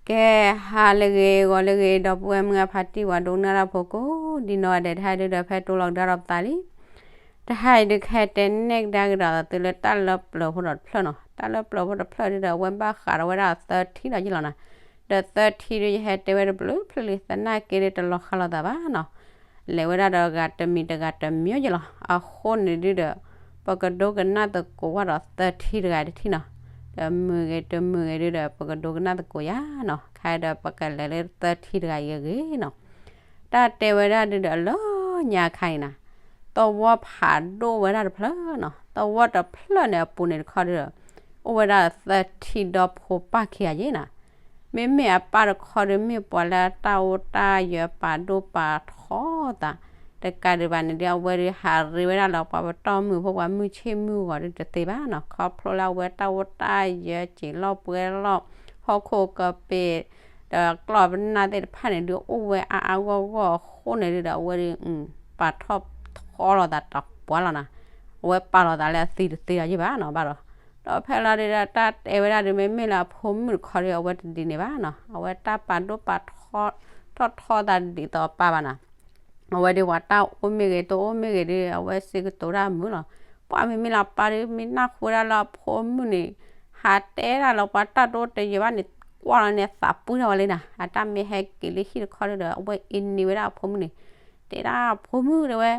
ကဲ ဟါလၢအဂ့ၤ ဂီၤလၢအဂ့ၤ ဒီပုၢ်ဝဲၢ်မုၢ်အဖါတံၢ် ပှၤဒိကနၣ်တၢ်ဖိကိးဒံနီၢ်ဂၤဒဲး တဟါအံၤဒုဒီး ဖဲတိလီၤကဒါဒီးပသးလံ. တဟါအံၤဒု ကဟဲတဲနဲၣ်ကဒါကဒီး သုလၢတၢ်လၢပျၢၤဖိဒီးတဖျၢၣ်နီၤ. တၢ်လၢပျၢၤဖိတဖျၢၣ်ဒုဒီး အဝဲဘၣ်ဃးဒီးဝဲဒၣ်သၢထံလီၤယ့ၢ်လီၤနီၤ. ဒီးသၢထံဒု ယဟဲတဲဝဲတဘျုးဖျၢၣ်လံ သနာ်က့ဒု တလီၤဃာ်လိာ်သးဘၣ်နီၤ. လဲၤဝဲဒၣ်ဒီးဂၤတမံၤတဂၤတမံၤယ့ၢ်လီၤ. အဃိန့ၣ်ဒုဒီး ပကဒိကနၣ်သကိးဝဲဒီးသၢထံတဂၤတထံၣ်နီၤ. ဒီးမုာ်ဂ့ၤတမုာ်ဂ့ၤဒုဒီး ပကဒိကနၣ်သကိးယၤနီၤ. ခဲဒီးပကလဲၤလၢသၢထံတဂၤအံၤအဂ့ၢ်နီၤ. တၢ်တဲဝဲဒၣ်ဒုဒီး လၢညါခါအံၤနီၤ, သဝီဖးဒိၣ်ဝဲဒၣ်တဖျၢၣ်နီၤ. သဝီတဖျၢၣ်န့ၣ်အပူၤန့ၣ်တခီဒုဒီး အိၣ်ဝဲဒၣ်သၢထံဒီဖိပၢ်ခံဂၤယ့ၢ်နီၤ. မ့မ့ၢ်အပၢ်တခီဒု မ့ၢ်ပှၤလၢတၢ်အိၣ်တၢ်ယၢၤပာ်ဒိၣ်ပာ်ထီသး တကးဒံးဘၣ်န့ၣ်ဒု အဝဲဒု ဟးရ့ဝဲဒၣ်လၢပှၤပတီၢ်မုၢ်ဖိ ပှၤမုၢ်ဆ့ၣ်မုၢ်ဂီၤဒုတသ့ဘၣ်နီၤ. ခီဖျိလၢအဝဲတၢ်အိၣ်တၢ်ယၢၤ စံာ်လီၢ်ပှဲၤလီၢ် ဟီၣ်ခိၣ်ကပ့ၤ ဒီးကျီၢ်ပနၢ်သ့ၣ်တဖၣ်န့ၣ်ဒု အိၣ်ဝဲအါအါဂီၢ်ဂီၢ်အဃိန့ၣ်ဒုဒီး အဝဲဒု ပာ်ထီၣ်ထီလိာ်သးတပှၢ်လီၤနီၤ. အဝဲပာ်လီၤသးလၢအသံတသ့လီၤယ့ၢ်ဘၣ်နီၤ ဘၣ်ဒီး. ဒီးဖဲလီၤဒုဒီး တၢ်တဲဝဲဒၣ်ဒု မ့မ့ၢ်လၢအဖိမုၣ်တခီဒု အဝဲတဒ်န့ၣ်ဘၣ်နီၤ. အဝဲတၢ်ပာ်ဒိၣ်ပာ်ထီ ထီၣ်ထီသးဒ်သိးအပၢ်ဘၣ်နီၤ. အဝဲဒု ပှၤတၢ်အိၣ်မ့ၢ်ဂ့ၤ တအိၣ်မ့ၢ်ဂ့ၤဒု အဝဲစံးကတိၤတၢ်မုာ်လီၤ. ပှၤမ့မ့ၢ်လၢအပၢ်ဒု မ့ၢ်နၢ်ဟူဝဲဒၣ်လၢအဖိမုၣ်န့ၣ် ဟးတဲဒၣ်လၢပှၤတၢ်တအိၣ်တယၢၤဘၣ်န့ၣ် ကွၢ်လီၤန့ၣ် အသးပှံၢ်ထီၣ်ဝဲလံနီၤ. အတၢ်မ့ၢ်ဟဲက့ၤလၢဟံၣ်တခီဒုဒီး အဝဲအ့န့ၢ်ဝဲဒၣ်အဖိမုၣ်န့ၣ် တဲဒၣ်အဖိမုၣ်တဲဝဲ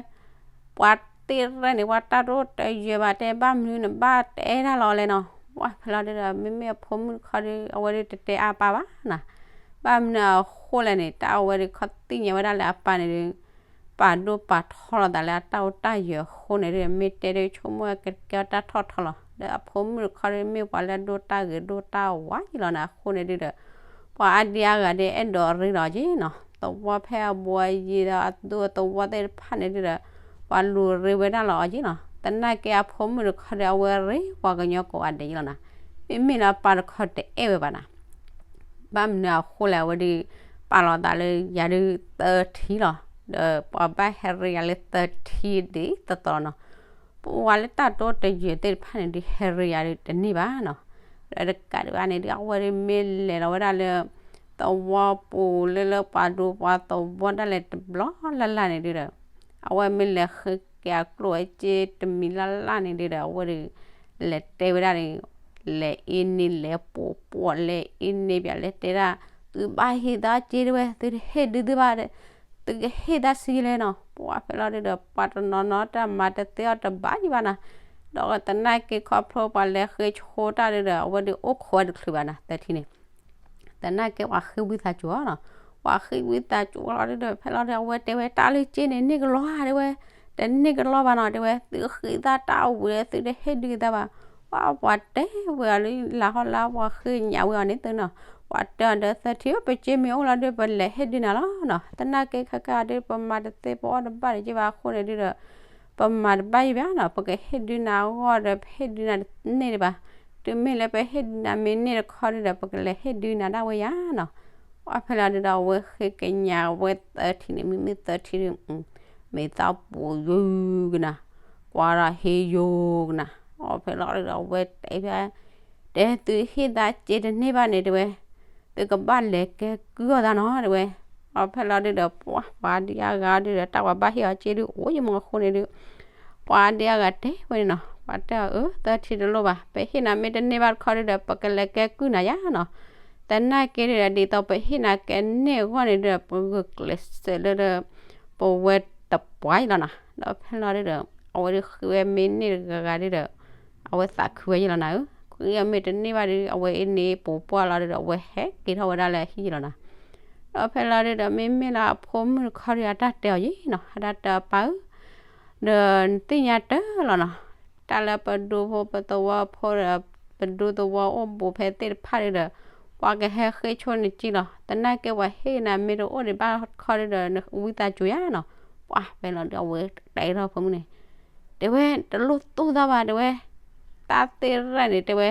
ပှၤတ့ၢ်ရဲၣ်န့ၣ် ပှၤတၢ်တအိၣ်တယၢၤဘၣ် တဲဘၣ်မနုၤနဘၣ်တဲဒၣ်လီၤလဲၣ်နီၤ. ပှၤဖဲလီၤဒုဒီး မ့မ့ၢ်အဖိမုၣ်တခီဒု အဝဲဒုတတဲအါပၢ်ဘၣ်နီၤ. ဘၣ်မနုၤအဃိလဲၣ်န့ၣ် တၢ်အဝဲဒု ခီသ့ၣ်ညါဝဲဒၣ်လၢအပၢ်န့ၣ်ဒု ပာ်ဒိၣ်ပာ်ထီလိာ်သးလၢအတၢ်အိၣ်တၢ်ယၢၤအဃိန့ၣ်ဒု မ့ၢ်တဲဒု ဆိကမိၣ်ဝဲကကဲအီၤတၢ်ထီၣ်ထီလီၤ. ဒီးအဖိမုၣ်တခီဒု မ့ၢ်ပှၤလၢအဒိၣ်တၢ်ဂ့ၤဒိၣ်တၢ်ဝါယ့ၢ်လီၤနီၤ. အဃိန့ၣ်ဒုဒီး ပှၤအါဒံအါဂၤဒု အဲၣ်ဒိးရ့ဒီးအီၤယ့ၢ်နီၤ. သဝီဖဲအဘူးအယံၤဒီးအဒူအသဝီသ့ၣ်တဖၣ်န့ၣ်ဒုဒီး ပှၤလူၤရ့ဝဲဒၣ်လီၤအီၤယ့ၢ်နီၤ. သနာ်က့အဖိမုၣ်တခီဒု အဝဲရ့ပှၤကညီကိးဂၤဒဲးယ့ၢ်လီၤနီၤ. မ့မ့ၢ်လၢအပၢ်တခီတအဲၣ်ဝဲဘၣ်နီၤ. ဘၣ်မနုၤအဃိလဲၣ် အဝဲဒု ပာ်လီၤသးလၢယၤဒုသၢထံလီၤ. ဒီးပှၤဘၣ်ဟဲရ့ယၤလၢသၢထံဒ်သိးသိးနီၤ. ပှၤလၢတၢ်တအိၣ်တယၢၤသ့ၣ်တဖၣ်န့ၣ်ဒု ဟဲရ့ယၤဒုတန့ၢ်ဘၣ်နီၤ. ဒီးတကးဒံးဘၣ်န့ၣ်ဒု အဝဲဒုမ့ၢ်လဲၤလီၤဝဲဒၣ်လၢ သဝီပူၤလၢလၢပှၤဒိပှၤသဝီဒၣ်လဲာ်တဘျီလၢ်လၢ်န့ၣ်ဒုဒီး အဝဲမ့ၢ်လဲၤဃ့က့ၤအကျိၣ်အစ့တမံၤလၢ်လၢ်န့ၣ်ဒုဒီး အဝဲဒု လဲၤတဲဝဲဒၣ်န့ၣ် လဲၤအ့န့ၢ်လဲၤပိာ်ပှီၢ် လဲၤအ့န့ၢ်ပၠး လဲၤတဲဒၣ် သုဘၣ်ဟ့ၣ်သးစ့တဲဝဲ သုတဟ့ၣ်ဒုသုဘၣ် သုကဟ့ၣ်တၢ်ဆံးလဲၣ်နီၤ. ပှၤဖဲလီၤဒုဒီး ပှၤတနီၤနီၤတၢ်မၤတသ့အီၤတဘၣ်ယံၤဘၣ်နီၤ. ဒီးသနာ်က့ခီဖျိပှၤလဲၤဃ့ဆိတၢ်ဒုဒီး အဝဲဒုအိၣ်ခိးဝဲတချုးဘၣ်နီၤ သၢထံန့ၣ် သနာ်က့ပှၤဃ့ဝံသးစူၤအီၤနီၤ. ပှၤဃ့ဝံသးစူၤလီၤဒုဒီး ဖဲလီၤဒု အဝဲတဲဝဲ တၢ်လၢစ့န့ၣ် န့ၢ်ကလီၤဧါတဲဝဲ, တန့ၢ်ကလီၤဘၣ်နီၤတဲဝဲ, သုဃ့သၣ်တၢ်အိၣ်ဝံၤဒီး သုတဟ့ၣ်ဒုသးဘၣ်. ပှၤပှၤတဲဝဲအီၤလၢ လၢဟီၣ်လၢပှၤဃ့ညါဝဲအီၤန့ၣ်သုနီၤ. ပှၤတဲအီၤဒီး သၢထံဧၢ ပစ့မ့ၢ်အိၣ်လီၤဒု ပလဲၤဟ့ၣ်ဒုနၤလီၤနီၤ. သနာ်က့ခဲကါဒု ပမၤတသ့ပအီၣ်တဘၣ်တယံၤဘၣ်အဃိန့ၣ်ဒုဒီး ပမၤတဘၣ်ယံၤဘၣ်နီၤ, ပကဟ့ၣ်ဒုနၤအဂီၢ်ဒီး ပဟ့ၣ်ဒုနၤတန့ၢ်ဒံးဘၣ်. တုၤမ့ၢ်လၢပဟ့ၣ်ဒုနၤမ့ၢ်န့ၢ်တခီဒုဒီး ပကလဲၤဟ့ၣ်ဒုနၤဒၣ်ဝဲယၤနီၤ. ပှၤဖဲလီၤဒုဒီး အဝဲဃ့ကညးဝဲသၢထံန့ၣ် မ့မ့ၢ်သၢထံဒု မ့ၢ်သးပူၤယိာ်ကနၤ, ကွၢ်ဒီးဟ့ၣ်ယိာ်ကနၤ. ပှၤဖဲလီၤဒုဒီး အဝဲတဲဖဲ တဲသုဟ့ၣ်သးစ့တန့ၢ်ဘၣ်န့ၣ်တဲဝဲ, သုကဘၣ်လဲၤကဲကုၢ်အီၣ်သးနီၤတဲဝဲ. ပှၤဖဲလီၤဒုဒီး ပှၤပှၤဒံအါဂၤဒုဒီး တၢ်ပှၤဘၣ်ဟ့ၣ်အီၤစ့ဒု အိၣ်ယမီၤအဃိန့ၣ်ဒု ပှၤဒံအါဂၤတဲဝဲန့ၣ်နီၤ, ပှၤတဲအီၤ အၢ သၢထံတလိၣ်ဘၣ်, ပဟ့ၣ်နၤမ့ၢ်တန့ၢ်ဘၣ်တခီဒုဒီး ပကလဲၤကဲကုၢ်နၤယၤနီၤ. သနာ်က့ဒုဒီး ဒ်သိးပဟ့ၣ်နၤကဲန့ၢ်အဂီၢ်န့ၣ်ဒုဒီး ပဂုာ်ကျဲးစၢးလၢ ပဝဲတပှၢ်အံၤလီၤနီၤ. ဒီးဖဲလီၤဒုဒီး အဝဲဒုဃ့ဝဲမ့ၢ်န့ၢ်တဂၤဂၤဒုဒီး အဝဲသးခုဝဲယံၤလီၤနၤဧၢ. ဃ့အမ့ၢ်တန့ၢ်ဘၣ်ဒု အဝဲအ့န့ၢ်ပိာ်ပှၢ်လီၤဒုဒီး အဝဲဟဲက့ၤထီၣ်ဝဲဒၣ်လၢအဟံၣ်ယံၤလီၤနၤ. ဒီးဖဲလီၤဒုဒီး မ့မ့ၢ်လၢအဖိမုၣ်တခီဒု အတၢ်တဲအီၤယံၤနီၤ, အတၢ်တဲအပၢ်ဧၢ ဒီးနသ့ၣ်ညါတၢ်လီၤနီၤ, တၢ်လၢပဒူဖိပသဝီဖိဒီး ပဒူသဝီအိၣ်ဘူးဖဲသ့ၣ်တဖၣ်ဒုဒီး ပှၤကဟဲဃ့ဆိနက့လီၤ. သနာ်က့ပှၤဟ့ၣ်နၤမ့ၢ်တအိၣ်ဒံးဘၣ်တခီဒုဒီး နဝံသးစူၤယၤနီၤ. ပှၤဖဲလီၤဒု အဝဲတဲထီၣ်ဖိမုၣ်န့ၣ် တဲဝဲ တလိၣ်သူၣ်သးဘၣ်တဲဝဲ, တၢ်သ့ၣ်ရဲၣ်န့ၣ်တဲဝဲ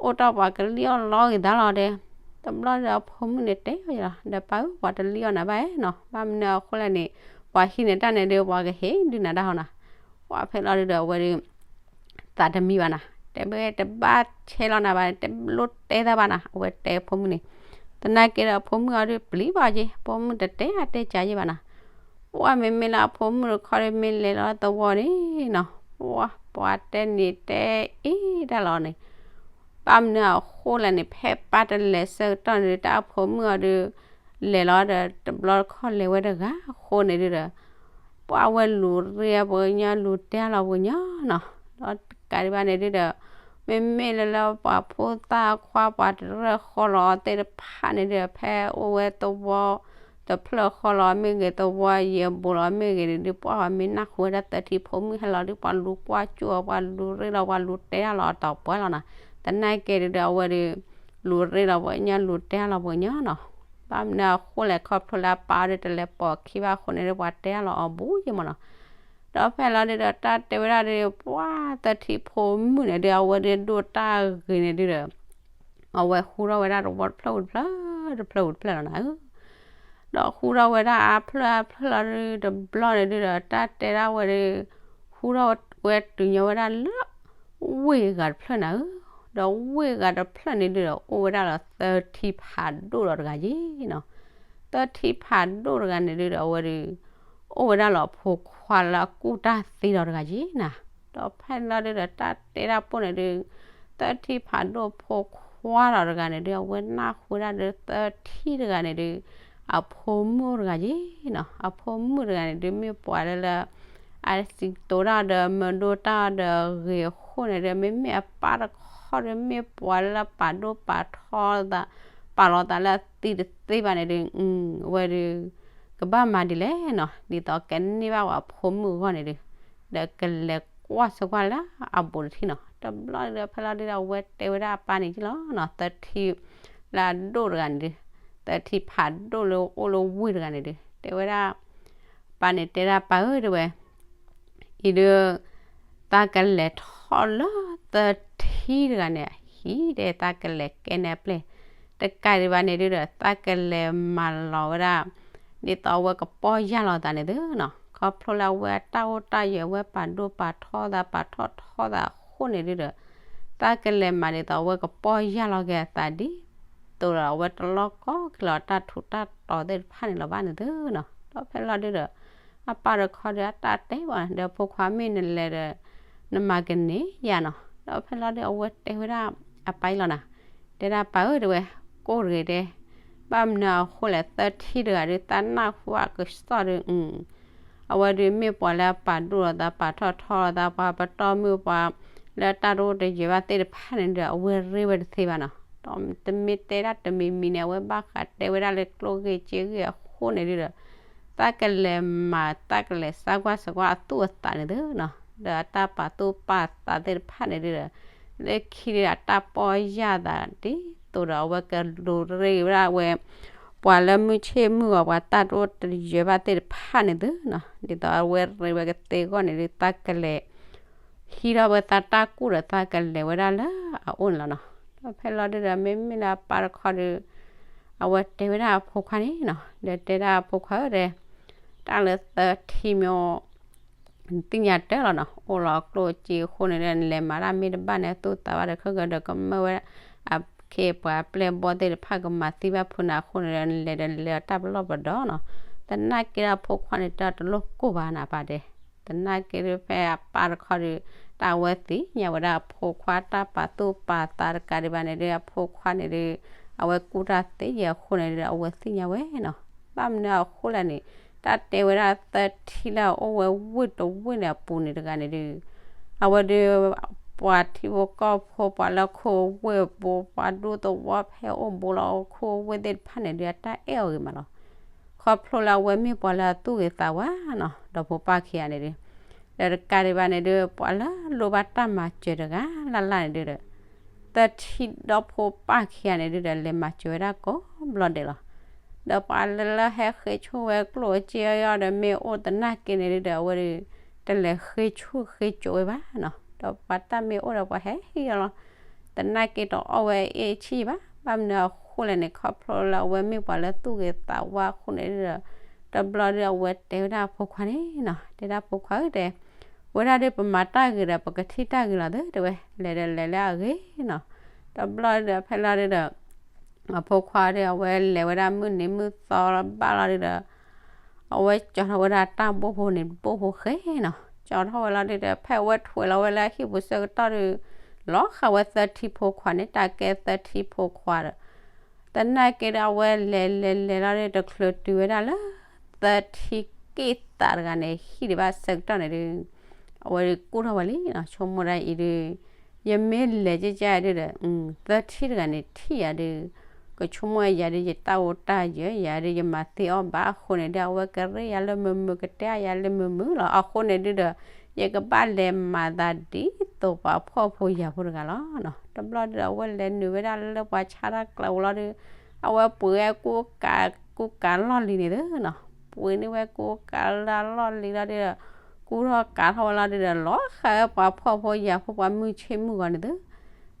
အိၣ်တ့ၢ်ပှၤကလံၣ်အီၣ်လီၤဂ့ၤသးလီၤတဲ. တဘျီဒီးအဖိမုၣ်န့ၣ်တဲအီၤယံၤလီၤ, ဒီးပၢ်ဧၢ ပှၤတလံၣ်အီၣ်နၤဘၣ်နီၤ, ဘၣ်မနုၤအဃိလဲၣ်န့ၣ် ပှၤဟံးန့ၢ်တၢ်န့ၣ်ဒု ပှၤကဟ့ၣ်ဒုနၤဒၣ်ဟီနီၤ. ပှၤဖဲလီၤဒုဒီး အဝဲဒု သးတမံဘၣ်နီၤ, တဲဝဲတဘၣ်ဆဲးလီၤနၤဘၣ်, တလိၣ်တဲသးဘၣ်နီၤ, အဝဲတဲဖိမုၣ်န့ၣ် သနာ်က့ဒီးအဖိမုၣ်အီၤဒုးပျံၤဘၣ်က့ၤ, ဖိမုၣ်တတဲအါတဲကးယဲၢ်ဘၣ်နီၤ. ပှၢ်မ့မ့ၢ်လၢအဖိမုၣ်တခီဒီးမ့ၢ်လဲၤလီၤသဝီန့ၣ်နီၤ, ပှၢ်ပှၤတဲန့ၣ်တဲအ့ၣ်တၢ်လီၤန့ၣ်, ဘၣ်မနုၤအဃိလဲၣ်န့ၣ် ဖဲပၢ်တလဲၤဆၢကတီၢ်န့ၣ်ဒုး တၢ်အဖိမုၣ်အီၤဒုး လဲၤလီၤဒီးတဘျီတခီၣ်လဲၤဝဲတဂၤအဃိန့ၣ်ဒုးဒီး ပှၢ်ဝဲလူၤရ့ပှၤကညီ လူၤတဲလီၤပှၤကညီနီၤ. ဒီးတကးဒံးဘၣ်န့ၣ်ဒုးဒီး မ့မ့ၢ်လၢလၢပှၤဖိသၣ်ခွါပှၤတရၢၣ်ဃီလီၤအီၤသ့ၣ်တဖၣ်န့ၣ်ဒုးဒီး ဖဲအိၣ်ဝဲသဝီတဖျၢၣ်ဃီလီၤမ့ၢ်ဂ့ၤ သဝီယဲၢ်ဘူးလီၤမ့ၢ်ဂ့ၤန့ၣ်ဒုး ပှၢ်ပှၤမ့ၢ်နၢ်ဟူဝဲဒၣ်သၢထံဖိမုၣ်ဟဲလီၤဒုး ပှၤလူၤကွၢ်ကၠိၣ်အီၤ ပှၤလူၤရ့လီၤ ပှၤလူၤတဲလီၤအီၤတီၤပှဲၤလီၤနီၤ. သနာ်က့ဒုးဒီးအဝဲဒုး လူၤရ့လီၤပှၤကညီ လူၤတဲလီၤပှၤကညီနီၤ. ဘၣ်မနုၤအဃိလဲၣ် ခီဖျိလၢအပၢ်အီၤဒုးတလဲၤပိာ်ခံဘၣ်အဃိန့ၣ်ဒုး ပှၤတဲလီၤအီၤဘူးယဲၢ်မးနီၤ. ဒီးဖဲလီၤဒုးဒီးတၢ်တဲဝဲဒၣ်ဒုး ပှၢ်သၢထံဖိမုၣ်န့ၣ်ဒုး အဝဲဒုးဒိၣ်တၢ်ဂ့ၤန့ၣ်ဒုးဒီး အဝဲဟူထီၣ်ဝဲဒၣ်တဝီတဖျၢၣ်ဝံၤတဖျၢၣ် တဖျၢၣ်ဝံၤတဖျၢၣ်လီၤနၤဧၢ. ဒီးဟူထီၣ်ဝဲဒၣ်အါဖျၢၣ်အါဖျၢၣ်လီၤဒုး တဘျီန့ၣ်ဒုးဒီး တၢ်တဲဒၣ်ဝဲဒုး ဟူထီၣ်ဝဲတုၤညီဝဲဒၣ်လၢ ဝ့ၢ်ဂၤတဖျၢၣ်နၤဧၢ. ဒီးဝ့ၢ်ဂၤတဖျၢၣ်န့ၣ်ဒုးဒီး အိၣ်ဝဲဒၣ်လၢသၢထံဖးဒိၣ်ဒီးတဂၤယဲၢ်နီၤ. သၢထံဖးဒိၣ်တဂၤန့ၣ်ဒုးဒီး အဝဲဒုး အိၣ်ဝဲဒၣ်လၢအဖိခွါလၢအကူၣ်တၢ်သ့ဒီးတဂၤယဲၢ်နၤ. ဒီးဖဲန့ၣ်လီၤဒုးဒီး တၢ်တဲဒၣ်ပိၢ်န့ၣ်ဒုး သၢထံဖးဒိၣ်ဖိခွါဒီးတဂၤန့ၣ်ဒုး အဝဲနၢ်ဟူဝဲဒၣ်ဒုး သၢထံတဂၤန့ၣ်ဒုး အဖိမုၣ်တဂၤယဲၢ်နီၤ. အဖိမုၣ်တဂၤန့ၣ်ဒုး မ့ၢ်ပှၤလၢလၢ အစံးကတိၤတၢ်ဒီးမၤဒိၣ်တၢ်ဒီးဂ့ၤအဃိန့ၣ်ဒုး မ့မ့ၢ်အပၢ်တခီဒုး မ့ၢ်ပှၤလၢပာ်ဒိၣ်ပာ်ထီသး ပာ်လီၤသးလၢအသံတသ့ဘၣ်န့ၣ်ဒုး အဝဲဒုး ကဘၣ်မၤဒ်လဲၣ်နီၤ. ဒ်သိးကန့ၢ်ဘၣ်ဝဲအဖိမုၣ်အဂီၢ်န့ၣ်ဒုး ဒီးကလဲၤကွၢ်ဆၢကွၢ်လၢအဘူးတထံၣ်နီၤ. တဘျီဒုးဒီး ဖဲလီၤဒုးဒီး အဝဲတဲဝဲဒၣ်အပၢ်န့ၣ်က့လီၤနီၤ. သၢထံလၢအဒိၣ်တဂၤန့ၣ်ဒုး သၢထံဖးဒိၣ်လၢအိၣ်လၢဝ့ၢ်တဂၤန့ၣ်ဒုး တဲဝဲဒၣ် ပၢ်န့ၣ်တဲဒၣ် ပၢ်ဧၢ တဲဝဲ အံၤဒုး သးကလဲၤထီၣ်လၢသၢထံတဂၤန့ၣ် ဟံၣ်ဒဲး သးကလဲၤကဲန့ၢ်အပျဲၢ် တကးဒံးဘၣ်န့ၣ်ဒုးဒီး သးကလဲၤမၤလီၤဝဲဒၣ် ဒ်သိးအဝဲကပီၢ်ယၢ်လီၤသးန့ၣ်သုနီၤ. ခီဖျိလၢအဝဲအတၢ်အိၣ်တၢ်ယၢၤ အဝဲပာ်ဒိၣ်ပာ်ထီသး ပာ်ထီၣ်ထီသးအဃိန့ၣ်ဒုးဒီး သးကလဲၤမၤဒ်သိးအဝဲကပီၢ်ယၢ်လီၤက့ၤအသး ဒ်သိးဒီးအဝဲတလီၢ်ကီက့ၤလီၤတၢ်ထူးတၢ်တီၤသ့ၣ်တဖၣ်န့ၣ်လီၤဘၣ်န့ၣ်သုနီၤ. ဒီးဖဲလီၤဒုးဒီး အပၢ်တခီဒီး အတၢ်တဲဝဲဒီး ဖိခွါမ့ၢ်နလဲၤဒီး နမၤကန့ၢ်ယၤနီၤ. ဒီးဖဲလီၤဒုး အဝဲတဲဝဲဒၣ်အပၢ်အံၤလီၤနၤ, တဲဒၣ်ပၢ်ဧၢ တဲဝဲ, ကိၢ်တဂ့ၤတဲ, ဘၣ်မနုၤအဃိလဲၣ် သၢထံတဂၤဒုး သးနၢ်ဟူအကစီၣ်ဒီး အဝဲဒုးမ့ၢ်ပှၤလၢအပာ်ဒိၣ်လီၤသး ပာ်ထီၣ်ထီလီၤသး ပှၤပတီၢ်မုၢ်ပှၤလၢတၢ်တအိၣ်တယၢၤဘၣ်သ့ၣ်တဖၣ်န့ၣ်ဒီး အဝဲရ့ဝဲတသ့ဘၣ်နီၤ. ဒီးတမ့ၢ်တဲဒၣ်တမံၤမံၤန့ၣ် အဝဲဘၣ်ဃးတဲဝဲဒၣ်လၢကျိၣ်ဂ့ၢ်စ့ဂ့ၢ်အဃိန့ၣ်ဒုးဒီး သးကလဲၤမၤ သးကလဲၤစါကွၢ်စကွၢ်အသူၣ်အသးန့ၣ်သုနီၤ. ဒီးအတၢ်ပာ်သူၣ်ပာ်သးသ့ၣ်တဖၣ်န့ၣ်ဒုးဒီး လၢခံဒုးအတၢ်ပီၢ်ယၢ်သးဒ်သိးဒီး အဝဲကလူၤရ့ဝဲဒၣ်ဝဲ ပှၤလၢမုၢ်ဆ့ၣ်မုၢ်ဂီၤပှၤတၢ်တအိၣ်တယၢၤဘၣ်သ့ၣ်တဖၣ်န့ၣ်သုနီၤ. ဒ်သိးအဝဲရ့ဝဲကသ့အဂီၢ်န့ၣ်ဒုး သးကလဲၤ ဟံးထီၣ်ဝဲသးတၢ်ကူၣ်ဒီး သးကလဲၤဝဲဒၣ်လၢအအိၣ်န့ၣ်လီၤနီၤ. ဒီးဖဲလီၤဒုးဒီး မ့မ့ၢ်လၢအပၢ်တခီဒုး အဝဲတဲဝဲဒၣ်အဖိခွါန့ၣ်နီၤ, ဒီးတဲဒၣ်အဖိခွါဧၢ တဲ, တၢ်လၢသၢထံမ့ၢ် နသ့ၣ်ညါတၢ်လီၤနီၤ, အိၣ်လီၤကျိၣ်စ့အဃိန့ၣ်ဒီး နလဲၤမၤတၢ်မ့ၢ်တဘၣ်န့ၣ် အသူၣ်သးဘၣ်ဒီး ခဲကဒီးကမၢဝဲ အခ့အပှၤအပျဲၢ်အဘီၣ်သ့ၣ်တဖၣ်ကမၤသံဘၣ်ဖုးနၤအဃိန့ၣ်ဒီး နလဲၤဒီးလဲၤအတၢ်ပလီၢ်ပဒီနီၤ. သနာ်က့ဒီးအဖိခွါန့ၣ် တၢ်တလိၣ်ကိၢ်ဘၣ်နၤပၢ်တဲ. သနာ်က့ဒီးဖဲအပၢ်တခီဒီး တၢ်အဝဲသ့ၣ်ညါဝဲဒၣ်အဖိခွါတၢ်ပာ်သူၣ်ပာ်သးတကးဒံးဘၣ်န့ၣ်ဒီး အဖိခွါန့ၣ်ဒီး အဝဲကူၣ်တၢ်သ့ယဲၢ်အဃိန့ၣ်ဒီး အဝဲသ့ၣ်ညါဝဲနီၤ. ဘၣ်မနုၤအဃိလဲၣ်န့ၣ် တၢ်တဲဝဲဒၣ်သၢထံလၢအအိၣ်ဝဲဝ့ၢ်တဝ့ၢ်န့ၣ်အပူၤန့ၣ်တဂၤန့ၣ်ဒီး အဝဲဒီး ပှၤထံဖိကီၢ်ဖိ ပှၤလၢခိၣ်ဝ့ၢ်အပူၤ ပှၤဒူသဝီဖဲအိၣ်ဘူးလီၤခိၣ်ဝ့ၢ်သ့ၣ်တဖၣ်န့ၣ်ဒီး အတၢ်အဲၣ်အီၤဂ့ၤမးလီၤ. ခီဖျိလၢအဝဲမ့ၢ်ပှၤလၢအသူၣ်ဂ့ၤသးဝါနီၤ ဒီးဖိပၢ်ခံဂၤန့ၣ်ဒီး ဒီးတကးဒံးဘၣ်န့ၣ်ဒီး ပှၤလၢလိၣ်ဘၣ်တၢ်မၤစၢၤတဂၤလၢ်လၢ်န့ၣ်ဒီး သၢထံဒီဖိပၢ်ခံဂၤန့ၣ်ဒီး လဲၤမၤစၢၤဝဲဒၣ်ကိးဘျီဒဲးလီၤ. ဒီးပှၤလၢလၢဟဲဃ့ဆူၣ်ဝဲကျိၣ်စ့အီၤဒီးမ့ၢ်အိၣ်သနာ်က့န့ၣ်ဒီး အဝဲဒီး တလဲၤဃ့ဆူၣ်ဃ့ကၠိဝဲဘၣ်နီၤ. ဒီးပှၤတၢ်မ့ၢ်အိၣ်ဒီးပှၤဟဲဟ့ၣ်အီၤလီၤ. သနာ်က့တအီၣ်ဝဲအ့ၣ်ဆံၣ်ဘၣ်. ဘၣ်မနုၤအဃိလဲၣ်န့ၣ် ခီဖျိလၢအဝဲမ့ၢ်ပှၤလၢသူၣ်ဂ့ၤသးဝါအဃိန့ၣ်ဒီး တဘျီဒီးအဝဲတဲဝဲဒၣ်အဖိခွါန့ၣ်နီၤ, တဲဒၣ်ဖိခွါဧၢ တဲ, ဝဲဒၣ်ဒီးပမၤတၢ်ဂ့ၤဒီး ပကထံၣ်တၢ်ဂ့ၤလီၤသ့ တဲဝဲ, လဲၤဒီးလဲၤလၢအဂ့ၤနီၤ. တဘျီဒီးဖဲလီၤဒုးဒီး အဖိခွါဒီး အဝဲလဲၤဝဲဒၣ်မုၢ်နံၤမုၢ်သီဘၣ်လီၤဒုဒီး အဝဲကၠီထီၣ်ဝဲဒၣ်တၢ်ဘိၣ်ဖိန့ၣ် ဘိၣ်ဖိဃဲနီၤ. ကၠီထီၣ်ဝဲလီၤဒုဒီး ဖဲအဝဲထွဲလီၤဝဲလၢဟံၣ်ပူၤဆၢကတီၢ်ဒီး လီၤဃာ်ဝဲသၢထံဖိခွါန့ၣ် တၢ်ကဲသၢထံဖိခွါဒီး သနာ်က့ဒီး အဝဲလဲၤလဲၤလဲၤလီၤဒီး တချုးတုၤဝဲဒၣ်လၢ သၢထံက့ၣ်သးတဂၤန့ၣ် ဟံၣ်ဒံးဘၣ်ဆၢကတီၢ်န့ၣ်ဒု အဝဲဒုးကူၣ်ထီၣ်ဝဲလံနီၤ. ဆိကမိၣ်ဒၣ်အံၤဒု ယမ့ၢ်လဲၤကကဒီး သၢထံတဂၤန့ၣ်ထံၣ်ယၤဒု ကဆိကမိၣ်ယၤဒု ယတၢ်အိၣ်တၢ်ယၢၤ ယၤဒု ယမၤသ့အီၣ်ဘၣ်အဃိန့ၣ်ဒု အဝဲကရ့ယၤလၢမုာ်မုာ် ကတဲယၤလၢမုာ်မုာ်လီၤ. အဃိန့ၣ်ဒုဒီး ယကဘၣ်လဲၤမၤသးဒ်သိးပှၤဖှီၣ်ဖိယာ်ဖိတဂၤလီၤနီၤ. တဘျီဒုဒီး အဝဲလဲၤနုာ်ဝဲဒၣ်လၢပှၤဆါတၢ်ကျါပူၤလီၤဒု အဝဲပှ့ၤဝဲကူကၤ ကူကၤလီၢ်လံၤန့ၣ်သ့နီၤ. ပှ့ၤန့ၢ်ဝဲကူကၤလၢလီၢ်လံၤလီၤဒုဒီး ကူထီၣ်ကၤထီၣ်ဝဲလီၤဒုဒီး လီၤဃာ်ဝဲပှၤဖှီၣ်ဖိယာ်ဖိပှၤမုၢ်ဆ့ၣ်မုၢ်ဂီၤန့ၣ်သ့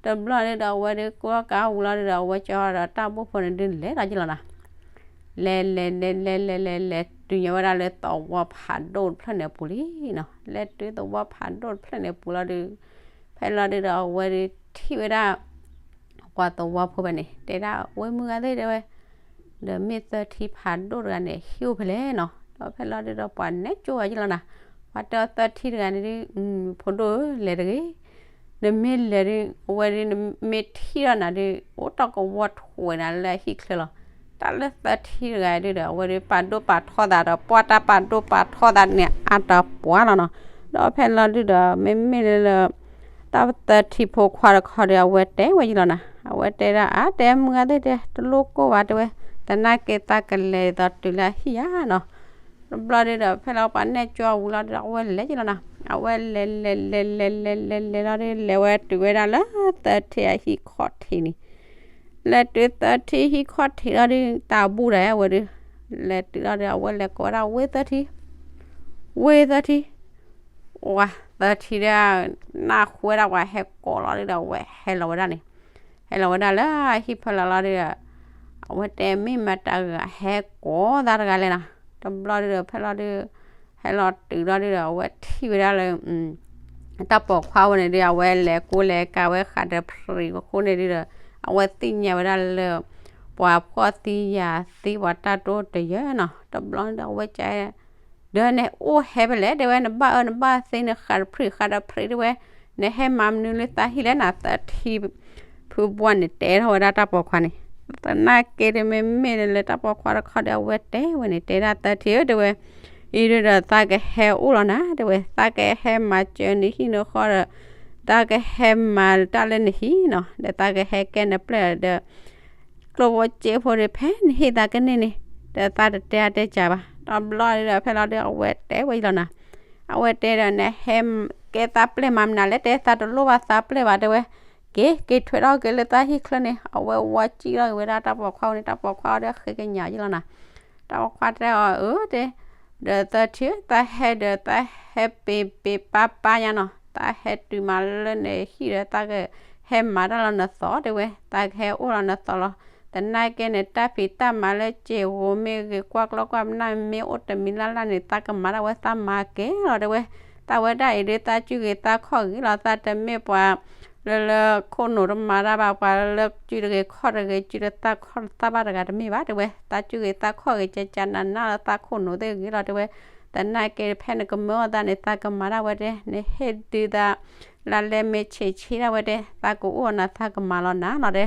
တဘျီဒုဒီး အဝဲဒုးကူထီၣ်ကၤဝံၤလီၤဒုဒီး အဝဲကၠီဒီးတၢ်ဘိၣ်ဖိန့ၣ်ဒုလဲၤလီၤက့ၤလီၤနီၤ. လဲၤလဲၤလဲၤလဲၤလဲၤလဲၤလဲၤ တုၤညါဝဲဒၣ်လၢသဝီဖးဒိၣ်တဖျၢၣ်န့ၣ်အပူၤလံနီၤ. လဲၤတုၤသဝီဖးဒိၣ်တဖျၢၣ်န့ၣ်အပူၤလီၤဒု ဖဲလီၤဒုဒီး အဝဲဒုးထံၣ်ဝဲဒၣ် ပှၤသဝီဖိဖဲန့ၣ် တဲဒၣ် ဝဲမုၢ်ဂၤသ့ၣ်တဲဝဲ ဒီးမ့ၢ်သၢထံဖးဒိၣ်တဂၤန့ၣ် ဟံၣ်အိၣ်ဖဲလဲၣ်နီၤ. ဒီးဖဲလီၤဒုဒီး ပှၤနဲၣ်ကၠိဝဲက့ၤလီၤနီၤ. ပှၤတဲအီၤသၢထံတဂၤန့ၣ်ဒု ဖိဒိၣ်ဧၢ လဲၤတဂ့ၤ နမ့ၢ်လဲၤဒု အဝဲဒု နမ့ၢ်ထံၣ်ထီၣ်နၤဒု အိၣ်တ့ၢ်ကဝီၤထွဲနၤလၢအဟံၣ်ချၢလီၤ. တၢ်လၢသၢထံတဂၤဒုဒီး အဝဲဒု ပာ်ဒိၣ်ပာ်ထီသးဒီး ပှၢ်တၢ်ပာ်ဒိၣ်ပာ်ထီသးန့ၣ် အါတပှၢ်လီၤနီၤ. ဒီးဖဲလီၤဒုဒီး မ့မ့ၢ်လၢလၢ တၢ်သၢထံဖိခွါတခီဒီး အဝဲတဲဝဲယံၤလီၤနၤ. အဝဲတဲဒၣ် အါ တဲမုၢ်ဂၤသ့ၣ်တဲ တလိၣ်ကိၢ်ဘၣ်တဲဝဲ, သနာ်က့သးကလဲၤဒ်သိးတုၤလၢအဟံၣ်ယၤနီၤ. တဘျီဒုဒီး ဖဲလီၤပှၤနဲၣ်ကၠီဝံၤလီၤဒီး အဝဲလဲၤယံၤလီၤနၤ. အဝဲလဲၤလဲၤလဲၤလဲၤလဲၤလဲၤလဲၤလီၤဒီး လဲၤဝဲတုၤဝဲဒၣ်လၢသၢထံအဟံၣ်ခီၣ်ထံးန့ၣ် လဲၤတုၤသၢထံဟံၣ်ခီၣ်ထံးလီၤဒီး တၢ်ဘူၣ်ဒၣ်ဝဲဒု, လဲၤတုၤလီၤဒီး အဝဲလဲၤကိးဝဲဒၣ် ဝ့ၢ်သၢထံ, ဝ့ၢ်သၢထံ, ဝါ သၢထံဒီး နၢ်ဟူဝဲဒၣ်ပှၤဟဲကိးလီၤဒုဒီး အဝဲဟဲလီၤဝဲဒၣ်န့ၣ်, ဟဲလီၤဝဲဒၣ်လၢဟံၣ်ဖီလာ်လီၤဒုဒီး အဝဲတဲမ့ၢ်မတၤဂၤဟဲကိးသးတဂၤလဲၣ်နီၤ. တဘျီဒုဒီး ဖဲလီၤဒု ဟဲလီၤတုၤလီၤဒုဒီး အဝဲထံၣ်ဝဲဒၣ်လၢ တၢ်ပိာ်ခွါဝဲန့ၣ်ဒု အဝဲလဲၤကူလဲၤကၤဝဲဃးဒီးဖရံးအဃိန့ၣ်ဒုဒီး အဝဲသ့ၣ်ညါဝဲဒၣ်လၢ ပှၤဖှီၣ်သံယာ်သံ ပှၤတၢ်တိၢ်တယၢၤနီၤ. တဘျီဒုဒီး အဝဲက ဒီးနအိၣ်ဟဲဖဲလဲၣ်တဲဝဲ, နဘၣ်အၢနဘၣ်သီ နဃးတဖရံးဃးတဖရံးတဲဝဲ, နဟဲမၤမနုၤလၢသးဟံၣ်လဲၣ်နၤ. သၢထံဖုဘှီန့ၣ် တဲထီၣ်ဝဲဒၣ်တၢ်ပိာ်ခွါန့ၣ်, သနာ်က့ဒီး မ့မ့ၢ်လၢတၢ်ပိာ်ခွါတခီဒီး အဝဲတဲဝဲန့ၣ် တဲဒၣ်သၢထံဧၢတဲဝဲ, အံၤဒုဒီး သးကဟဲအိၣ်လီၤနၤတဲဝဲ, သးကဟဲမၤစၢၤနဟံၣ်နဃီဒီး သးကဟဲမၤတၢ်လၢနဟံၣ်နီၤ, ဒီးသးကဟဲကဲနပျဲၢ်ဒီး ကျိၣ်ဖိစ့ဖိဒီး ဖဲနဟ့ၣ်သးကန့ၢ်န့ၣ် ဒီးသးတတဲအါတဲစှၤဘၣ်. တဘျီဒုဒီး ဖဲလီၤဒု အဝဲတဲဝဲယံၤလီၤနၤ. အဝဲတဲဒီး နဟဲကဲသးပျဲၢ်မၤမနုၤလဲၣ်တဲ, သးတလိၣ်ဘၣ်သးပျဲၢ်ဘၣ်တဲဝဲ, က့ၤ က့ၤထွဲထီၣ်က့ၤလၢသးဟံၣ်ချၢန့ၣ်. အဝဲဝီစံၣ်ထီၣ်က့ၤဝဲဒၣ်တၢ်ပိာ်ခွါန့ၣ်, တၢ်ပိာ်ခွါအီၤဒီးဃ့ကညးယံၤလီၤနၤ. တၢ်ပိာ်ခွါတဲအီၤ အၢတဲ ဒီးသၢထံဧၢ, သးဟဲဒီး သးဟဲပ့ၤပ့ၤပၢ်ပၢ်ညါနီၤ, သးဟဲတုၤမးလၢနဟံၣ်ဒီး သးကဟဲမၤတၢ်လီၤနသီတဲဝဲ, သးကဟဲအိၣ်လီၤနသီလီၤ. သနာ်က့န့ၣ် တၢ်ဖံးတၢ်မၤလၢစ့ၢ်ဧိၤမ့ၢ်ဂ့ၤ, ကွၢ်ကျီကွၢ်နၢ်မ့ၢ်အိၣ်တမံၤလၢ်လၢ်န့ၣ် သးကမၤဒၣ်ဝဲ သးမၤကဲလီၤတဲဝဲ. သးဝဲဒၣ်အံၤဒု သးစုၣ်ဂ့ၤသးခီၣ်ဂ့ၤလီၤ, သးတမ့ၢ်ပှၤ လၢလၢခိၣ်နူာ်တမၤတၢ်ဘၣ်, ပှၤလၢစုၣ်တဂ့ၤခီၣ်တဂ့ၤ, စုၣ်တသၣ်ခီၣ်တသၣ်ဘၣ်တဂၤတမ့ၢ်ဘၣ်တဲဝဲ. သးစုၣ်ဂ့ၤသးခီၣ်ဂ့ၤ ကကနးနးလၢသးခိၣ်နူာ်သ့ၣ်ဂ့ၤလီၤတဲဝဲ. သနာ်က့ ဖဲနကမၢအီၣ်သးန့ၣ် သးကမၤဒၣ်ဝဲတဲ, နဟ့ၣ်ဒုးသး လၢလဲမ့ၢ်ဆံးဆံးဒၣ်ဝဲတဲ, သးကအိၣ်နၤ သးကမၤလီၤနၤလီၤတဲ.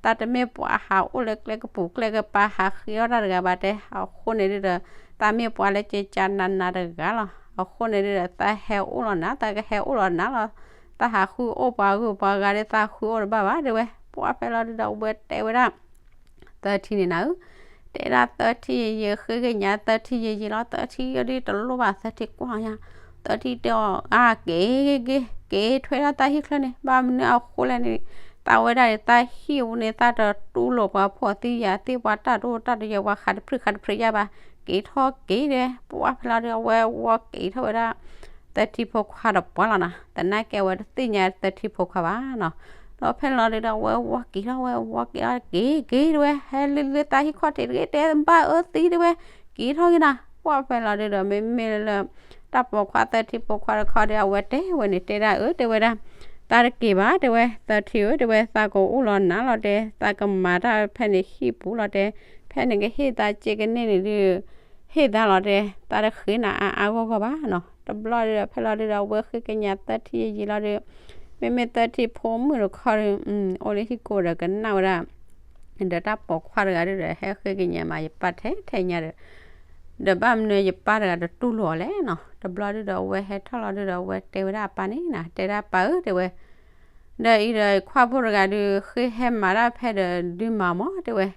သးတမ့ၢ်ပှၤဟးအိၣ်လၢကျဲကပူၤကျဲကပၤ ဟးဃ့အီၣ်တၢ်တဂၤဘၣ်တဲ. အဃိန့ၣ်ဒုဒီး သးမ့ၢ်ပှၤလၢကကနးနးတဂၤလီၤ. အဃိန့ၣ်ဒုဒီး သးဟဲအိၣ်လီၤနၤ, သးကဟဲအိၣ်လီၤနၤလီၤ. သးဟးဃုအိၣ်ပှၤဂုၤပှၤဂၤဒီး သးဃုအိၣ်တဘၣ်ဘၣ်တဲဝဲ. ပှၢ်ဖဲလီၤဒုဒီး အဝဲတဲဝဲဒၣ် သၢထံန့ၣ်နၤဧၢ, တဲဒၣ်သၢထံယံာ်ယံာ် ဃ့ကညးသၢထံယံာ်ယံာ်လီၤ. သၢထံအံၤဒုတလိၣ်ဘၣ် သၢထံကွၢ်ညါ, သၢထံတဲအီၤ အါ က့ၤ က့ၤ က့ၤထွဲဒၣ်သးဟံၣ်ချၢန့ၣ်, ဘၣ်မနုၤအဃိလဲၣ်န့ၣ်, သးဝဲဒၣ်န့ၣ် သးဟံၣ်အူန့ၣ် သးတတူၢ်လိာ်ပှၤဖှီၣ်သံယာ်သံ ပှၤတၢ်တိၢ်တၢ်တယၢၤ ပှၤဃးတဖရံးဃးတဖရံးယါဘၣ်, က့ၤထီၣ်က့ၤတဲ. ပှၢ်ဖဲလီၤဒု အဝဲဝီက့ၤထီၣ်ဝဲဒၣ် သၢထံဖိခွါဒီးပှၢ်လီၤနၤ. သနာ်က့အဝဲတသ့ၣ်ညါသၢထံဖိခွါဘၣ်နီၤ. ဒီးဖဲလီၤဒုဒီး အဝဲဝီက့ၤထီၣ် ဝဲဝီက့ၤထီၣ် က့ၤ က့ၤတဲဝဲ, ဟဲလၢလၢသးဟံၣ်ခီၣ်ထံးတဂ့ၤ တဲဘၣ်အၢသံတဲဝဲ, က့ၤထီၣ်က့ၤနၤ. ပှၢ်ဖဲလီၤဒုဒီး မ့မ့ၢ်လၢ တၢ်ပိာ်ခွါသၢထံဖိခွါတခီဒီး အဝဲတဲဝဲန့ၣ် တဲဒၣ်အၢ တဲဝဲဒၣ် တၢ်တက့ၤဘၣ်တဲဝဲ, သၢထံဧၢ တဲဝဲ, သးကအိၣ်လီၤနၤလီၤတဲ, သးကမၤတၢ်ဖဲန့ၣ်ဟံၣ်ပူၤလီၤတဲ, ဖဲန့ၣ်ကဟ့ၣ်သးစ့ကန့ၢ်န့ၣ်ဒုး ဟ့ၣ်သးလီၤတဲ, သးတဃ့နၤအါအါဂီၢ်ဂီၢ်ဘၣ်နီၤ. တဘျီဒုဒီး ဖဲလီၤဒုဒီး အဝဲဃ့ကညးသၢထံယံာ်ယံာ်လီၤဒုး, မ့မ့ၢ်သၢထံဖိမုၣ်တခီဒုး အိၣ်လၢဟံၣ်ကိၢ်ဒီးကနၣ်ဝဲဒၣ် ဒီးတၢ်ပိာ်ခွါတဂၤဒုဒီး ဟဲဃ့ကညးမး ယပၢ်ထဲထဲညါဒီး, ဒီးဘၣ်မနုၤယပၢ်တဂၤတတူၢ်လိာ်အီၤလဲၣ်နီၤ. တဘျီဒုဒီး အဝဲဟဲထီၣ်လီၤဒုဒီး အဝဲတဲဝဲဒၣ်အပၢ်န့ၣ်နီၤ, တဲဒၣ်ပၢ်ဧၢ တဲဝဲ, ဒီးအံၤဒီးခွါဖိတဂၤဒုး ဃ့ဟဲမၤတၢ်ဖဲဒီးဒုးမၤမး တဲဝဲ,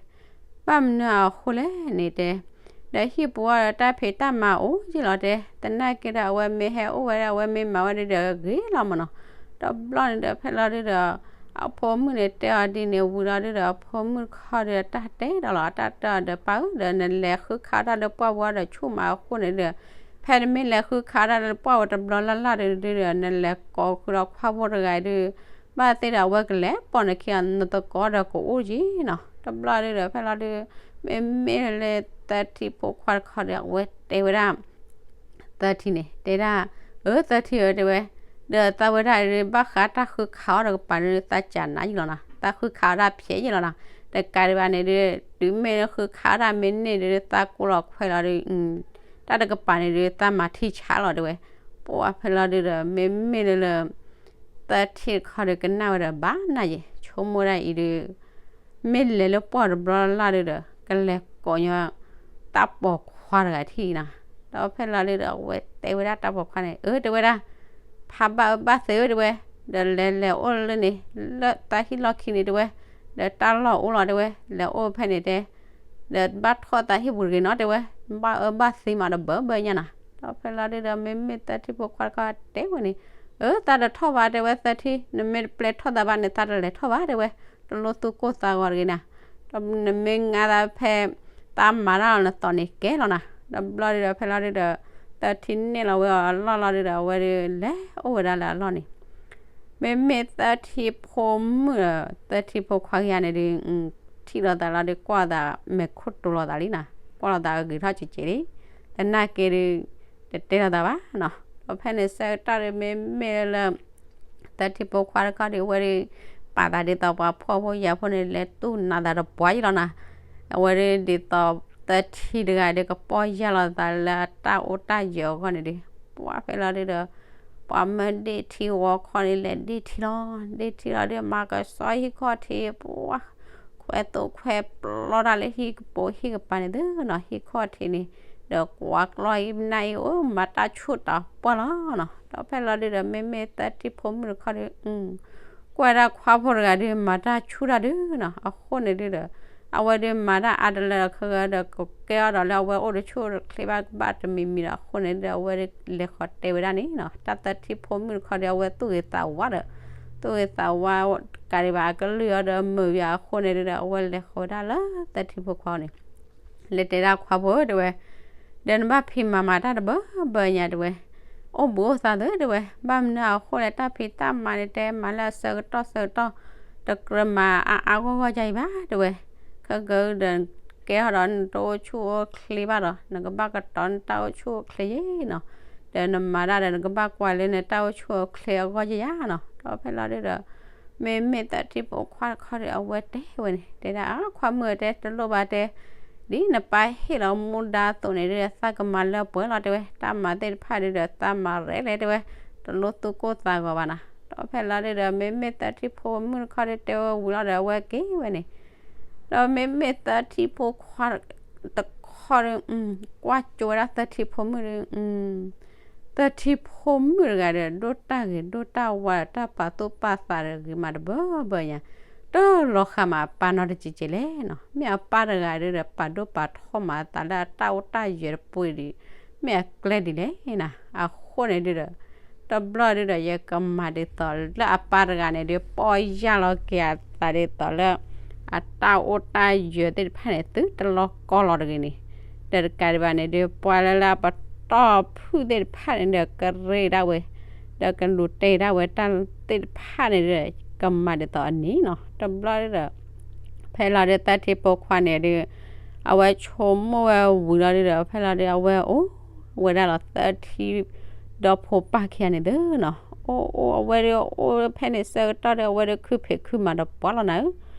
ဘၣ်မနုၤအဃိလဲၣ်န့ၣ်တဲ, ဒီးဟံၣ်ပူၤအီၤဒီးတၢ်ဖံးတၢ်မၤအိၣ်ယံာ်လီၤတဲ, သနာ်က့ဒီး အဝဲမ့ၢ်ဟဲအိၣ်ဝဲဒၣ် အဝဲမ့ၢ်မၤဝဲဒၣ်ဒီးဂ့ၤလီၤမးနီၤ. တဘျီန့ၣ်ဒီး ဖဲလီၤဒုဒီး အဖိမုၣ်န့ၣ်တဲအီၤဒ်န့ၣ်ဝံၤလီၤဒုဒီး အဖိမုၣ်တခီဒီး တၢ်တဲဒီးလီၤ တၢ်တဲအီၤဒီး ပၢ်ဧၢ ဒီးနလဲၤဃုခးတၢ်လၢပှၢ်ပူၤဒီးဆူၣ်မးအဃိန့ၣ်ဒီး, ဖဲနမ့ၢ်လဲၤဃုခးတၢ်လၢပှၢ်ပူၤတဘျီလၢ်လၢ်ဒုဒီး နလဲၤကိးဃုာ်ဒီးခွါဖိတဂၤဒုး ဘၣ်သ့ၣ်ဒီး အဝဲကလဲၤပိာ်နခံဂၤ နသကိးဒီးကအိၣ်က့ၤနီၤ. တဘျီဒုဒီး ဖဲလီၤဒု မ့မ့ၢ်လၢသၢထံဖိခွါတခီဒီး အဝဲတဲဝဲဒၣ် သၢထံန့ၣ် တဲဒၣ်, အၢ သၢထံဧၢ တဲဝဲ, ဒီးသးဝဲဒၣ်ဒုး ဘၣ်ဃးတၢ်ဃုခးအီၣ်ဒီးကပၤဒုး သးကနၣ်ယံာ်လီၤနီၤ, သးဃုခးအီၣ်တၢ်ဖျဲးယံာ်လီၤနီၤ, တကးဒံးဘၣ်န့ၣ်ဒုး တုၤမ့ၢ်လၢဃုခးအီၣ်တၢ်မ့ၢ်န့ၢ်ဒုး သးကိၢ်လီၤခွဲးလီၤဒုး တၢ်တကပၤန့ၣ်ဒုး သးမၤထံဆးလီၤတဲဝဲ. ပှၢ်ဖဲလီၤဒုဒီး မ့မ့ၢ်လၢလၢ သၢထံတခီဒီး ကနၣ်ဝဲဒီးဘၣ်နၢ်ယဲၢ် ဆိကမိၣ်ဒၣ်အံၤဒုး မ့ၢ်လဲၤလၢပှၢ်တဘျီလၢ်ဒုဒီး ကလဲၤကိးညီ တၢ်ပိာ်ခွါတဂၤထံၣ်နီၤ. ဒီးဖဲလီၤဒုဒီး အဝဲတဲဝဲဒၣ်တၢ်ပိာ်ခွါန့ၣ် အၢ တဲဝဲဒၣ်, ဖးဘၣ်အၢဘၣ်သီဧၢ တဲဝဲ, ဒီးလဲၤလဲၤအိၣ်လၢန့ၣ် လၢတၢ်ဟံၣ်လီၢ်ခံန့ၣ်တဲဝဲ, ဒီးတၢ်လီၢ်အိၣ်လီၤတဲဝဲ, လဲၤအိၣ်ဖဲန့ၣ်တဲ ဒီးဘၣ်ထီၣ်သးဟံၣ်ပူၤတဂ့ၤနီၤတဲဝဲ, ဘၣ်အၢဘၣ်သီမးဒီးဘၢဘၢညါနီၤ. ဒီးဖဲလီၤဒုဒီး မ့မ့ၢ်သၢထံဖိခွါတခီတဲဝဲန့ၣ်, အၢ သးတထီၣ်ဘၣ်တဲဝဲ သၢထံ, နမ့ၢ်တပျဲထီၣ်သးဘၣ်န့ၣ် သးတလဲၤထီၣ်ဘၣ်တဲဝဲ, တလိၣ်သူၣ်ကိၢ်သးဂီၤတဂ့ၤနီၤ. ဒီးနမ့ၢ်ငါသးဖဲ သးမၤတၢ်လီၤနသီၣ်န့ၣ်ကဲလီၤနီၤ. ဒီးဘျီဒုဒီးဖဲလီၤဒုဒီး သၢထံန့ၢ်လီၤဝဲအီၤအလီၢ်လီၤဒုဒီး အဝဲဒုးလဲၤအိၣ်ဝဲဒၣ်လၢအလီၢ်န့ၣ် မ့မ့ၢ်သၢထံဖိမုၣ်ဒီး သၢထံဖိခွါခံဂၤန့ၣ်ဒုး ထံၣ်လိာ်သးလီၤဒုး ကွၢ်သးမဲာ်ခိၣ်တိၤလိာ်သးလံနီၤ, ကွၢ်လိာ်သးအဂ့ၤထီၣ်ကဲးကဲးလံ, သနာ်က့ဒုး တတဲလိာ်သးဘၣ်နီၤ. ဒီးဖဲန့ၣ်ဆၢကတီၢ်ဒုး မ့မ့ၢ်လၢ သၢထံဖိခွါတခီဒုး အဝဲဒုး ပာ်သးဒ်သိးပှၤဖှီၣ်ဖိယာ်ဖိန့ၣ် လဲၤတူၢ်နးသးတပှၢ်ယံာ်လီၤနီၤ. အဝဲဒုးဒ်သိးသၢထံတဂၤဒုး ကပီၢ်ယၢ်လိာ်သးလၢအတၢ်အိၣ်တၢ်ယၢၤအဂီၢ်န့ၣ်ဒုး ပှၢ်ဖဲလီၤဒုဒီး ပှၤမၢဒ့ၣ်ထံဝီခီန့ၣ် လဲၤဒ့ၣ်ထံလီၤ, ဒ့ၣ်ထံလီၤဒုး မၤကဆှီဟံၣ်ခီၣ်ထံး ပှၢ် ခွဲးသိၣ်ခွဲးပျီတၢ်လၢဟံၣ်ကပိာ်ဟံၣ်ကပၤန့ၣ်သုနီၤ, ဟံၣ်ခီၣ်ထံးန့ၣ် ဒီးကွၢ်ကျီၢ်အံၤနၤအံၤ အိၣ်မၤတၢ်ဆူၣ်တၢ်ပှၢ်လီၤနီၤ. ဒီးဖဲလီၤဒုဒီး မ့မ့ၢ်သၢထံဖိမုၣ်တခီဒုး ကွၢ်ဒၣ်ခွါဖိတဂၤဒုး မၤတၢ်ဆူၣ်တၢ်ဒုးနီၤ, အဃိန့ၣ်ဒုဒီး အဝဲဒုးမၤတၢ်အါတလၢဒီး ခဲဂၤဒီး ကကဲအီၤဒီးလၢအဝဲအိၣ်တဆူၣ်တချ့ဘၣ် ကဘၣ်တမံၤမံၤဒီး အဃိန့ၣ်ဒုဒီး အဝဲဒုးလဲၤဃီၤတဲဝဲဒၣ်န့ၣ်နီၤ, တၢ်သၢထံဖိမုၣ်တခီဒုး အဝဲသူၣ်ဂ့ၤသးဝါဒီး သူၣ်ဂ့ၤသးဝါ ကးဒံးဘၣ် အကလုၢ်အီၤဒီးမုာ်ယွၤအဃိန့ၣ်ဒုဒီး အဝဲလဲၤဃီၤဝဲဒၣ်လၢသၢထံဖိခွါန့ၣ် လဲၤတဲဒၣ်ခွါဖိဧၢ တဲဝဲ, ဒီးနဘၣ်ဖံးမၤမၤတၢ်တဘၢဘၢညါ တဲဝဲ, အိၣ်ဘှံးအိၣ်သါသု တဲဝဲ, ဘၣ်မနုၤအဃိလဲၣ် တၢ်ဖံးတၢ်မၤန့ၣ် တဲမၤလၢအဆၢကတီၢ်ဆၢကတီၢ် တကြၢးမၤအါအါဂီၢ်ဂီၢ်ဒ်အံၤဘၣ် တဲဝဲ, ခဲကဒီး ကဲထီၣ်ဒီးနတအိၣ်ဆူၣ်အိၣ်ချ့ဘၣ်ဒီး နကဘၣ်ကတီၤနတၢ်အိၣ်ဆူၣ်အိၣ်ချ့ယဲနီၤ, ဒီးနမၤတၢ်ဒီး နကဘၣ်ကွၢ်လၢနတၢ်အိၣ်ဆူၣ်အိၣ်ချ့အဂီၢ်ယဲယါနီၤ. ဒီးဖဲလီၤဒုဒီး မ့မ့ၢ်သၢထံဖိခွါတခီဒီး အဝဲတဲဝဲန့ၣ် တဲဒၣ် ခွါမုၣ်တဲ တလိၣ်ဘၣ်တဲ, ဒ်နပၢ်ဟ့ၣ်လီၤမူဒါအသိးန့ၣ်ဒုဒီး သးကမၤလၢပှဲၤလီၤ တဲဝဲ, တၢ်မၤသ့ၣ်တဖၣ်ဒုဒီး သးမၤရဲၣ်လဲၣ် တဲဝဲ, တလိၣ်သူၣ်ကိၢ်သးဂီၤဘၣ်နီၤ. ဒီးဖဲလီၤဒုဒီး မ့မ့ၢ်သၢထံဖိမုၣ်တခီဒီး တဲဝဲဝံၤလီၤဒီး အဝဲက့ၤဝဲန့ၣ် ဒီးမ့မ့ၢ်သၢထံဖိခွါတခီဒီး ကွၢ်ကၠိဝဲဒၣ်သၢထံဖိမုၣ်ဒီး သၢထံဖိမုၣ်တဂၤဒီး ဒိၣ်တၢ်ဂ့ၤဒိၣ်တၢ်ဝါဒီး တၢ်ပာ်သူၣ်ပာ်သးဒီးဂ့ၤမးတဘၢဘၢညါ, တလီၤဃာ်မးအပၢ်နီတစဲးစဲးလဲၣ်နီၤ. မ့ၢ်အပၢ်တဂၤဒုဒီး ပာ်ဒိၣ်ပာ်ထီၣ်မးအသးလၢအတၢ်အိၣ်တၢ်ယၢၤတပူၤဒုး မ့ၢ်အကျဲဒ်လဲၣ်နီၤ. အဃိန့ၣ်ဒုဒီး တဘျီဒုဒီး ယကမၤဒ်သိးလၢအပၢ်တဂၤန့ၣ်ဒုး ပီၢ်ယၢ်လီၤက့ၤအသးဒ်သိးလၢ အတၢ်အိၣ်တၢ်ယၢၤသ့ၣ်တဖၣ်န့ၣ် သုတလီၤကီလီၤတဂ့ၤန့ၣ်, ဒီးတကးဒံးဘၣ်န့ၣ်ဒုး ပှၤလၢလၢအပတီၢ်ဖုၣ်သ့ၣ်တဖၣ်န့ၣ်ဒီး ကရ့ဒၣ်ဝဲ ဒီးကလူၤတဲဒၣ်ဝဲတၢ်သ့ၣ်တဖၣ်န့ၣ်ဒီး ကမၤဒ်သိးအန့ၣ်နီၤ. တဘျီဒုဒီး ဖဲလီၤဒုသၢထံဖိခွါန့ၣ်ဒုး အဝဲဆိကမိၣ်ဝဲဝံၤလီၤဒုဒီး ဖဲလီၤဒု အဝဲအိၣ်ဝဲဒၣ်လီၤသၢထံ ဒီဖိပၢ်ခံဂၤန့ၣ်သုနီၤ. အိၣ်အိၣ်အဝဲဒၣ်အိၣ်ဖဲန့ၣ်ဆၢကတီၢ်ဒီး အဝဲဒၣ်ခုဖံးခုမၤဒီးပှၤလီၤနၤဧၢ.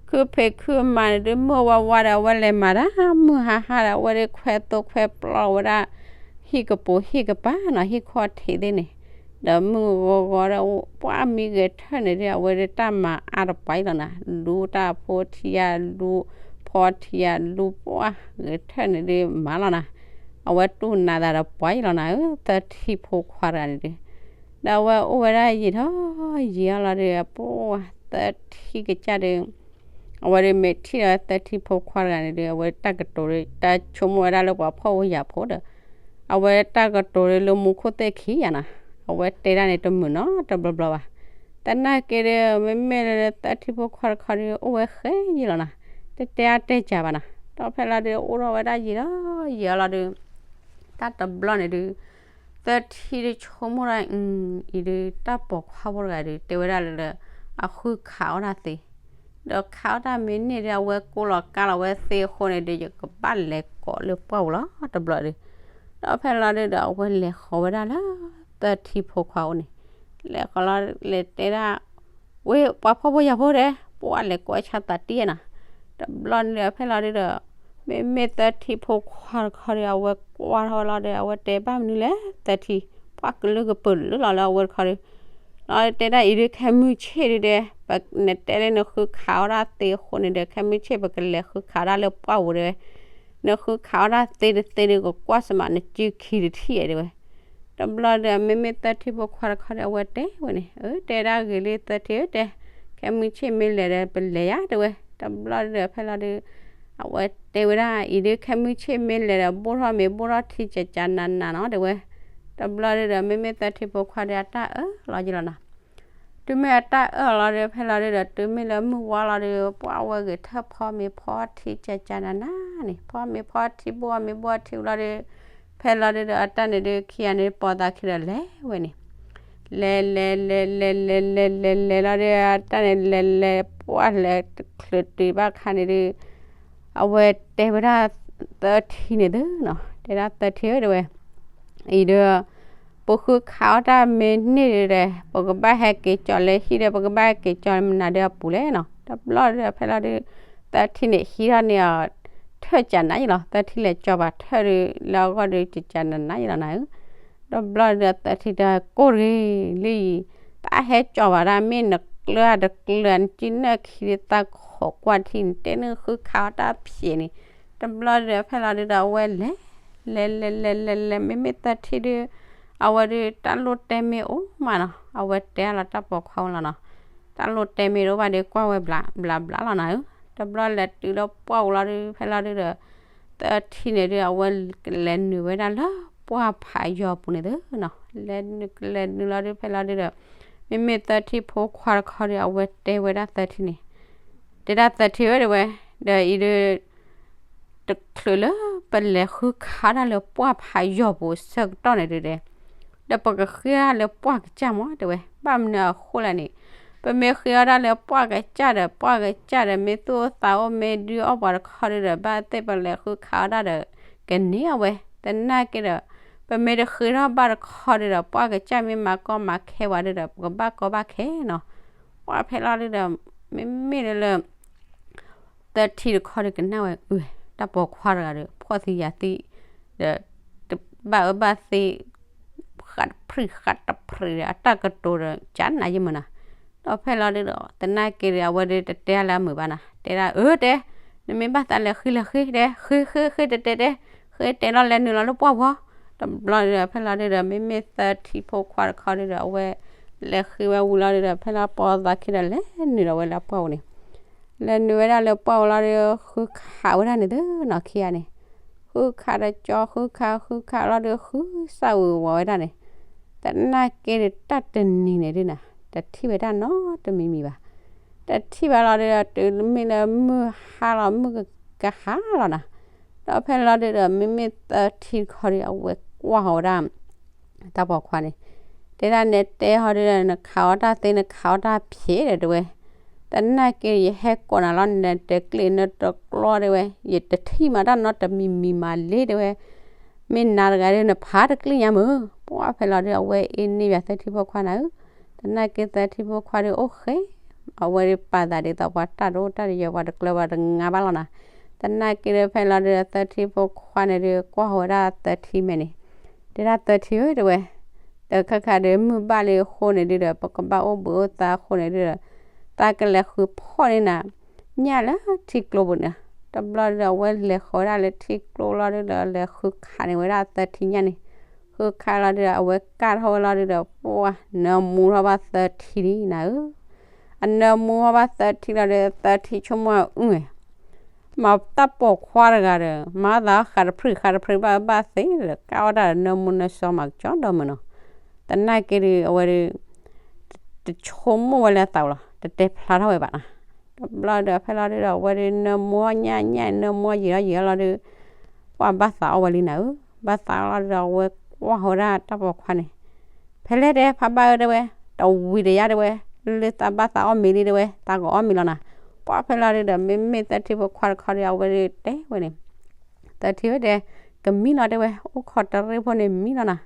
ခုဖံးခုမၤန့ၣ်ဒုး မုၢ်ဝါဝါဒီး အဝဲလဲၤမၤတၢ်မုၢ်ဟါဟါဒီး အဝဲဒၣ်ခွဲသိခွဲပျီဝဲဒၣ် ဟံၣ်ကပူၤဟံၣ်ကပၤနီၤ ဟံၣ်ခီၣ်ထံးသ့ၣ်န့ၣ်, ဒီးမုၢ်ဂီၤဂီၤဒီး ပှၤမံဂဲၤထၢၣ်န့ၣ်ဒုး အဝဲဒၣ်တၢ်မၤအါတပှၤအံၤလီၤနၤ, လူတၢ်ဖိထံဧါ လူဖီထံဧါ လူပှၤဂဲၤထၢၣ်န့ၣ်ဒုးမၤလီၤနၤ, အဝဲတူၢ်နးသးဒီးပှၤအံၤလီၤနၤဧၢ သၢထံဖိခွါတဂၤန့ၣ်ဒုး ဒီးအဝဲအိၣ်ဝဲဒၣ်ယံာ်ထီၣ်ယံာ်အါလီၤဒီး ပှၤသၢထံကစၢ်ဒီး အဝဲဒၣ်မ့ၢ်ထံၣ်ဒီးသၢထံဖိခွါတဂၤန့ၣ်ဒီး အဝဲတၢ်ကတိၤဒီး တၢ်ဆိကမိၣ်ဝဲဒၣ်လၢပှၤဖှီၣ်ဖိယာ်ဖိဒီး အဝဲတၢ်ကတိၤဒီးလၢမူခိၣ်သ့ၣ်ခံယၤနီၤ, အဝဲတဲဒၣ်န့ၣ်တမုာ်နီတဘျီဘျီဘၣ်. သနာ်က့ဒီးမ့မ့ၢ်လၢသၢထံဖိခွါတခီဒီး အိၣ်ဝဲဃဲယံာ်လီၤနီၤ, တတဲအါတဲကၢ်ဘၣ်နီၤ, ဒီးဖဲလီၤဒုးအိၣ်ထီၣ်ဝဲဒၣ်ယံာ်ဒီးယံာ်အါလီၤဒီး တၢ်တဘျီန့ၣ်ဒုး သၢထံဒုးဆိကမိၣ်ဒၣ် အံၤဒုး တၢ်ပိာ်ခွါဖိတဂၤဒုး တဲဝဲဒၣ်လၢ အဃုခးအီၣ်တၢ်သ့, ဒီးခးအီၣ်တၢ်မ့ၢ်န့ၢ်ဒုး အဝဲကိးလီၤကါလီၤဝဲသ့အဃိန့ၣ်ဒုး ယကဘၣ်လဲၤကိးလၢပှၢ်ပူၤလီၤတဘျီဒီး, ဒီးဖဲလီၤဒုးဒီး အဝဲလဲၤဃီၤဝဲဒၣ်လၢ သၢထံဖိခွါအိၣ်န့ၣ်, လဲၤဃီၤလီၤလဲၤတဲဒၣ် ဝ့ၢ်ပှၤဖှီၣ်ဖိယာ်ဖိဒီး ပှၤလဲၤကိးဆါသးတံၢ်နီၤ, တဘျီန့ၣ်ဒီးဖဲလီၤဒုးဒီး မ့မ့ၢ်သၢထံဖိခွါတခီဒီး အဝဲကွၢ်ထီၣ်ဝဲလီၤဒီး အဝဲတဲဘၣ်မနုၤလဲၣ် သၢထံ, ပှၤကလုာ်ကပၢၤလၢလီၤလၢအဝဲတခီဒီး, လီၤတဲဒၣ်အံၤဒုး ခဲမုၢ်ဆ့ၣ်ဒုးဒီး ပနတဲလၢနဃုခးအီၣ်တၢ်သ့အဃိန့ၣ်ဒီး ခဲမုၢ်ဆ့ၣ်ပကလဲၤဃုခးအီၣ်တၢ်လၢပှၢ်ပူၤတဲဝဲ, နဃုခးအီၣ်တၢ်သ့တသ့ဒုး ကကွၢ်စမးနစုခံတထံၣ်တဲဝဲ. တဘျီဒီး မ့မ့ၢ်သၢထံဖိခွါတခီဒီး အဝဲတဲဝဲန့ၣ် အၢ တဲဒၣ်ဂ့ၤလံသၢထံဧၢတဲ, ခဲမုၢ်ဆ့ၣ်မ့ၢ်လဲၤဒီး ပလဲၤယၤတဲဝဲ. တဘျီဒီး ဖဲလီၤဒုး အဝဲတဲဝဲဒၣ်အံၤဒုး ခဲမုၢ်ဆ့ၣ်မ့ၢ်လဲၤဒီး ဘိၣ်ထီၣ်မ့ၤဘိၣ်ထီၣ်ထံကကနးနးနီၤတဲဝဲ. တဘျီဒီး မ့မ့ၢ်သၢထံဖိခွါဒီး အတၢ်အၢၣ်လီၤယံၤလီၤနီၤ. တုၤမ့ၢ်အတၢ်အၢၣ်လီၤဒီး ဖဲလီၤဒုးဒီး တုၤမ့ၢ်လၢမုၢ်ဝါလီၤဒီး ပှၤဝဲဂဲၤထၢၣ်ဖီမ့ၤဖီထံကကနးနးန့ၣ် ဖီမ့ၤဖီထံဘိၣ်မ့ၤဘိၣ်ထံလီၤဒီး ဖဲလီၤဒုးဒီး အတၢ်န့ၣ်ဒုး ခံဂၤန့ၣ် ပိာ်သးခံဒီးလဲၤဝဲန့ၣ် လဲၤလဲၤလဲၤလဲၤလဲၤလဲၤလဲၤလီၤဒီး အတၢ်န့ၣ် လဲၤလဲၤပှၢ်လဲၤတချုးတုၤဘၣ်ခါန့ၣ်ဒုး အဝဲတဲဝဲဒၣ်သၢထံန့ၣ်သုနီၤ တဲဒၣ်သၢထံဧၢတဲဝဲ အံၤဒီး ပဃုခးအီၣ်တၢ်မ့ၢ်န့ၢ်ဒုးဒီး ပကဘၣ်ဟဲက့ၤကၠီၤလၢဟံၣ်ဒီး ပကဘၣ်ဟဲက့ၤကၠီၤမနုၤဒုးအပူၤလဲၣ်နီၤ. တဘျီဒီး ဖဲလီၤဒုး သၢထံန့ၣ်ဟံးထီၣ်န့ၢ်အီၤ ထၢၣ်ကနးယံၤလီၤ. သၢထံလဲၤကၠီၤဘၣ်ထၢၣ်ဒုး လၢအဂီၢ်ဒုး ကကနးနးယံၤလီၤနၤဧၢ. တဘျီဒီး သၢထံတကိၢ်တဂ့ၤ လၢယံၤ တၢ်ဟဲကၠီၤဘၣ်ဒၣ် မ့ၢ်နကျၢၢ်တကျၢၢ် နစုနၢၣ်ခံဒုးသးခိးကွၢ်ထံန့ၣ် တဲနုာ်ဃုခးအီၣ်တၢ်ဖျဲးန့ၣ်. တဘျီဒီး ဖဲလီၤဒုးဒီး အဝဲလဲၤ လဲၤလဲၤလဲၤလဲၤလဲၤ မ့မ့ၢ်သၢထံဒုး အဝဲဒုး တၢ်လိၣ်တဲမ့ၢ်အိၣ်မးနီၤ အဝဲတဲအါလီၤတၢ်ပိာ်ခွါဝဲလီၤနီၤ. တၢ်လိၣ်တဲမ့ၢ်တအိၣ်ဘၣ်ဒီး ကွၢ်ဝဲဘျးဘျးဘျးလီၤနၤဧၢ. တဘျီလဲၤတုၤလၢပှၢ်ပူၤလီၤဒုး ဖဲလီၤဒုးဒီး သၢထံန့ၣ်ဒုး အဝဲလဲၤနုာ်ဝဲဒၣ်လၢပှၢ်ဖးယီၤပူၤန့ၣ်သုနီၤ. လဲၤနုာ်လဲၤနုာ်လီၤဒုး ဖဲလီၤဒုးဒီး မ့မ့ၢ်သၢထံဖိခွါတခီဒီး အဝဲတဲဝဲဒၣ်သၢထံန့ၣ် တဲဒၣ်သၢထံဧၢတဲဝဲ ဒီးအံၤဒုး တချုးလၢပလဲၤဃုခးဒၣ်လၢပှၢ်ဖးယီၤပူၤဆၢကတီၢ်န့ၣ်ဒုးဒီး ဒီးပကဃ့အီၣ်လၢပှၢ်ကစၢ်မးတဲဝဲ ဘၣ်မနုၤအဃိလဲၣ်န့ၣ် ပမ့ၢ်ဃ့အီၣ်ဒၣ်လၢပှၢ်ကစၢ်ဒီး ပှၢ်ကစၢ်ဒီး မ့ၢ်သူၣ်အိၣ်သးအိၣ် မ့ၢ်ဒုးအီၣ်ပှၤတခီဒုးဒီး ဘၣ်သ့ၣ်ပလဲၤဃုခးအီၣ်ဒၣ်ဒီး ကန့ၢ်အဝဲ သနာ်က့ဒီး ပမ့ၢ်တဃ့ထီၣ်ဘၣ်တခီဒုးဒီး ပှၢ်ကစၢ်မ့ၢ်မၤကီမၤခဲဝဲဒုးဒီး ပကဘၣ်ကီဘၣ်ခဲနီၤ. ပှၢ်ဖဲလီၤဒုးဒီး မ့မ့ၢ်လၢ သၢထံတခီဒီးကနၣ်ဝဲ အၢ တၢ်ပိာ်ခွါတဂၤဒီး ဖှီၣ်သံယာ်သံ ဒီး တဘၣ်အၢဘၣ်သီ ဃးတဖျံးဃးတဖျံးဒီး အတၢ်ကတိၤဒီး ကနၣ်ယမုာ်နၤ. ဒီးဖဲလီၤဒုးဒီး သနာ်က့ဒီး အဝဲဒုးတတဲလၢအမုာ်ဘၣ်နၤ တဲဒၣ်အၢတဲ နမ့ၢ်ဘၣ်သးလဲၤဃ့လဲၤဃ့တဲ ဃ့ဃ့ဃ့တတဲတဲ ဃ့တဲလီၤလဲၤနုာ်လီၤလၢပှၢ်ဝီ တဘျီဒီး ဖဲလီၤဒုးဒီး မ့မ့ၢ်သၢထံဖိခွါတခီဒုးဒီး အဝဲ လဲၤဃ့ဝဲဝံၤလီၤဒုးဒီး ဖဲလီၤပိာ်သးခံဒီးလဲၤနုာ်ဒီးဝဲလၢပှၢ်ပူၤန့ၣ် လဲၤနုာ်ဝဲဒၣ်လၢပှၢ်ပူၤလီၤဒီး ဃုခးဝဲဒၣ်န့ၣ်သုနီၤခံဂၤန့ၣ် ဃုခးဒီးကၠီ ဃုခး ဃုခးလီၤဒီး ဃုစၢ်ဝံၤဝီၤဝဲဒၣ်န့ၣ် သနာ်က့ဒီးတၢ်တနံၤန့ၣ်ဒုးနၤ တထံၣ်ဝဲဒၣ်နီတမံၤမံၤဘၣ်. တထံၣ်ဘၣ်လီၤဒုးဒီး တုၤမ့ၢ်လၢမုၢ်ဟါလီၤ မုၢ်ကဟါလီၤနၤ ဒီးဖဲလီၤဒုးဒီး မ့မ့ၢ်သၢထံတခီဒီး အဝဲကွၢ်ဃီၤဝဲဒၣ် တၢ်ပိာ်ခွါန့ၣ် တဲဒၣ်နဲတဲဟီဒုးဒီး နခးအီၣ်တၢ်သ့ နခးအီၣ်တၢ်ဖျဲးဒီးတဲဝဲ သနာ်က့ ယဟဲကိးနၤလီၤ နတကျ့ၣ်နတကျီတဲဝဲ ယတထံၣ်မးတၢ်နီတမံၤမံၤမးလ့တဲဝဲ မ့ၢ်နၤတဂၤဒီး နဖးတကျံၣ်ညါမုၢ်, ပှၢ်ဖဲလီၤဒုး အဝဲအ့န့ၢ်ဘၣ်သၢထံဖိခွါနၤဧၢ, သနာ်က့သၢထံဖိခွါဒီးအိၣ်ဃဲ, အဝဲဒီးပာ်သးဒ်သိးပှၤတၢ်ဒိၣ်တၢ်ယိာ် ပှၤတကျၢၤပှၤတငါဘၣ်လီၤနၤ, သနာ်က့ဒီးဖဲလီၤဒုး သၢထံဖိခွါန့ၣ်ဒုး ကွၢ်ဃီၤဝဲဒၣ်သၢထံမဲာ်န့ၣ်, တဲဒၣ်သၢထံဧၢ တဲဝဲ, တခါခါဒီးမုၢ်ဘၣ်လံအဃိန့ၣ်ဒုးဒီး ပကဘၣ်အိၣ်ဘှံးအိၣ်သါအဃိန့ၣ်ဒုးဒီး တၢ်ကလဲၤဃုဖီၣ်န့ၢ်နၤ ညၣ်လၢထံကျိပူၤန့ၣ်, တဘျီဒုးဒီး အဝဲလဲၤဃီၤဝဲဒၣ်လၢထံကျိလီၤဒုးဒီး လဲၤဃုခးန့ၢ်ဝဲဒၣ်သၢထံညၣ်န့ၣ်, ဃုခးလီၤဒုးဒီး အဝဲကၢ်ထီၣ်ဝဲလီၤဒုးဒီး ပှၢ်နၢမူထီၣ်ဘၣ်သၢထံလံနၤဧၢ, အနၢမူထီၣ်ဘၣ်သၢထံလီၤဒီး သၢထံဆိကမိၣ်အုၣ်ဝဲ မ့ၢ်တၢ်ပိာ်ခွါတဂၤဒီး မၤသးဃးတဖျၢၣ်ဃးတဖျၢၣ်ဘၣ်ဘၣ်သ့ဒီး ကၢ်အီၣ်တၢ်ဒီးနၢမူနၢစီမၤကကီဒီမုၢ်နီၤ, သနာ်က့ဒီး အဝဲဒီး တဆိကမိၣ်ဝဲလၢအသးလီၤ တတဲဖျါထီၣ်ဝဲဘၣ်နီၤ, တဘျီဒီးဖဲလီၤဒုးဒီး အဝဲဒီးနၢမူအီၣ်ညၣ်ညၣ် နၢမူအီၣ်ယံာ်ထီၣ်ယံာ်ထီၣ်လီၤဒီး ပှၢ်ဘၣ်သးအီၣ်ဝဲလံနၤဧၢ, ဘၣ်သးအီၣ်လီၤဒုးဒီး အဝဲကွၢ်ဃီၤဝဲဒၣ်တၢ်ပိာ်ခွါန့ၣ်, ဖဲလဲၣ်တဲဖးဘၣ်ဧၢတဲဝဲ, တဝံၤတယါတဲဝဲ, လၢသးဘၣ်သးအီၣ်မ့ၤလံတဲဝဲ သးကအီၣ်မ့ၤလီၤနၤ, ပှၢ်ဖဲလီၤဒုးဒီး မ့မ့ၢ်သၢထံဖိခွါတခီဒီး အဝဲဒီးတဲဝဲန့ၣ် သၢထံဝဲတဲ, ကမံလီၤတဲဝဲ, အိၣ်ခိးတရ့ဖိန့ၣ်မံလီၤနၤ,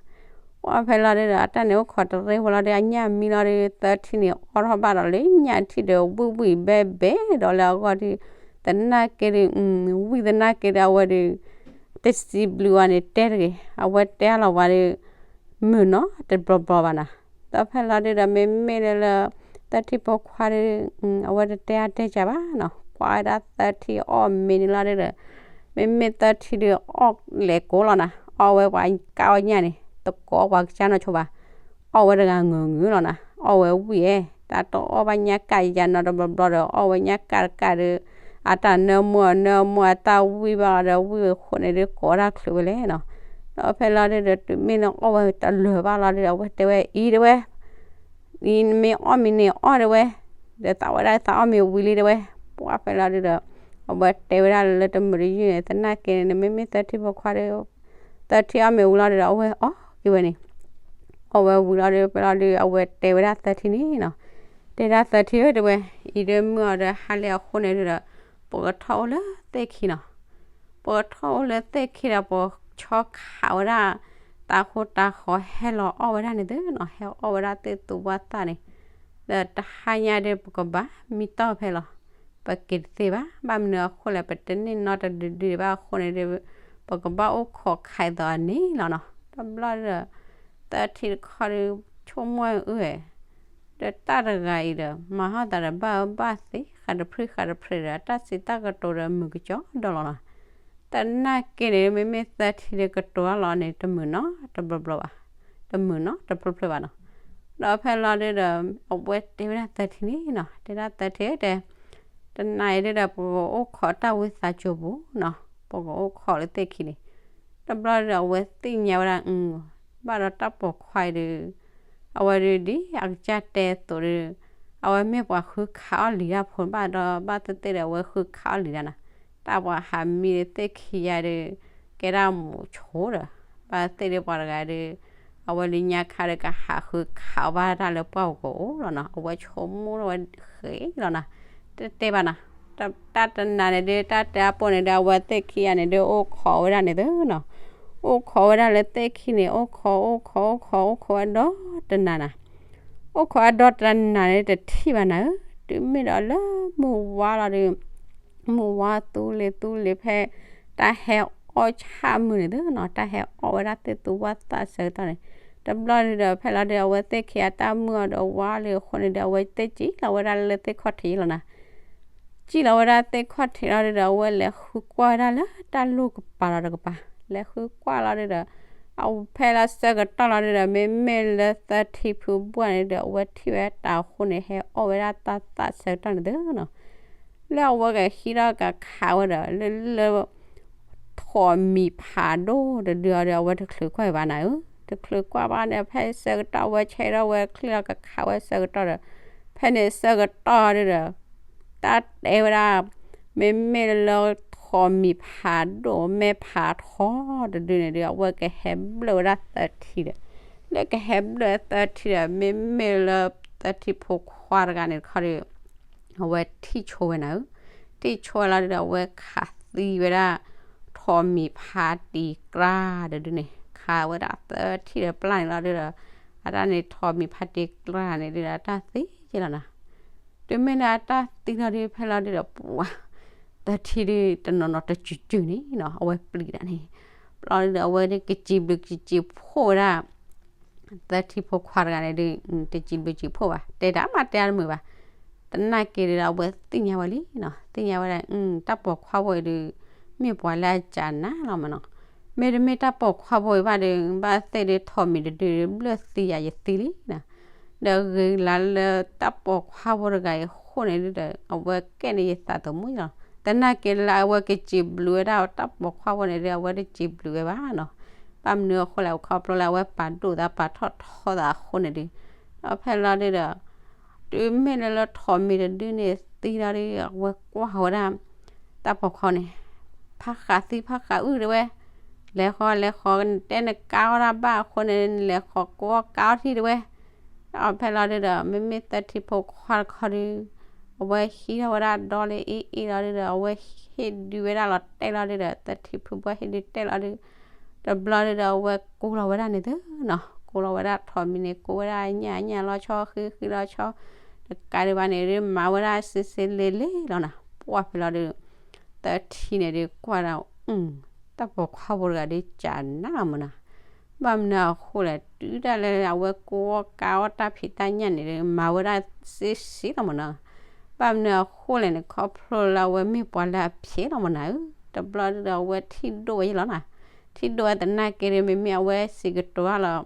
ပှၢ်ဖဲလီၤဒုးဒီး အတၢ်န့ၣ်အိၣ်ခိးတရ့ဖိလီၤဒီး အညၣ်မံလီၤဒီး သၢထံန့ၣ်အီၣ်ထီၣ်ဘၣ်ဒီးလၢညၣ်ထံၣ်ဒီး ဝံၣ်ဝံၣ်ဘဲဘဲဒီးလၢအဂီၢ်ဒီး သနာ်က့ဒီး ဝံၣ်သနာ်က့ဒီး အဝဲဒီး တစံးဘျုးအီၤန့ၣ်တဲတဂ့ၤ, အဝဲတဲအလီၤဝဲဒီး မုာ်နီၤတဘျီဘျီဘၣ်နၤ, ဒီးဖဲလီၤဒုးဒီး မ့မ့ၢ်လၢလၢ သၢထံဖိခွါဒီး အဝဲတတဲအါတဲကၢဘၣ်နီၤ, ကွၢ်ဝဲဒၣ်သၢထံအီၣ်မ့ၤန့ၣ်လီၤဒုးဒီး မ့မ့ၢ်သၢထံဒီးအီၣ်လဲၤကိးလီၤနၤ, အီၣ်ဝဲပှၤကၢ်အီၣ်ညၣ်န့ၣ် တကိးပှၤကစၢ်နီၢ်ဆိဘၣ်, အီၣ်ဝဲတဂၤငုာ်ငုာ်လီၤနၤ, အီၣ်ဝဲဝံၣ်ဧဲ, တၢ်တအီၣ်ဘၣ်ညၣ်ကၢ်ယၤနီၤတဘျီဘျီဒီး အီၣ်ဝဲညၣ်ကၢ်တကၢ်ဒီး အတၢ်နၢမူအီၤ နၢမူအတၢ်ဝံၣ်ဘၣ်ဒီး ဝံၣ်ဝဲအဃိန့ၣ်ဒီး ကိးတၢ်ချုးဝဲလဲၣ်နီၤ, ဒီးဖဲလီၤဒုးဒီး တုၤမ့ၢ်နအီၣ်ဝဲတလၢာ်ဘၣ်လီၤဒုးဒီး အဝဲတဲဝဲအံၤတဲဝဲ အံၤနမ့ၢ်အီၣ်မ့ၤန့ၣ်အီၣ်တဲဝဲ, ဒီးသးဝဲဒၣ်သးအီၣ်မ့ၤဝံၤလံတဲဝဲ, ပှၢ်ဖဲလီၤဒုးဒီး အဝဲတဲဝဲဒၣ်လၢတမုာ်တယုၢ်န့ၣ် သနာ်က့န့ၣ် မ့မ့ၢ်သၢထံဖိခွါဒီး သၢထံအီၣ်မ့ၤဝံၤလီၤဒုးဒီး အဝဲအီၣ်က့ၤဝဲန့ၣ်, အီၣ်ဝဲဝံၤလီၤဒုး ဖဲလီၤဒုး အဝဲတဲဝဲဒၣ်သၢထံန့ၣ်နီၤ, တဲဒၣ်သၢထံဧၢတဲဝဲ, အံၤဒီးမုၢ်အီၤဒီးဟါလၢအဃိန့ၣ်ဒုးဒီး ပကထီၣ်အိၣ်လၢသ့ၣ်ခံနီၤ ပကထီၣ်အိၣ်လၢသ့ၣ်ခံဒီး ပဆီခးဝဲဒၣ် တၢ်ဃိတၢ်ဃီဟဲလီၤအီၣ်ဝဲဒၣ်န့ၣ်သုနီၤ, ဟဲအီၣ်ဝဲဒၣ်သ့ၣ်သူဝၣ်သၣ်န့ၣ်, ဒီးတဟါညါဒီးပကဘၣ်မံတီၢ်ဖဲလီၤ, ပက့ၤတသ့ဘၣ်, ဘၣ်မနုၤအဃိလဲၣ် ပတန့ၢ်နီတဒုဒုဒံးဘၣ်အဃိန့ၣ်ဒီး ပကဘၣ်အိၣ်ခိးခးအသိးအန့ၣ်လီၤနီၤ, တဘျီဒီး သၢထံတခီဒီး ဆိကမိၣ်အုၣ်ဝဲ ဒီးတၢ်တဂၤအံၤဒီး မၤဟီၣ်သးဒီးဘၣ်အၢဘၣ်သီ ဃးတဖျၢၣ်ဃးတဖျၢၣ်ဒီး တၢ်စံးတၢ်ကတိၤဒီးမုာ်ကစီဒီလီၤနီၤ, သနာ်က့န့ၣ် မ့မ့ၢ်သၢထံဒီးကတိၤတၢ်လီၤန့ၣ် တမုာ်နီတဘျီဘျီဘၣ်, တမုာ်နီတဖျၢၣ်ဖျၢၣ်ဘၣ်နီၤ, ဒီးဖဲလီၤဒုးဒီး အဝဲတဲဝဲဒၣ်သၢထံန့ၣ်နီၤ, တဲဒၣ်သၢထံတဲ တနၤအံၤဒုးဒီး ပကအိၣ်ခိးတၢ်ဝံသးစူၤပူၤနီၤ, ပကအိၣ်ခိးလၢသ့ၣ်ခံန့ၣ်, တဘျီဒီးအဝဲသ့ၣ်ညါဝဲဒၣ် ဘၣ်ဒီးတၢ်ပိာ်ခွါအံၤဒီး အဝဲဒုးဒ်အကစၢ်တဲအသိးဒီး အဝဲမ့ၢ်ပှၤဃုခးအီၣ်လံၤတၢ်ဖိဘၣ်ဒီး ဘၣ်သ့ၣ်သ့ၣ်ဒီးအဝဲဃုခးအီၣ်လံၤတၢ်နီၤ, တၢ်ပှၤဟးမံဒီးသ့ၣ်ခံယါဒီး ကဲဒၣ်မိၤဆိဒီး ဘၣ်သ့ၣ်သ့ၣ်ပှၤတဂၤဒီး အဝဲလၢညါခါဒီးကဟးဃုခးအီၣ်ဘၣ်တၢ်လၢပှၢ်ပူၤကအိၣ်လီၤနီၤ, အဝဲဆိကမိၣ်ထီၣ်ဝဲဃဲလီၤနီၤ, တတဲဘၣ်နီၤ, တၢ်တနၤန့ၣ်ဒီး တၢ်တဲအပိၢ်န့ၣ်ဒီး အဝဲသ့ၣ်ခံဂၤန့ၣ်ဒီး အိၣ်ခိးဝဲဒၣ်န့ၣ်သုနီၤ, အိၣ်ခိးဝဲဒၣ်လၢသ့ၣ်ခံန့ၣ် အိၣ်ခိး အိၣ်ခိး အိၣ်ခိး အိၣ်ခိးဝဲဒီတနၤနီၤ, အိၣ်ခိးဝဲဒီတနၤန့ၣ် တထံၣ်ဘၣ်နၤဧၢ, တုၤမ့ၢ်ဒီးလၢမုၢ်ဝါလီၤဒီး မုၢ်ဝါသူလ့ၤသူလ့ၤဖဲ တၢ်ဟဲအီၣ်ဆၣ်မုၢ်န့ၣ်သုနီၤ, တၢ်ဟဲအီၣ်ဝဲဒၣ်သ့ၣ်သူဝၣ်သၣ်ဆၢကတီၢ်န့ၣ်, တဘျီဒုးဒီး ဖဲလီၤဒုး အဝဲသ့ၣ်ခံဂၤတၢ်မုၢ်အီၤဒီးဝါလံအဃိန့ၣ်ဒီး အဝဲသ့ၣ်စံၣ်လီၤဝဲဒၣ်လၢသ့ၣ်ခီၣ်ထံးလီၤနီၤ, စံၣ်လီၤဝဲဒၣ်သ့ၣ်ခီၣ်ထံးလီၤဒုးဒီး အဝဲလဲၤဃုကွၢ်ဝဲဒၣ်လၢတၢ်လိၣ်ကပၤလီၤတကပၤ, လဲၤဃုကွၢ်လီၤဒုးဒီး အဖဲလီၤဆၢကတီၢ်လီၤဒုးဒီး မ့မ့ၢ်လၢသၢထံဖုဘှၢ်န့ၣ်ဒီး အဝဲထံၣ်ဝဲတၢ်အဃိန့ၣ် ဟဲအီၣ်ဝဲဒၣ်တၢ်သၣ်ဆၢကတီၢ်န့ၣ်သုနီၤ, လၢအဝဲကဟံးထီၣ်ကခးဝဲဒီး လၢလၢ ထိးမံၤဖးဒိၣ်တဒုအီၤဒီး အဝဲတချုးကွၢ်ဘၣ်နၤဧၢ, တချုးကွၢ်ဘၣ်န့ၣ် ဖဲဆၢကတီၢ်အဝဲဆဲးထီၣ်ဝဲချံၣ်လီၤကခးဝဲဆၢကတီၢ်ဒီး ဖဲန့ၣ်ဆၢကတီၢ်ဒုးဒီး တၢ်တဲဝဲဒၣ် မ့မ့ၢ်လၢထိးမံၤဖးဒိၣ်မဲာ်ဖးထီတဒုန့ၣ်ဒီး အဝဲကဟဲဘျၢၣ်ဝဲဒၣ်သၢထံဒီး လၢကဟဲဘျၢၣ်သၢထံဒီး မ့မ့ၢ်လၢသၢထံဖိခွါတဂၤန့ၣ်တခီဒီး အဝဲထံၣ်ဆိဝဲနၤဧၢ, ထံၣ်ဆိဝဲလီၤဒုးဒီး အဝဲခးသံဝဲဒၣ် ထိးမံၤဖးတံၤကြၢ်တဒုန့ၣ် ခးဝဲဒၣ်သၢထံၣ်ဒီးပျၢ်န့ၣ်လီၤဒုဒီး အတၢ်န့ၣ်ထိးမံၤဖးတံၤကြၢ်န့ၣ်ဒုဒီး အတၢ်သံယဲလီၤနီၤ. တုၤမ့ၢ်လၢအတၢ်သံလီၤဒု ဖဲလီၤဒုဒီး ပှၤ သၢထံၣ်ဒု တနီၤနီၤတစုၤစုၤန့ၣ်နီၤ အဝဲပျံၤတၢ်န့ၣ် ဘျီဒုဒီး အဝဲဒုကစံးဘျုးကစံးဖှိၣ်ဝဲဒၣ် သၢထံၣ်ဖိခွါတဂၤန့ၣ်ဒု တစံးဘျုးစံးဖှိၣ်ဘၣ် တဲတၢ်မၤတဲတၢ်တမုာ်ဘၣ်. သနာ်က့ဒုဒီး အဝဲသ့ၣ်ညါဝဲလံနီၤ သ့ၣ်ညါဝဲဒၣ် တၢ်ပိာ်ခွါဖိအံၤဒု မ့ၢ်ပှၤလၢအကနၣ်လီၤမးနီၤ. မ့တမ့ၢ်တၢ်ပိာ်ခွါဖိအံၤဘၣ်ဒု ဘၣ်သ့ၣ်ဒုထိးမံၤတဒု ဘျၢၣ်သံယၤယသံလံနီၤ. ဒီးဂ့ၤလၢလၢတၢ်ပိာ်ခွါဖိတဂၤအံၤအဃိန့ၣ်ဒုဒီး အဝဲကဲန့ၢ်ယသးသမူလီၤ. သနာ်က့လၢအဝဲကစံးဘျုးဝဲဒၣ်တၢ်ပိာ်ခွါဖိန့ၣ်ဒု အဝဲတစံးဘျုးဝဲဘၣ်နီၤ. ဘၣ်မနုၤအဃိလဲၣ် ခီဖျိလၢအဝဲပာ်ဒိၣ်သးပာ်ထီၣ်ထီသးအဃိန့ၣ်ဒု ဒီးဖဲလီၤဒုဒီး တုၤမ့ၢ်လၢလၢထိးမံၤတဒုန့ၣ်သံလီၤဒု အဝဲကွၢ်ဝဲဒၣ် တၢ်ပိာ်ခွါန့ၣ် ဖးဃးသံဖးဃးအုၣ်တဲဝဲ, လဲၤဃီလဲၤဃီ နတဲနကါအီၣ်တၢ်ဘၣ်အဃိန့ၣ် နလဲၤဃီကိးကါအီၣ်ထံၣ်တဲဝဲ. ဒီးဖဲလီၤဒုဒီး မ့မ့ၢ်သၢထံၣ်ဖိခွါတခီဒု အဝဲဟံးထီၣ်ဝဲဒၣ်ဒီလၢအ့ၣ်အ့ၣ်လီၤဒုဒီး အဝဲဟ့ၣ်ဒုးဝဲဒၣ်လီၤတဲာ်လီၤဒုဒီး သၢထံၣ်ဖုဘီဟ့ၣ်ဒုးတဲာ်လီၤဒု တဘျီဒုဒီး အဝဲကိးလီၤဝဲဒၣ်န့ၣ်သုနီၤ ကိးလီၤဝဲဒၣ်ထိးမံၤန့ၣ် ကိးဝဲဒၣ်ညၣ်ညၣ်လီၤဆီ ဃံဃံလီၤဆီ တကးဒံးဘၣ်န့ၣ်ဒု မၤဝဲဒၣ်စ့စ့လ့လ့လီၤနီၤ. ပှၢ်ဖဲလီၤဒု သၢထံၣ်န့ၣ်ဒု ကွၢ်ဒီး တၢ်ပိာ်ခွါဖိတဂၤဒု ကနၣ်လီၤမးနီၤ. ဘၣ်မနုၤအဃိလဲၣ် တုၤဒၣ်လဲာ်အဝဲကိးအီၣ်ကါအီၣ်တၢ်ဖံးတၢ်ညၣ်န့ၣ်ဒု မၤဝဲဒၣ်စ့စ့လီၤမးနီၤ. ဘၣ်မနုၤအဃိလဲၣ်န့ၣ် ခီဖျိလၢအဝဲမ့ၢ်ပှၤလၢအဖျဲးလီၤမးနီၤဧၢ. တဘျီဒုဒီး အဝဲထံၣ်ဒိၣ်ဝဲယလီၤနီၤ. ထံၣ်ဒိၣ်ဝဲသနာ်က့ဒု မ့မ့ၢ်အဝဲစံးကတိၤတၢ်လီၤ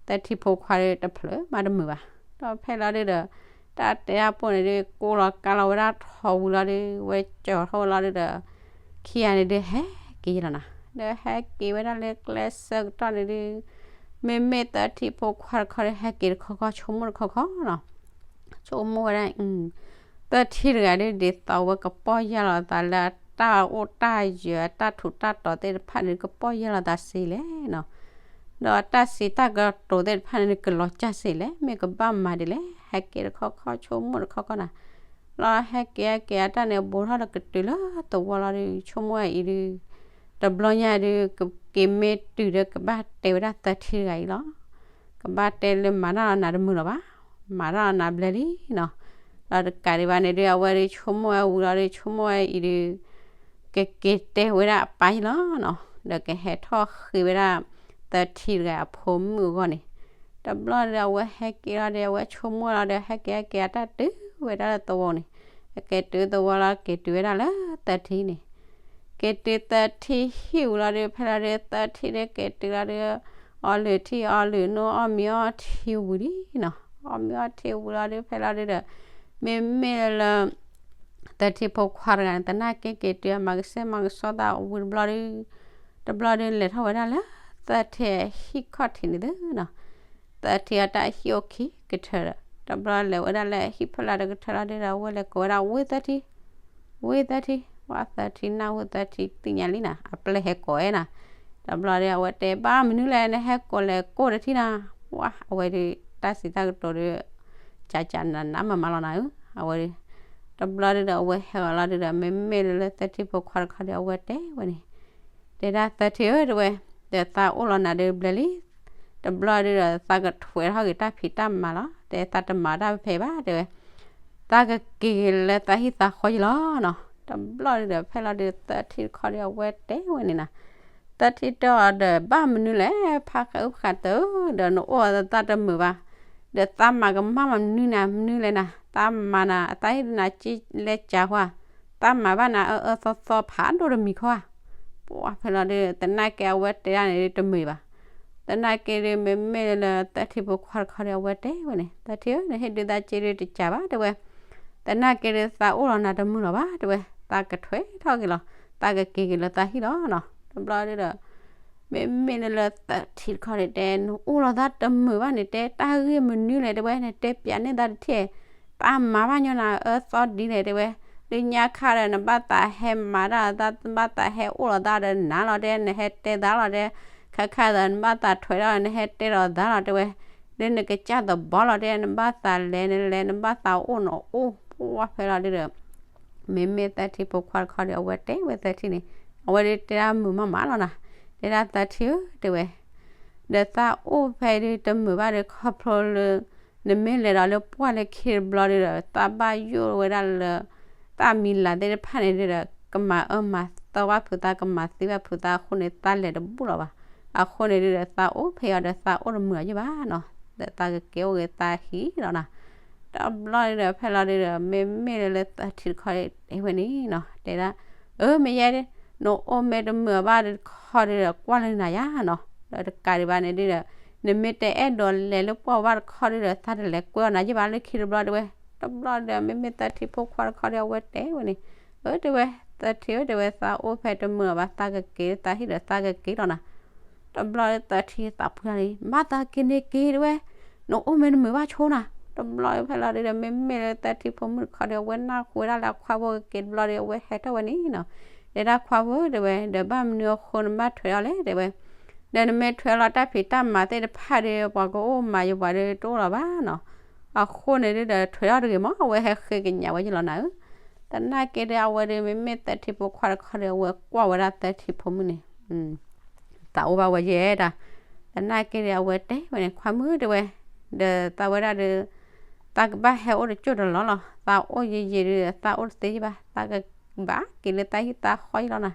သၢထံၣ်ဖိခွါဒုတဖျၢၣ်မးတမုာ်ဘၣ်. ဒီးဖဲလီၤဒုဒီး တၢ်တဲတၢ်ပိၢ်န့ၣ်ဒု ကိးလီၤကါလီၤဝဲဒၣ်ထိးဝံၤလီၤဒု ဝဲကၠီၤထီၣ်ဝဲလီၤဒုဒီး ခံဂၤန့ၣ်ဒု ဟဲက့ၤယလီၤနီၤ. ဒီးဟဲက့ၤဝဲဒၣ်လၢကျဲဆၢကတီၢ်န့ၣ်ဒု မ့မ့ၢ်သၢထံၣ်ဖိခွါတခီဒီး ဟဲက့ၤတခီခီ ဆိကမိၣ်တခီခီနီၤ. ဆိကမိၣ်ဝဲဒၣ် သၢထံၣ်တဂၤဒု ဒ်သိးဝဲကပီၢ်ယၢ်လီၤသးလၢအတၢ်အိၣ်တၢ်ယၢၤ အတၢ်ထူးတၢ်တီၤသ့ၣ်တဖၣ်န့ၣ် ကပီၢ်ယၢ်လီၤသးစ့လဲၣ်နီၤ. ဒီးအတၢ်စံးတၢ်ကတိၤသ့ၣ်တဖၣ်န့ၣ် ကလီၤစၢ်စ့လဲၣ် မ့ၢ်ကဘၣ်မၤဒ်လဲၣ် ဟဲက့ၤတခီခီ ဆိကမိၣ်တခီခီနီၤ. လီၤဟဲက့ၤဟဲက့ၤအတၢ်န့ၣ် ဘူးထီၣ်လၢကတုၤလၢသဝီလီၤဒု ဆိကမိၣ်ဝဲအံၤဒု တဘျီညါဒု ကက့ၤမ့ၢ်တုၤဒီး ကဘၣ်တဲဝဲဒၣ်သၢထံၣ်တဂၤအံၤလီၤ. ကဘၣ်တဲလၢမၤတၢ်လီၤနၤတမုာ်လီၤဘၣ်, မၤတၢ်လီၤနၤဘျဲလံနီၤ. ဒီးတကးဒံးဘၣ်န့ၣ်ဒု အဝဲဒုဆိကမိၣ်ဝဲဝံၤလီၤဒု ဆိကမိၣ်ဝဲအံၤဒု ကက့ၤတဲဝဲဒၣ်အပၢ်ယလီၤနီၤ. ဒီးကဟဲထီၣ်ဃ့ဝဲဒၣ်သၢထံၣ်တဂၤအဖိမုၣ်အဂီၢ်န့ၣ် တဘျီဒီး အဝဲဟဲက့ၤလီၤဒီး အဝဲဆိကမိၣ်လီၤဒီး ဟဲက့ၤဟဲက့ၤအတၢ်တုၤဝဲဒၣ်လၢသဝီန့ၣ်, အက့ၤတုၤသဝီလီၤ က့ၤတုၤဝဲဒၣ်လၢသၢထံၣ်န့ၣ်, က့ၤတုၤသၢထံၣ်ဟံၣ်ဝံၤလီၤဒီး ဖဲလီၤဒီး သၢထံၣ်ဒီးက့ၤတုၤလီၤဒီး အီလုၢ်ထံအီလုၢ်နိ အီၣ်မ့ၤအီထံဝံၤလံနီၤ. အီၣ်မ့ၤအီထံဝံၤလီၤဒီး ဖဲလီၤဒီး မ့မ့ၢ်လၢ သၢထံၣ်ဖိခွါတဂၤန့ၣ် သနာ်က့က့ၤတုၤအမၤကစဲမၤကစီသးဝံၤတဘျီဒီး တဘျီဒီးလဲၤထီၣ်ဝဲဒၣ်လၢ သၢထံၣ်ဟံၣ်ခီၣ်ထံးန့ၣ်သုနီၤ. သၢထံၣ်အတၢ်ဟံၣ်အိၣ်ခံကထၢဒီး တဘျီလဲၤဝဲဒၣ်လၢဟံၣ်ဖီလာ်တကထၢလီၤဒီး အဝဲလဲၤကိးဝဲဒၣ်ဝ့ၢ်သၢထံၣ်, ဝ့ၢ်သၢထံၣ်, ဝ့ၢ်သၢထံၣ်နၢ်ဟူသၢထံၣ်သ့ၣ်ညါလံနီၤ အပျဲၢ်ဟဲကိးဝဲနီၤ. တဘျီဒီး အဝဲတဲဘၣ်မနုၤလဲၣ် နဟဲကိးလဲၤကိးတထံၣ်နီၤ. ဝဲအဝဲဒီး တၢ်စံးတၢ်ကတိၤဒီး ကကနးနးမးမးလီၤနၤဧၢ. အဝဲဒီး တဘျီဒီး အဝဲဟဲဂီၤလီၤဒီး မ့မ့ၢ်လၢလၢသၢထံၣ်ဖိခွါတခီဒီး အဝဲတဲဝဲန့ၣ် တဲဒၣ်သၢထံၣ်ဧၢ တဲဝဲ, ဒီးသးအိၣ်လီၤနၤဒီးဘျဲလံ. တဘျီဒီး သးကထွဲထီၣ်က့ၤတၢ်ဖံးတၢ်မၤလီၤ. တဲသးတမၤတၢ်ဖဲဘၣ် တဲဝဲ, သးကက့ၤက့ၤလၢသးဟံၣ်သးဃီယလီၤနီၤ. တဘျီဒီး ဖဲလီၤဒီးသၢထံၣ်တခီဒီး အဝဲတဲဝဲန့ၣ်နီၤ. သၢထံၣ်တဲအီၤဒီး ဘၣ်မနုၤလဲၣ် ဖးဃးအုၣ်ဖးဃးတၢၢ်ဧၢ ဒီးနအိၣ်သးတမုာ်ဘၣ်. ဒီးသးမၤကမၣ်မနုၤနၤ မနုၤလဲၣ်နၤ သးမၤနၤ အသးဟ့ၣ်နၤကံလဲကၢ်ဃီ, သးမၤဘၣ်နၤအၢအၢသီသီဖးဒိၣ်တမံၤခီဧါ. ပှၤဖဲလီၤဒီး သနာ်က့အဝဲတဲဒၣ်န့ၣ်တမုာ်ဘၣ်. သနာ်က့ဒီး မ့မ့ၢ်လၢသၢထံၣ်ဖိခွါတခီဒီး အဝဲတဲဝဲန့ၣ် သၢထံၣ်ဧၢ နဟ့ၣ်ဒုးသးစ့ဒုးတကးဘၣ် တဲဝဲ. သနာ်က့ဒီး သးအိၣ်လီၤနၤတမုာ်လီၤဘၣ် တဲဝဲ, သးကထွဲထီၣ်က့ၤလီၤ, သးကက့ၤက့ၤလၢသးဟံၣ်လီၤနီၤ. တဘျီဒီး မ့မ့ၢ်လၢလၢသၢထံၣ်တခီန့ၣ်တဲ နအိၣ်လီၤသးတမုာ်ဘၣ်န့ၣ် တဲတၢ်ဂ့ၢ်မနုၤလဲၣ် တဲဝဲ နတဲပျးန့ၢ်သးတထံၣ်, သးမၤဘၣ်ညီနၤအၢသီဒ်လဲၣ် တဲဝဲ. လၢညါခါဒီး နဘၣ်သးဟဲမၤတၢ်သး နဘၣ်သးဟဲအိၣ်လီၤသးဒီးနၤလီၤ တဲ နဟဲတဲသးလီၤ တဲ, ခဲခါဒီး နဘၣ်သးထွဲထီၣ် နဟဲတဲလီၤသးလီၤ တဲဝဲ. လၢနကစၢ်သဘီလီၤ တဲ နဘၣ်သးလဲၤနလဲၤ နဘၣ်သးအိၣ်နအိၣ် ပှၤဖဲလီၤဒီး မ့မ့ၢ်သၢထံၣ်ဖိခွါတခီဒီး အဝဲတဲဝဲသၢထံၣ်န့ၣ် အဝဲဒုးတဲဒၣ်မုာ်မးမးလီၤနၤ, တဲဒၣ်သၢထံဧၢ တဲဝဲ, ဒီးသးအိၣ်ဖဲဒုးတမုာ်ဘၣ်ဒီး ခီဖျိလၢ နမ့ၢ်လဲၤဒီးလၢပှၢ်လၢခံတဘျီဒုးဒီး သးဘၣ်ယိၣ်ဝဲဒၣ်လၢ သးမံၤလၤသ့ၣ်တဖၣ်န့ၣ်ဒုးဒီး ကမၤအၢမၤသီဘၣ်ဖုးသး ကမၤသံဘၣ်ဖုးသးအဃိန့ၣ် သးလဲၤတဘူၣ်လီၤဘၣ်. အဃိန့ၣ်ဒုးဒီး သးအိၣ်ဖဲအံၤဒီး သးအိၣ်တမုာ်အီၤယဲၢ်ဘၣ်နီၤ, ဒီးသးကက့ၤအိၣ်ဂ့ၤသးဟံၣ်လီၤနၤ. တဘျီဒုးဒီး ဖဲလီၤဒုးဒီး မ့မ့ၢ်လၢလၢသၢထံတခီအံၤတဲဝဲန့ၣ်နီၤ, တဲဒၣ်, အၢ မ့ၢ်ယဲ နအိၣ်မ့ၢ်တမုာ်ဘၣ်တခီဒုးဒီး ကွၢ်လၢနၤယါနီၤ, ဒီးတကးဒံးဘၣ်န့ၣ်ဒုးဒီး နမ့ၢ်တအဲၣ်ဒိးလဲၤလၢပှၢ်ဘၣ်တခီဒုးဒီး သးတလဲၤကွဲအီၤနၤယဲၢ်ဘၣ်လၢခံတဘျီတဲဝဲ. တဘျီဒီး မ့မ့ၢ်သၢထံဖိခွါတခီဒီး အဝဲတဲဝဲန့ၣ်, အၢ တဲဝဲ, သၢထံဧၢ တဲဝဲ, သးအိၣ်ဖဲတမုာ်လီၤဘၣ်, သးကက့ၤ သးဟံၣ်ဒီးသးကက့ၤလီၤနၤ. တဘျီဒီးသၢထံသးဖှံလီၤန့ၣ်, မၤသးက့ၤန့ၣ်က့ၤတဲဝဲ, နအိၣ်မ့ၢ်တမုာ်ဘၣ်ဆိနၤ. တဘျီဖဲလီၤဒုးဒီး မ့မ့ၢ်လၢသၢထံဖိမုၣ်တခီဒီး အဝဲနၢ်ဟူဝဲဒၣ်လၢအခွါဖိကက့ၤတဘျီဒီး အဝဲဟဲထီၣ်ဝဲန့ၣ်နီၤ, တဲဒၣ်ခွါဖိတဲဝဲ, ဒီးဘၣ်မနုၤအဃိနဘၣ်ထွဲးအီၤလဲၣ်တဲဝဲ, ဒီးနမ့ၢ်ထွဲးလီၤတၢ်ဖံးတၢ်မၤသ့ၣ်တဖၣ်ဒီး ပှၤကအိၣ်မၤယပှၤဒီးတအိၣ်လီၤဘၣ်နီၤ. အဃိန့ၣ်ဒုးဒီး ထွဲးထီၣ်တဂ့ၤမး အဝဲဟဲဃ့ကညးဝဲယလီၤနၤဧၢ. သနာ်က့ဒီး အဝဲဒီး မ့မ့ၢ်သၢထံဖိခွါတခီဒီး အဝဲကွၢ်ဝဲဒၣ်သၢထံဖိမုၣ်န့ၣ် သးအိၣ်ဘၣ်ဝဲယဲဒၣ်. သနာ်က့ဒီး အဝဲတဲဝဲန့ၣ် ခွါမုၣ်တဲဝဲ, ဒီးသးဝဲဒၣ်ဒီး သးကဘၣ်ဟဲအိၣ်တကၠိၢ်တလီၢ်လီၤ. သးအိၣ်ယံာ်ယံာ်ဒီး သးအိၣ်တသ့ယဲၢ်ဘၣ်. သးကဘၣ်က့ၤလၢသးဟံၣ်သးဃီယလီၤနၤ.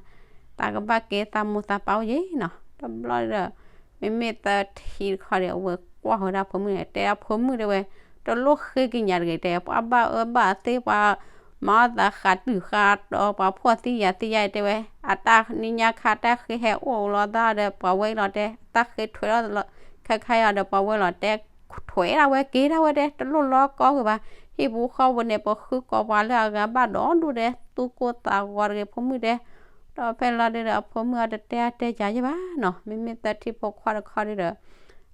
သးကဘၣ်က့ၤသးမိၢ်သးပၢ်အိၣ်ယဲၢ်နီၤ. တဘျီဒီး မ့မ့ၢ်သၢထံတခီဒီး အဝဲကွၢ်ဝဲဒၣ်ဖိမုၣ်န့ၣ် တဲဒၣ်ဖိမုၣ်တဲဝဲ, တလိၣ်ဃ့ကညးတဂ့ၤတဲ, ပှၤဘၣ်အၢဘၣ်သီ ပှၤမၤအီၣ်သးဃးတုၤဃးတီၤ ပှၤဖှီၣ်သံယာ်သံယာ်တဲဝဲ, အတၢ်နံၤညါခါတၢ်ဃ့ဟဲအိၣ်လီၤသးဒီး ပှၤဝဲအံၤလီၤတဲ, တၢ်ဃ့ထွဲးထီၣ်လီၤ, ခဲခါအံၤဒီး ပှၤဝဲလီၤတဲ, ထွဲးဒၣ်ဝဲက့ၤဒၣ်ဝဲတဲ, တလိၣ်လီၤကီဂ့ၤဘၣ်. ဟံၣ်ပူၤဃီပူၤန့ၣ် ပဃုကိးပှၤလၢအဂၤဘၣ်ဒီဒူၣ်တဲ, သူၣ်ကိၢ်သးဂီၤတဂ့ၤဖိမုၣ်တဲ. ဒီးဖဲလီၤဒုးဒီး အဖိမုၣ်အတတဲအတဲကယဲၢ်ဘၣ်နီၤ, မ့မ့ၢ်သၢထံဖိခွါတခီဒုးဒီး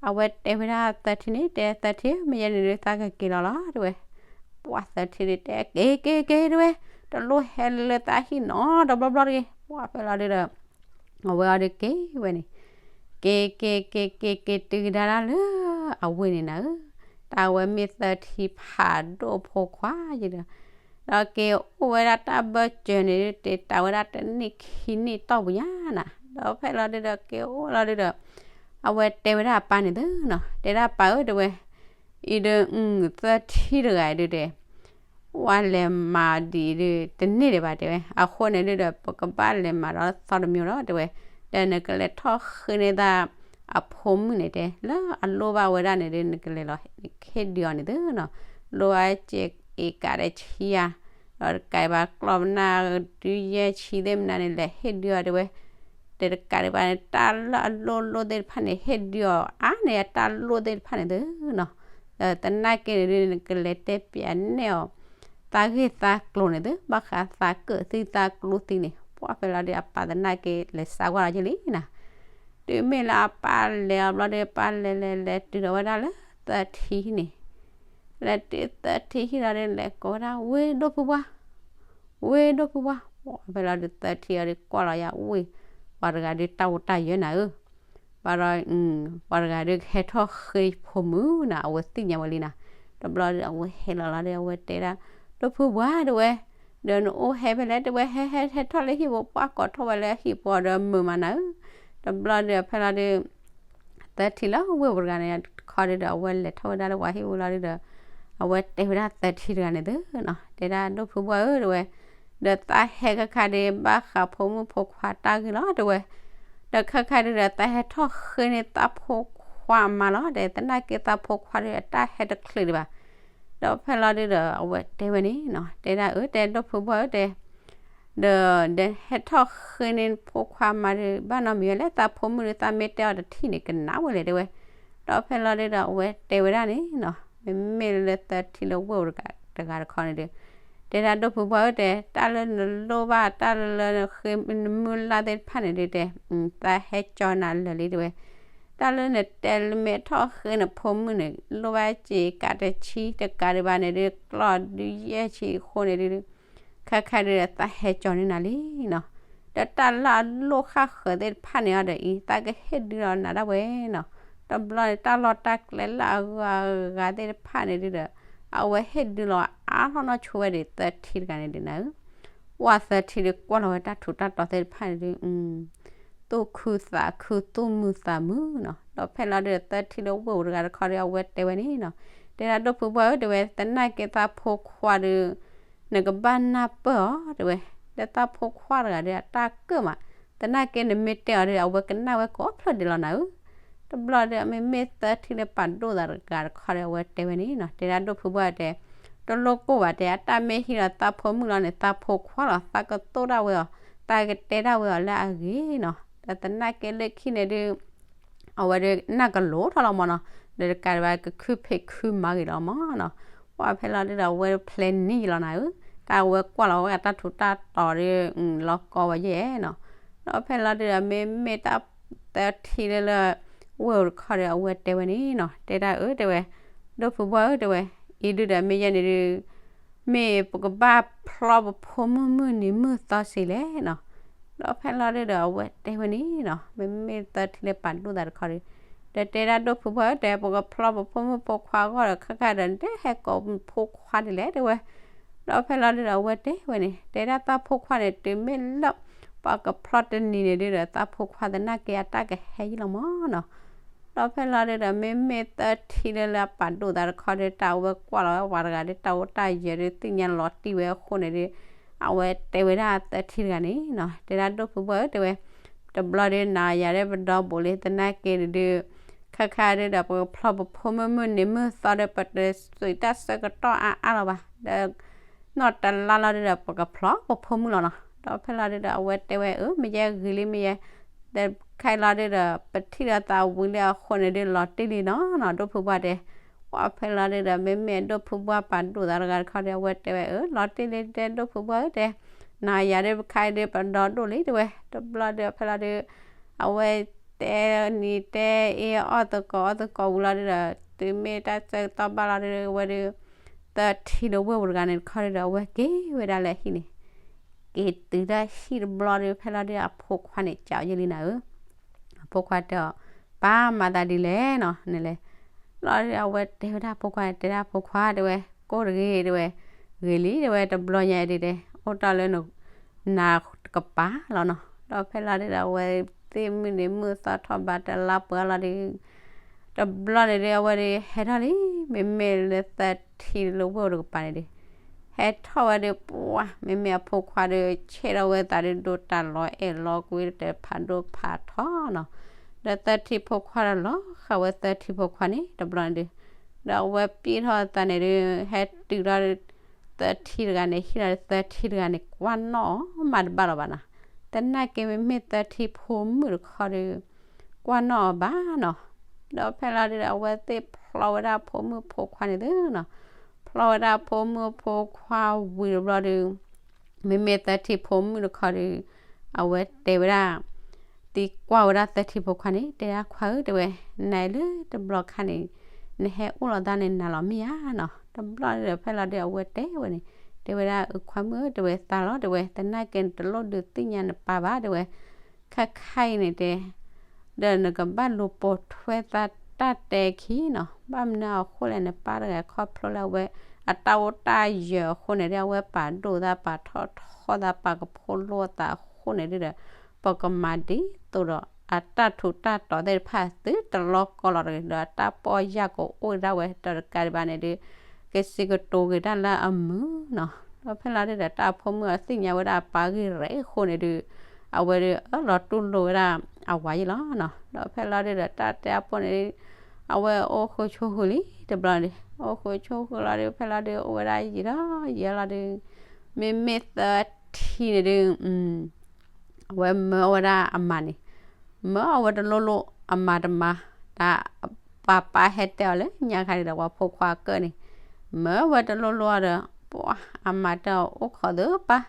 အဝဲတဲဝဲဒၣ်သၢထံန့ၣ် တဲသၢထံ မ့ၢ်ယဲန့ၣ်ဒုး သးကက့ၤလီၤလီၤတဲဝဲ. ပှၢ်သၢထံဒုးတဲ က့ၤက့ၤက့ၤတဲဝဲ, တလိၣ်ဟဲလၢသးဟံၣ်နီတဘျီဘျီတဂ့ၤ. ပှၢ်ဖဲလီၤဒုးဒီး အဝဲအီၤဒုးက့ၤဝဲန့ၣ်, က့ၤက့ၤက့ၤက့ၤက့ၤတုၤကဒါဒၣ်လၢအဝ့ၢ်န့ၣ်နၤဧၢ, တၢ်ဝဲမ့ၢ်သၢထံဖးဒိၣ်ဖိခွါယဒီး, ဒီးက့ၤအိၣ်ဝဲဒၣ်တၢ်ဘၢၣ်စၢၤန့ၣ်ဒုး တ့တၢ်ဝဲဒၣ်တနံၣ်ခံနံၣ်တီၢ်ပူၤညါနၤ, ဒီးဖဲလီၤဒုးဒီးက့ၤအိၣ်လီၤဒုးဒီး, အဝဲတဲဝဲဒၣ်အပၢ်န့ၣ်သုနီၤ, တဲဒၣ်ပၢ်ဧၢတဲဝဲ, အံၤဒီး သၢထံတဂၤဒုးတဲ ပှၤလဲၤမၤဒံးဒုး တန့ၢ်ဒံးဘၣ်တဲဝဲ, အဃိန့ၣ်ဒုးဒီး ပကဘၣ်လဲၤမၤဒီးသီတမံၤလီၤတဲဝဲ, ဒီးနကလဲၤထီၣ်ဃ့န့ၢ်သးအဖိမုၣ်န့ၣ်တဲ လၢအလိၣ်ဘၣ်ဝဲဒၣ်န့ၣ်ဒုး နကလဲၤလီၤဟ့ၣ်ဒုးအီၤန့ၣ်သုနီၤ, လိၣ်ဘၣ်စ့အ့ကးတဆံယါ, ဒီးတကးဘၣ်ကျီၢ်မနၢ်ဒုးယဲၢ်ဆံသ့ၣ်မနုၤန့ၣ် လဲၤဟ့ၣ်ဒုးအီၤတဲဝဲ, ဒီးတကးဒံးဘၣ်န့ၣ် တၢ်လၢအလိၣ်လိၣ်သ့ၣ်တဖၣ်န့ၣ် ဟ့ၣ်ဒုးအီၤအါန့ၢ်အတၢ်လိၣ်သ့ၣ်တဖၣ်န့ၣ်သုနီၤ, ဒီးသနာ်က့န့ၣ်ဒုး နကလဲၤတဲပျးနဲၣ်အီၤ သးဂ့ၢ်သးကျိၤန့ၣ်သု, ဘၣ်ဃးသးကၢၣ်သံသးကျိၤသံန့ၣ်, ပှၢ်ဖဲလီၤဒုး အပၢ်သနာ်က့လဲၤစးကွၢ်လီၤက့ၤလံနၤ, တုၤမ့ၢ်လၢအပၢ်လဲၤအီၤဘျီဒီး ပၢ်လဲၤလဲၤလဲၤတုၤဒီးဝဲဒၣ်လၢသၢထံန့ၣ်, လဲၤတုၤသၢထံဟံၣ်လီၤဒီး လဲၤကိးဝဲဒၣ် ဝ့ၢ်ဒိၣ်ဖုပှၢ်, ဝ့ၢ်ဒိၣ်ဖုပှၢ်, ပှၢ်ဖဲလီၤဒုးသၢထံအီၤဒုးကွၢ်လီၤယၤဝ့ၢ်, ပှၤတဂၤဒုးတၢ်အိၣ်တၢ်ယၢၤနၤဧၢ ဘၣ်ဒီး ပှၤတဂၤဒုးကဟဲထီၣ်ဃ့ဖိမုၣ်နၤ အဝဲသ့ၣ်ညါဝဲလံနၤ, တဘျီဒီးအဝဲဟဲလီၤလီၤဒီး အဝဲတဲဒၣ် ဒိၣ်ဖုပှၢ်တဲဝဲ, ဒီးနအိၣ်ဟဲဖဲလဲၣ်တဲဝဲ, ဟဲဟဲဟဲထီၣ်လၢဟံၣ်ပူၤ ပှၢ်ကိးထီၣ်ဝဲလၢဟံၣ်ပူၤဒီးမုာ်မးနၤဧၢ, တဘျီဒီးဖဲလီၤဒုး သၢထံလၢဝ့ၢ်ပူၤတဂၤန့ၣ်တခီဒုးဒီး အဝဲလဲၤထီၣ်ဝဲဒၣ်လၢပှၤဟံၣ်ပူၤလီၤဒုးဒီး အဝဲတဲဝဲဒၣ်သၢထံတဂၤန့ၣ်သုနီၤ, တဲဒၣ်ဒိၣ်ဖုပှၢ်ဧၢတဲဝဲ, ဒီးသးဟဲခါခါဒုး ဘၣ်ဃးဖိမုၣ်ဖိခွါတၢ်ဂ့ၢ်လီၤတဲဝဲ, ဒီးခါခါဒုးဒီး သးဟဲထီၣ်ဃ့န့ၢ်သးဖိခွါအမါလီၤ, ဒီးသနာ်က့သးဖိခွါဒုးအတၢ်ဟဲတချုးဒံးဘၣ်, ဒီးဖဲလီၤဒုးဒီး အဝဲတဲဝဲန့ၣ်နီၤ, တဲဒၣ်အၢ တဲဒိၣ်ဖုပှၢ်ဧၢတဲ ဒီး ဒီးဟဲထီၣ်ဃ့န့ၢ်ဖိခွါမါဒုး ဘၣ်နီတမံၤဝဲလဲၣ်, သးဖိမုၣ်ဒုး သးမ့ၢ်တဲအီၤတထံၣ်န့ၣ် ကနၣ်ဝဲလဲၣ်တဲဝဲ, ဒီးဖဲလီၤဒုးဒီး အဝဲတဲဝဲဒၣ်န့ၣ်နီၤ, မ့မ့ၢ်လၢသၢထံလၢဝ့ၢ်ပူၤတဂၤတခီန့ၣ်ဒုး, တဲဒၣ်ဒိၣ်ဖုပှၢ်ဧၢတဲ, တၢ်လၢနလိၣ်ဘၣ် တၢ်လၢနဃ့နမုၢ်လၢ်သ့ၣ်တဖၣ်န့ၣ်ဒုးတဲ, သးဟဲကၠီနၤလၢာ်လံတဲဝဲ, တၢ်လၢနတဲလၢမ့ၢ်ထီၣ်ဃ့နဖိမုၣ်န့ၣ် လိၣ်ဘၣ်စ့ကးတဆံတကးဒံးဘၣ်န့ၣ်ဒုး ကျီၢ်ဒုးယဲၢ်ဆံအဃိန့ၣ်ဒုး ခါခါဒုးဒီး သးဟဲကၠီန့ၢ်နၤလံနီၤ, ဒီးတၢ်လၢအလိၣ်ဃၣ်ဃၢၤသ့ၣ်တဖၣ်န့ၣ်အီၤဒီးအံၤ သးကဟ့ၣ်ဒုးလီၤနၤဒၣ်ဝဲနီၤ, တဘျီန့ၣ် တၢ်လီၢ်တၢ်ကျဲလၢအဂုၤအဂၤသ့ၣ်တဖၣ်န့ၣ်ဒုးဒီး အဝဲဟ့ၣ်ဒုးလီၤအါထီၣ်နီၢ်ဆိဝဲဒၣ်သၢထံတဂၤန့ၣ်ဒုးနၤဧၢ ပှၢ်သၢထံဒီးကွၢ်လီၤဝဲတၢ်ထူးတၢ်တီၤသ့ၣ်တဖၣ်န့ၣ်ဒုး သူၣ်ခုသးခု သူၣ်မုာ်သးမုာ်နီၤ. ဒီးဖဲလီၤဒုးဒီးသၢထံလၢဝ့ၢ်ဧိၤတဂၤတခီဒီး အဝဲတဲဝဲန့ၣ်နီၤ, တဲဒၣ်ဒိၣ်ဖုဘှၢ်ဧၢ တဲဝဲ သနာ်က့သးဖိခွါဒီး နကဘၣ်နၢ်ပၢၢ်အီၤ တဲဝဲ, ဒီးသးဖိခွါတဂၤဒီးအတၢ်ကၢၣ်မး, သနာ်က့နမ့ၢ်တဲအီၤဒီး အဝဲကနၣ်ဝဲကိးဖျၢၣ်ဒဲးလီၤနၤဧၢ. တဘျီဒီး မ့မ့ၢ်သၢထံလၢပာ်ဒိၣ်သးတဂၤတခီဒီး အဝဲတဲဝဲန့ၣ်နီၤ, တဲဒၣ်ဒိၣ်ဖုဘှၢ်တဲ တလိၣ်ကိၢ်ဘၣ်တဲ အတၢ်မ့ၢ်ဟံးဒီးသးဖိမုၣ်လီၤန့ၣ် သးဖိခွါလီၤ သးကတိၢ်ဒၣ်ဝဲအီၤ, သးကတဲဒၣ်ဝဲအီၤလၢအဂ့ၤနီၤ. ဒီးသနာ်က့လၢခံန့ၣ်ဒုး အဝဲဒုးနၢ်ကလိၤထီၣ်လီၤမးနီၤ, ဒီးတကးဒံးဘၣ်ကခုဖံးခုမၤဂ့ၤလီၤမးနီၤ. ပှၢ်ဖဲလီၤဒုးဒီး အဝဲဖျဲးနံၣ်ယလီၤနၤဧၢ, တၢ်ဝဲကွၢ်လီၤဝဲအတၢ်ထူးတၢ်တီၤဒီး လီၤကီဝဲယဲနီၤ. ဒီးဖဲလီၤဒုးဒီး မ့မ့ၢ်တၢ်သၢထံလၢလၢ ဝ့ၢ်ဧိၤတခီဒီး အဝဲတဲဝဲန့ၣ်နီၤ, တဲဒၣ်အၢ တဲဝဲ, ဒိၣ်ဖုဘှၢ်ဧၢ တဲဝဲ, အံၤဒုးဒီးမ့ၢ်ယဲန့ၣ်ဒုး မ့ၢ်ပကဘၣ်ဖျီပဖိမုၣ်မုၢ်နံၤမုၢ်သီစ့လဲၣ်နီၤ. ဒီးဖဲလီၤဒုးဒီး အဝဲတဲဝဲန့ၣ်နီၤ, မ့မ့ၢ်သၢထံလၢပာ်ဒိၣ်သးတခီဒီး ဒီးတဲဒၣ်ဒိၣ်ဖုဘှၢ်ဧၢ တဲ ပကဖျီပဖိမုၣ်ဖိခွါဂီၢ်ဒီး ခါခါဒီး နတဟဲကိးဖိခွါဒ်လဲၣ် တဲဝဲ. ဒီးဖဲလီၤဒုးဒီး အဝဲတဲဝဲန့ၣ် တဲဒၣ်သးဖိခွါန့ၣ် တုၤမ့ၢ်လၢ ပှၤကဖျီတနံၤန့ၣ်ဒုးဒီး သးဖိခွါသနာ်က့အတၢ်ကဟဲယံာ်လီၤမးနီၤ. ဒီးဖဲလီၤဒုးဒီး မ့မ့ၢ်သၢထံလၢလၢအပာ်ဒိၣ်သးတခီဒီး တၢ်ဝဲကွၢ်လီၤဝဲပှၤတဂၤဒီး တၢ်အိၣ်တၢ်ယၢၤဒီး သ့ၣ်ညါလီၤတံၢ်ဝဲအဃိန့ၣ်ဒီး အဝဲတဲဝဲဒၣ်သၢထံတဂၤန့ၣ်နီၤ, တဲဒၣ်ဒိၣ်ဖုဘှၢ်ဧၢ တဲဝဲ, တဘျီဒီး နၤယၤဒီးပဒီဘူးလံ သနာ်က့န့ၣ်ဒုး ခါခါဒုးဒီး ပကဖျီပဖိမုၣ်မုၢ်နံၤမုၢ်သီဒီး ပတသုးတၢ်ဆၢကတီၢ်အါအါလီၤဘၣ်, ဒီး နီၢ်တလါလီၤဒုးဒီး ပကဖျီပဖိမုၣ်လီၤနီၤ. ဒီးဖဲလီၤဒုးဒီး အဝဲတဲဝဲ အၢ မ့ၢ်ယဲဂ့ၤလံ မ့ၢ်ယဲ, ဒီးခဲအံၤလီၤဒုးဒီး ပထံၣ်ဒီးသးဝံၤလံအဃိန့ၣ်ဒုး လီၤတံၢ်လံနီၤနီၤ ဒိၣ်ဖုဘှၢ်တဲ. ပှၢ်ဖဲလီၤဒုးဒီး မ့မ့ၢ်ဒိၣ်ဖုဘှၢ်ပာ်ဒိၣ်သးတဂၤတခီဒီး အဝဲတဲဝဲ အၢ လီၤတံၢ်လံ တဲဒိၣ်ဖုဘှၢ်ဧၢ တဲ, နၤယၤဒီး ပခါအံၤဒုး ပဒီဒိၣ်လံ တဲဝဲ. တဘျီဒီး ဖဲလီၤဒုး အဝဲတဲနံၤတဲအ့ အီၣ်သကိးအီသကိးဝံၤလီၤဒုးဒီး တုၤမ့ၢ်တၢ်ဆၢကတီၢ်ဘၣ်လီၤဒုးဒီး အဝဲဒုး သၢထံဒီးဝ့ၢ်ဧိၤတဂၤန့ၣ်တခီဒုးဒီး အဝဲက့ၤဝဲဒၣ်လၢဟံၣ်န့ၣ်, က့ၤတုၤဒၣ်ဟံၣ်တဘျီဒီး ဖဲလီၤဒုး အဖိခွါန့ၣ် ကးအီၤယဲလံနၤဧၢ. အဖိခွါတဲအီၤ ပၢ်မၤသးဒ်လဲၣ်နီၤ န့ၣ်လဲၣ်. လီၤဒုး အဝဲတဲဝဲဒၣ်အဖိခွါန့ၣ် တဲဒၣ်အဖိခွါ တဲဝဲ ကိၢ်တဂ့ၤ တဲဝဲ, ဂ့ၤလံ တဲဝဲ တဘျီညါအံၤဒုးတဲ အိၣ်တ့ၢ်လၢ နၤတကပၤလီၤနီၤ. ဒီးဖဲလီၤဒုးဒီး အဝဲသ့ၣ်မုၢ်နံၤမုၢ်သီထီၣ်ဘးတလါပှဲၤလီၤဒုး တဘျီန့ၣ်ဒုး အဝဲဒုးဟဲထီၣ်လံ, မ့မ့ၢ်လၢသၢထံလၢဝ့ၢ်တကပၤန့ၣ်ဒုး ဟဲထီၣ်ဝဲဒုး ပှၢ် မ့မ့ၢ်အဖိခွါဒီး ဆဲးထီၣ်ဝဲသးဒုး ဒိးတၢ်လီၤအဲၣ်လီၤကွံ တဖးဒိၣ်ဖးထီနီၤ. ဒီးသၢထံဖိခွါဒီးလီၤဃာ်ဝဲသၢထံဖိခွါန့ၣ် တဘျီန့ၣ်ဒုး ဒီးအဝဲပျံၢ်ထီၣ်သးန့ၣ်ဒုး ဟဲတုၤလီၤ သၢထံတဂၤန့ၣ် ဟံၣ်လီၤဒီးသၢထံတဂၤန့ၣ် ကွၢ်နီၣ်အီၤမးတဘၣ်လီၤဘၣ်နီၤ. သနာ်က့မ့မ့ၢ်သၢထံဖိမုၣ်တခီဒီး ကွၢ်နီၣ်အီၤဘၣ်နီၤ. ဒီးဖဲလီၤဒုးဒီး အဝဲသ့ၣ်ဖျီဝဲဒၣ်ဖိမုၣ်ဖိခွါန့ၣ်သုနီၤ, ဖျီဝဲဒၣ်ဖိမုၣ်ဖိခွါဝံၤတဘျီဒီး မ့မ့ၢ်သၢထံဖိမုၣ်တခီဒီး အဝဲတဲဝဲဒၣ် သံကွၢ်ဝဲဒၣ်သၢထံဖိခွါန့ၣ် တဲဒၣ်ခွါဧၢ တဲဝဲ, နလၢတဘျီခါန့ၣ် နဟဲအိၣ်လီၤသးန့ၣ် နၤလီၤမ့ၢ်ဧါနီၤ. တဘျီဒီးဖဲလီၤဒုး အဝဲတဲဝဲန့ၣ် တဲဝဲဒၣ်အခွါမုၣ်ဧၢ တဲဝဲ သးလီၤ တဲဝဲ သနာ်က့နတလိၣ်ဒုးသ့ၣ်ညါနပၢ်ဘၣ် တဲဝဲ, ခါခါအံၤန့ၣ်တဲ ဒီးနကဘၣ်လူၤပိာ်ထွဲသးတၢ်တဲခံနီၤ, ဘၣ်မနုၤအဃိလဲၣ် နပၢ်တဂၤခီဖျိလၢအဝဲ အတၢ်အိၣ်တၢ်ယၢၤအဃိန့ၣ်ဒီး အဝဲပာ်ဒိၣ်သးပာ်ထီၣ်ထီသးပာ်ကဖိလိသးအဃိန့ၣ်ဒီး ပကမၤဒ်သိးဒီး အတၢ်ထူးတၢ်တီၤသ့ၣ်တဖၣ်သုတလီၤကီလီၤတဂ့ၤဒီး အတၢ်ပီၢ်ယၢ်ကအိၣ်ဒၣ်ဝဲ ဒီးတကးဒံးဘၣ်န့ၣ်ဒီး ကစံးကတိၤက့ၤတၢ်လၢအမုာ်နီၤ. ဒီးဖဲလီၤဒုးဒီး တၢ်ဖိမုၣ်အသ့ၣ်ညါဝဲဒၣ်အပၢ်ဂ့ၢ်ရဲအဃိန့ၣ်ဒီး အဝဲဒီးအၢၣ်လီၤတူၢ်လိာ်ဝဲဒၣ်အဝၤယဲလီၤနီၤ. ဒီးဖဲလီၤဒုးဒီး တၢ်တဲအဖိန့ၣ် အဝဲအိၣ်ဃုာ်ဆိးဃုာ်လံ တဘျီန့ၣ် အိၣ်ဃုာ်ဆိးဃုာ်လီၤဒုး ဖဲလီၤဒုး အိၣ်ဝဲဒၣ်ယံာ်ဒီးယံာ်လီၤဒုး မ့မ့ၢ်သၢထံန့ၣ်ဒုး အဝဲမၢအီၣ်ဝဲဒၣ်အမၤန့ၣ် မၢအီၣ်ဝဲတလိၣ်လိၣ် အမၤတမၤ တၢ်ပၢ်ပၢ်ဟဲတဲအီၤလၢညါခါန့ၣ်ဒီး ပှၤဖိခွါကၢၣ်န့ၣ် မၢဝဲတလိၣ်လိၣ်အီၤဒီး ပှၤအမၤတၢ်အိၣ်ခိးသၢပၢ်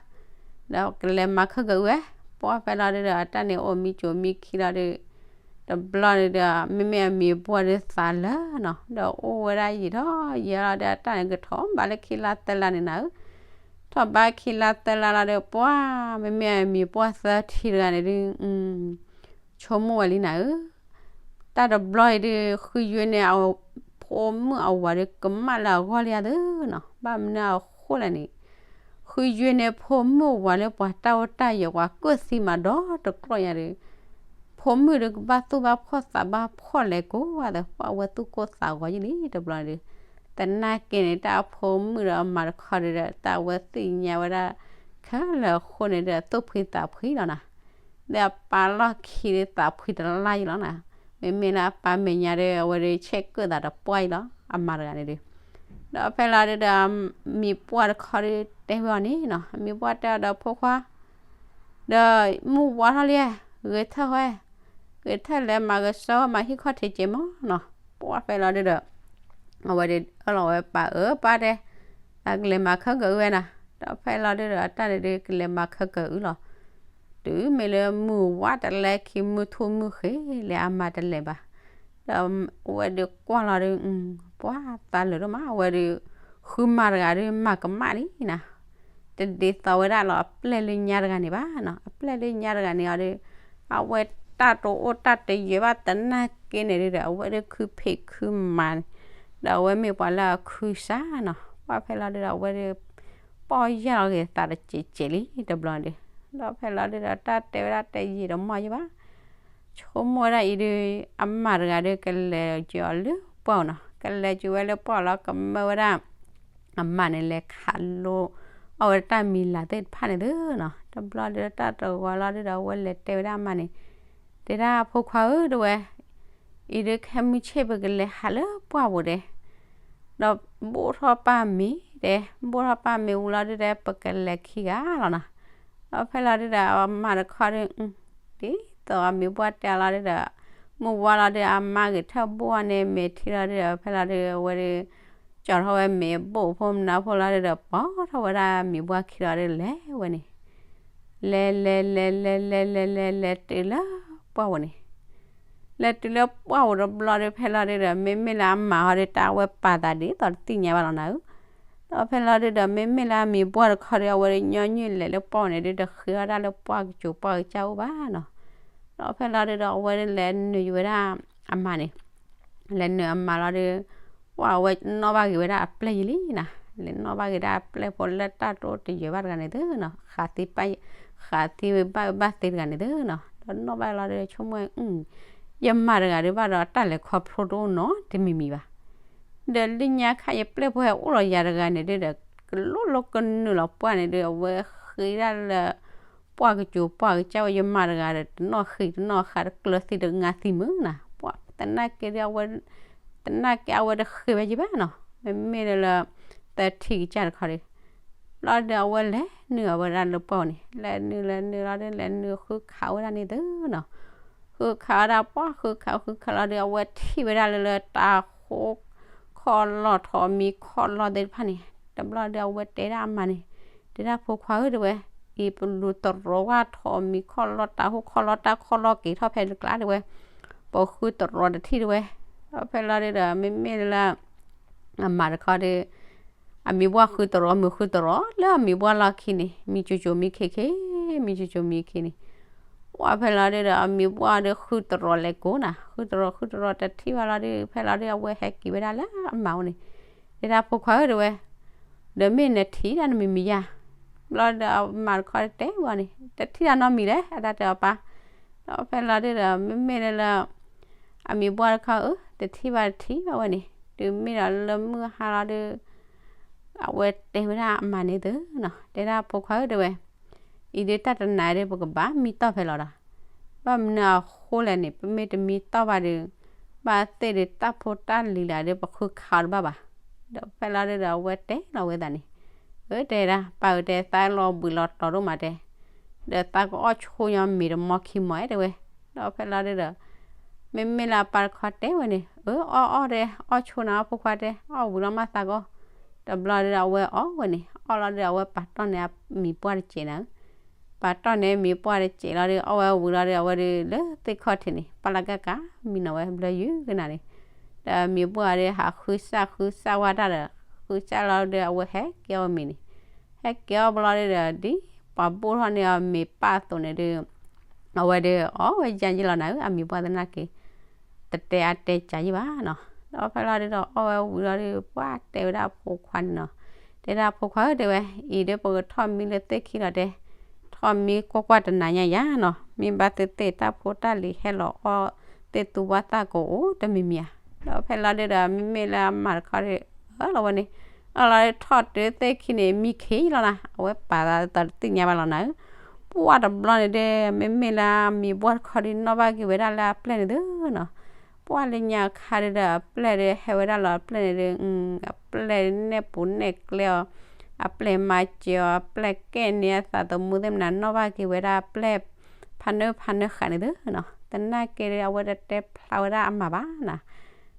ဒီးကလဲၤမၤခဲကဝဲ ပှၤဖဲလီၤဒုးဒီး အတၢ်န့ၣ်အိၣ်မံကိၤမံခံလီၤဒုး တဘျီန့ၣ်ဒီး မ့မ့ၢ်အမံၤပှၢ်ဒုးသးလၢာ်နီၤ ဒီးအိၣ်ဝဲဒၣ်ယံာ်ဒီးယံာ်လီၤဒီး အတၢ်န့ၣ်ကထီၣ်ဘးလၢခံလါသၢလါန့ၣ်နၤဧၢ ထီၣ်ဘးခံလါသၢလါလီၤဒီး ပှၤ မ့မ့ၢ်အမံၤပှၢ်သၢထံတဂၤန့ၣ်ဒုး ဆိကမိၣ်ဝဲလံနၤဧၢ, တၢ်တဘျီအံၤဒုး ဃုယွ့န့ၣ် အဖိမုၣ်အဝၤဒီး ကမၣ်လၢအဂီၢ်လံဧါသၢနီၤ, ဘၣ်မနုၤအဃိလဲၣ်န့ၣ်, ဃ ဃုယွ့န့ၣ်ဖိမုၣ်ဝၤလၢပှၤတၢ်အိၣ်တၢ်ယၢၤ ပှၤကၢၣ်သံမးဒီတကျီၢ်ညါဒီး ဖိမုၣ်ဒီးကဘၣ်သူၣ်ဘၣ်ဖှီၣ်သးဘၣ်ဖှီၣ်လဲၤကိးဂၤဒီး ပှၤဝဲသူၣ်ကိၢ်သးဂီၤယံၤလံတဘျီဒီး သနာ်က့န့ၣ် တၢ်ဖိမုၣ်ဒီးအမၤတခီဒီး တၢ်ဝဲသ့ၣ်ညါဝဲဒၣ် ခဲလၢာ်အဃိန့ၣ်ဒီး သူၣ်ဖှံသးဖှံလီၤနီၤ. ဒီးအပၢ်လီၢ်ခံဒီးသးဖှံတလၢ်ယံၤလီၤနီၤ. မ့မ့ၢ်လၢအပၢ်မဲာ်ညါဒီး အဝဲဒီးဆဲးကၢၣ်သးတပှၢ်အံၤလီၤ အမၤတဂၤန့ၣ်ဒီး ဒီးဖဲလီၤဒုဒီး မံၤပှၢ်တခီဒီးတဲဝဲအီၤန့ၣ်နီၤ, မံၤပှၢ်တဲအီၤဒီး ဖိခွါ, ဒီးမုၢ်ဝါထီၣ်လံ, ဂဲၤထၢၣ်ဝဲ, ဂဲၤထၢၣ်လဲၤမၤကဆှီမၤဟံၣ်ခီၣ်ထံးကဲမးနီၤ. ပှၢ်ဖဲလီၤဒုဒီး အဝဲဒုးအၢၣ်လီၤဝဲပၢ်, အၢ ပၢ်တဲ, အကလဲၤမၤခဲကၢအုဝဲနီၤ. ဒီးဖဲလီၤဒုဒီး အတၢ်န့ၣ်ဒုးကလဲၤမၤခဲကၢအုလီၤ. တုၤမ့ၢ်လၢမုၢ်ဝါတလဲခံ မုၢ်ထူၣ်မုၢ်ဃ့လဲၣ် အမၤတလဲၤဘၣ်. ဒီးအဝဲဒုးကွၢ်လီၤဒုး ပှၢ်သးလၢာ်ဒိၣ်မး, အဝဲဒုး ဃုမၤတဂၤဒုး မၤကမၣ်လံနီၤ. တဒ်သိးဝဲဒၣ်လီၤ အပျဲၢ်လၢညါတဂၤန့ၣ်ဘၣ်နီၤ. အပျဲၢ်လၢညါတဂၤန့ၣ်အီၤဒုး အဝဲတၢ်တအိၣ်တၢ်တယၢၤဘၣ်သနာ်က့န့ၣ်ဒုဒီး အဝဲဒုးခုဖံးခုမၤန့ၣ်, ဒီးအဝဲမ့ၢ်ပှၤလၢအခုစၢ်နီၤ. ပှၢ်ဖဲလီၤဒုဒီး အဝဲဒုး ပီၢ်ယၢ်လီၤက့ၤသးတစဲးစဲးလံတဘျီဒုး. ဒီးဖဲလီၤဒုဒီး တၢ်တဲဝဲဒၣ်တယံာ်တမီၢ်ယံၤဘၣ်. ဆိကမိၣ်ဝဲဒၣ်အံၤဒုး အမၤတဂၤဒုးကလဲၤကၠီၤအီၤလၢပှၢ်အိၣ်နီၤ, ကလဲၤကၠီၤဝဲလၢပှၢ်အိၣ်လီၤ ကမၢဝဲဒၣ် အမၤန့ၣ်လဲၤခးလိ အီၣ်ဝဲဒၣ်တၢ်မံၤလၤသ့ၣ်တဖၣ်န့ၣ်သုနီၤ. တဘျီဒုးတၢ်တဂီၤလီၤဒုဒီး အဝဲလဲၤတဲဝဲဒၣ်အမါန့ၣ်, တဲဒၣ်ဖိခွါဧၢ တဲဝဲ, အံၤဒုးခဲမုၢ်ဆ့ၣ်ပကလဲၤဟးလၢပှၢ်ပူၤဒဲး, ဒီးဘိၣ်ထီၣ်ပၢ်မ့ၤဒဲး, ဘိၣ်ထီၣ်ပၢ်မ့ၤဝံၤလီၤဒုဒီး ပကလဲၤခံဂၤလီၤနီၤ. ဒီးဖဲလီၤဒုဒီး အမါတခီဒု ဒ်သိးအမံၤပှၢ်တဲလီၤဒုဒီး မုၢ်ဝါလီၤဒု အမါဂဲၤထၢၣ်ဘိၣ်အီၤန့ၣ် မ့ၢ်ထံလီၤဒုဒီး ဖဲလီၤဒု အဝဲဒု ကၠီထီၣ်ဝဲမ့ၤဘိၣ်ဖိမနုၤဖိလီၤဒုဒီး ပိာ်ထီၣ်ဝဲဒၣ်မံၤပှၢ်ခံလီၤဒု လဲၤဝဲန့ၣ်, လဲၤလဲၤလဲၤလဲၤလဲၤလဲၤလဲၤလဲၤတုၤလၢပှၢ်ပူၤန့ၣ်, လဲၤတုၤလၢပှၢ်ပူၤတဘျီဒု ဖဲလီၤဒုဒီး မ့မ့ၢ်လၢအမါဟီဒု တၢ်အဝဲပာ်သးဒ်သိးတသ့ၣ်ညါဘၣ်လီၤနၤဧၢ. ဒီးဖဲလီၤဒုဒီး မ့မ့ၢ်လၢအမံၤပှၢ်တခီဒု အဝဲဒုးညီနုၢ်လဲၤလၢပှၢ်ပူၤန့ၣ်ဒု တဃ့အီၣ်ဒၣ်လၢပှၢ်ကစူၤပှၢ်ကစၢ်အိၣ်ဘၣ်နီၤ. ဒီးဖဲလီၤဒုဒီး အဝဲဒုးလဲၤနုာ်ဝဲဒၣ်အမါန့ၣ်, လဲၤနုာ်အမါလီၤဒု ပှၢ်အဝဲနီၣ်ဘၣ်က့ၤဝဲဒၣ်အပျဲၢ်ယံၤလံနီၤ, လဲၤနီၣ်ဘၣ်က့ၤဒၣ်အပျဲၢ်ဖိလၢတၢ်တအိၣ်တယၢၤဘၣ်တဂၤန့ၣ်သုနီၤ, ဃးသံဘၣ်ဘၣ်သ့တဂၤန့ၣ်သုနီၤ, ဒီးနီၣ်ဘၣ်လီၤဒု ဆိကမိၣ် ယမါတဂၤဒုဘၣ်ဒီးတၢ်လဲၤခီဖျိတအိၣ်နီတမံၤမံၤဘၣ်. ဒီးလၢညါခါယပျဲၢ်ဖိဟဲအိၣ်လီၤယၤတဂၤန့ၣ်ဒုဒီး ကလိၣ်လိကနုာ်လီၤပှၢ်န့ၣ်ဒု အဝဲဃ့ဒၣ်လၢ ပှၢ်ကစူၤပှၢ်ကစၢ်ဝဲ ယမါတဂၤဒီး တနီၣ်ဃံးတနီၣ်ဃါ တကျၢၤသံတငါသံမုၢ်နၤ, ပှၢ်သနာ်က့ဒု အဝဲ သနာ်က့အဝဲတဃ့ဝဲယံၤဘၣ်နီၤ, မ့မ့ၢ်လၢ သထံကစၢ်တခီဒု လီၤဒု အဝဲလဲၤနုာ်အဝဲဒၣ်လၢပှၢ်ပူၤန့ၣ်, လဲၤနုာ်လဲၤနုာ်လီၤဒု လဲၤနုာ်ဃုခးဝဲဒၣ်န့ၣ်သုနီၤ, ဃုခးဝဲဒၣ်ပှၢ် ဃုခးဃုခးလီၤဒု အဝဲထံၣ်ဝဲဒၣ်လၢလၢတၢ်ဟိၣ်ခီၣ်လီၢ် ထိးမံခီၣ်လီၢ်သ့ၣ်တဖၣ်န့ၣ်, တဘျီဒု အဝဲတဲဒၣ်အမါန့ၣ်, တဲဒၣ်ဖိခွါဧၢ တဲဝဲ, အံၤပလူၤတရီၤဝဲထိးမံခီၣ်လီၢ် တၢ်ဟိၣ်ခီၣ်လီၢ်တၢ်ခီၣ်လီၢ်က့ၤထီၣ်ဖဲတကျါတဲဝဲ, ပဃုတရီၤတထံၣ်တဲဝဲ, ဒီးဖဲလီၤဒုဒီး မ့မ့ၢ်လၢ အမါတခီဒု အမံၤပှၢ်ဃုတရီၤ မုၢ်ဃုတရီၤလၢအမံၤပှၢ်လီၢ်ခံန့ၣ် မံၤကၠိကၠိမံၤခံခံ, မံၤကၠိကၠိမံၤခံန့ၣ်, ပှၢ်ဖဲလီၤဒုဒီး အမံၤပှၢ်ဒုဃုတရီၤလဲၤကိးနၤ, ဃုတရီၤဃုတရီၤတထံၣ်ဘၣ်လီၤဒု ဖဲလီၤဒု အဝဲဟဲက့ၤဝဲဒၣ်လၢအမါအိၣ်န့ၣ်, တဲဒၣ်ဖိခွါဧၢ တဲဝဲ, ဒီးမ့ၢ်နထံၣ်တၢ်နမံၤမံၤယါ, ဘျီဒီးအမါတခီတဲဝဲန့ၣ် တထံၣ်တၢ်နီတမံၤလဲၣ် အတၢ်တဲအီၤပၢ်, ဒီးဖဲလီၤဒုဒီး မ့မ့ၢ်လၢလၢ အမံၤပှၢ်တခီဧၢ တထံၣ်ဘၣ်တထံၣ်ဘၣ်ဝဲန့ၣ် တုၤမ့ၢ်ဒီးလၢမုၢ်ဟါလီၤဒု အဝဲတဲဝဲဒၣ်အမါန့ၣ်သုနီၤ, တဲဒၣ်ဖိခွါဧၢ တဲဝဲ, အံၤဒုတၢ်တနၤဒု ပကဘၣ်မံတီၢ်ဖဲလီၤဒီး, ဘၣ်မနုၤအဃိလဲၣ်န့ၣ် ပမ့ၢ်တမံတီၢ်ဘၣ်ဒု ဘၣ်သ့ၣ်ဒုတၢ်ဖိတၢ်လံၤလၢဒု ပဃုခးအီၤတဘၣ်ဘၣ်. ဒီးဖဲလီၤဒုဒီး အဝဲတဲလီၤဝဲသးန့ၣ်, အၢ တဲဒၣ် ပၢ်ဧၢ တဲ သးလီၤဘှံးလီၤတီၤဒိၣ်မးတဲ, ဒီးသးကအီၣ်ဆိညါမ့ၤတမီခံမီတဲဝဲ, ဒီးဖဲလီၤဒုဒီး မ့မ့ၢ်လၢအပၢ်တခီတဲဝဲန့ၣ် အၢ အီၣ်အီၣ်တဲ အီၣ်ဆိနၤအီၣ်ဖိခွါတဲ အီၣ်ဝံၤလီၤမးသးကီ, တဘျီဒုဒီး အဝဲအီၣ်ဝဲန့ၣ် အီၣ်လီၤဒု အဝဲပာ်တီၢ်န့ၢ်အမံၤပှၢ်တစဲးနၤဧၢ, ပာ်တီၢ်န့ၢ်မံၤပှၢ်တစဲးလီၤဒု အီၣ်ဝဲဝံၤလီၤဒု အဝဲဒုလၢသ့ၣ်ခီၣ်ထံးန့ၣ် ပာ်လီၤကါကါ မံနီၤဝဲဘျၢယုၢ်ကနၤန့ၣ်, ဒီးမံၤပှၢ်ဒုဟးဃုစၢ်ဃုစၢ်ဝဲတၢ်ဒီး ဃုစၢ်လီၤဒု အဝဲဟဲက့ၤအီၣ်ဝဲမ့ၤန့ၣ်, ဟဲက့ၤအီၣ်ဘျီဒုဒီး ဒ်ပှၤဘိၣ်ထီၣ်န့ၢ်အီၤမ့ၤပၢ်အသိးန့ၣ်ဒု အဝဲဒုအီၣ်ဝဲယါယံလီၤနၤဧၢ အမံၤပှၢ်သနာ်က့ တတဲအါတဲကါယံဘၣ်နီၤ, ဒီးဖဲလီၤဒုဒီးအီၣ်ဝဲဝံၤလီၤဒု ပှၢ်တဲဝဲဒၣ်အဖိခွါန့ၣ်နီၤ, တဲဒၣ်ဖိခွါဧၢ တဲဝဲ, အံၤဒီးပကထီၣ်မံလၢသ့ၣ်ခံလီၤတဲ, ထီၣ်မံကွၢ်ကွၢ်တနၤညါယၤနီၤ, မ့ၢ်ဘၣ်သ့ၣ်သ့ၣ် တၢ်ဖိတၢ်လံၤဟဲလီၤအီၣ်သ့ၣ်သူဝၣ်သၣ်ကအိၣ်တမံၤမံၤဧါ. ဒီးဖဲလီၤဒုဒီး မ့မ့ၢ်လၢအမၤတခီဒီး အၢၣ်လီၤဝဲန့ၣ်, အၢၣ်လီၤဒီးထီၣ်တုၤသ့ၣ်ခံန့ၣ် မံခ့လီၤနၤ, အဝဲပာ်သးတသ့ၣ်ညါဘၣ်လီၤနၤဧၢ. ပှၢ်တဘျီန့ၣ်ဒီး မ့မ့ၢ်လၢအမံၤဘှၢ်တခီဒီး နီၣ်ဘၣ်က့ၤဝဲဒၣ်လၢအပျဲၢ်န့ၣ်သုနီၤ. ပှၢ်လၢညါခါဒီး အပျဲၢ်ဒီးဟဲဝဲဒၣ်လီၤအပျဲၢ်န့ၣ်ဒီး, အပျဲၢ်နဲၣ်ပူၤနဲၣ်ကျဲအီၤ, အပျဲၢ်မၤစၢၤအီၤ, အပျဲၢ်ကဲန့ၢ်အသးသမူသ့ၣ်မနၤ နီၣ်ဘၣ်က့ၤဝဲဒၣ်အပျဲၢ် ဖးနၢဖးနၢဃာ်န့ၣ်သုနီၤ. သနာ်က့ဒီး အဝဲတတဲဖျါဝဲဒၣ်အမၤဘၣ်နၤ.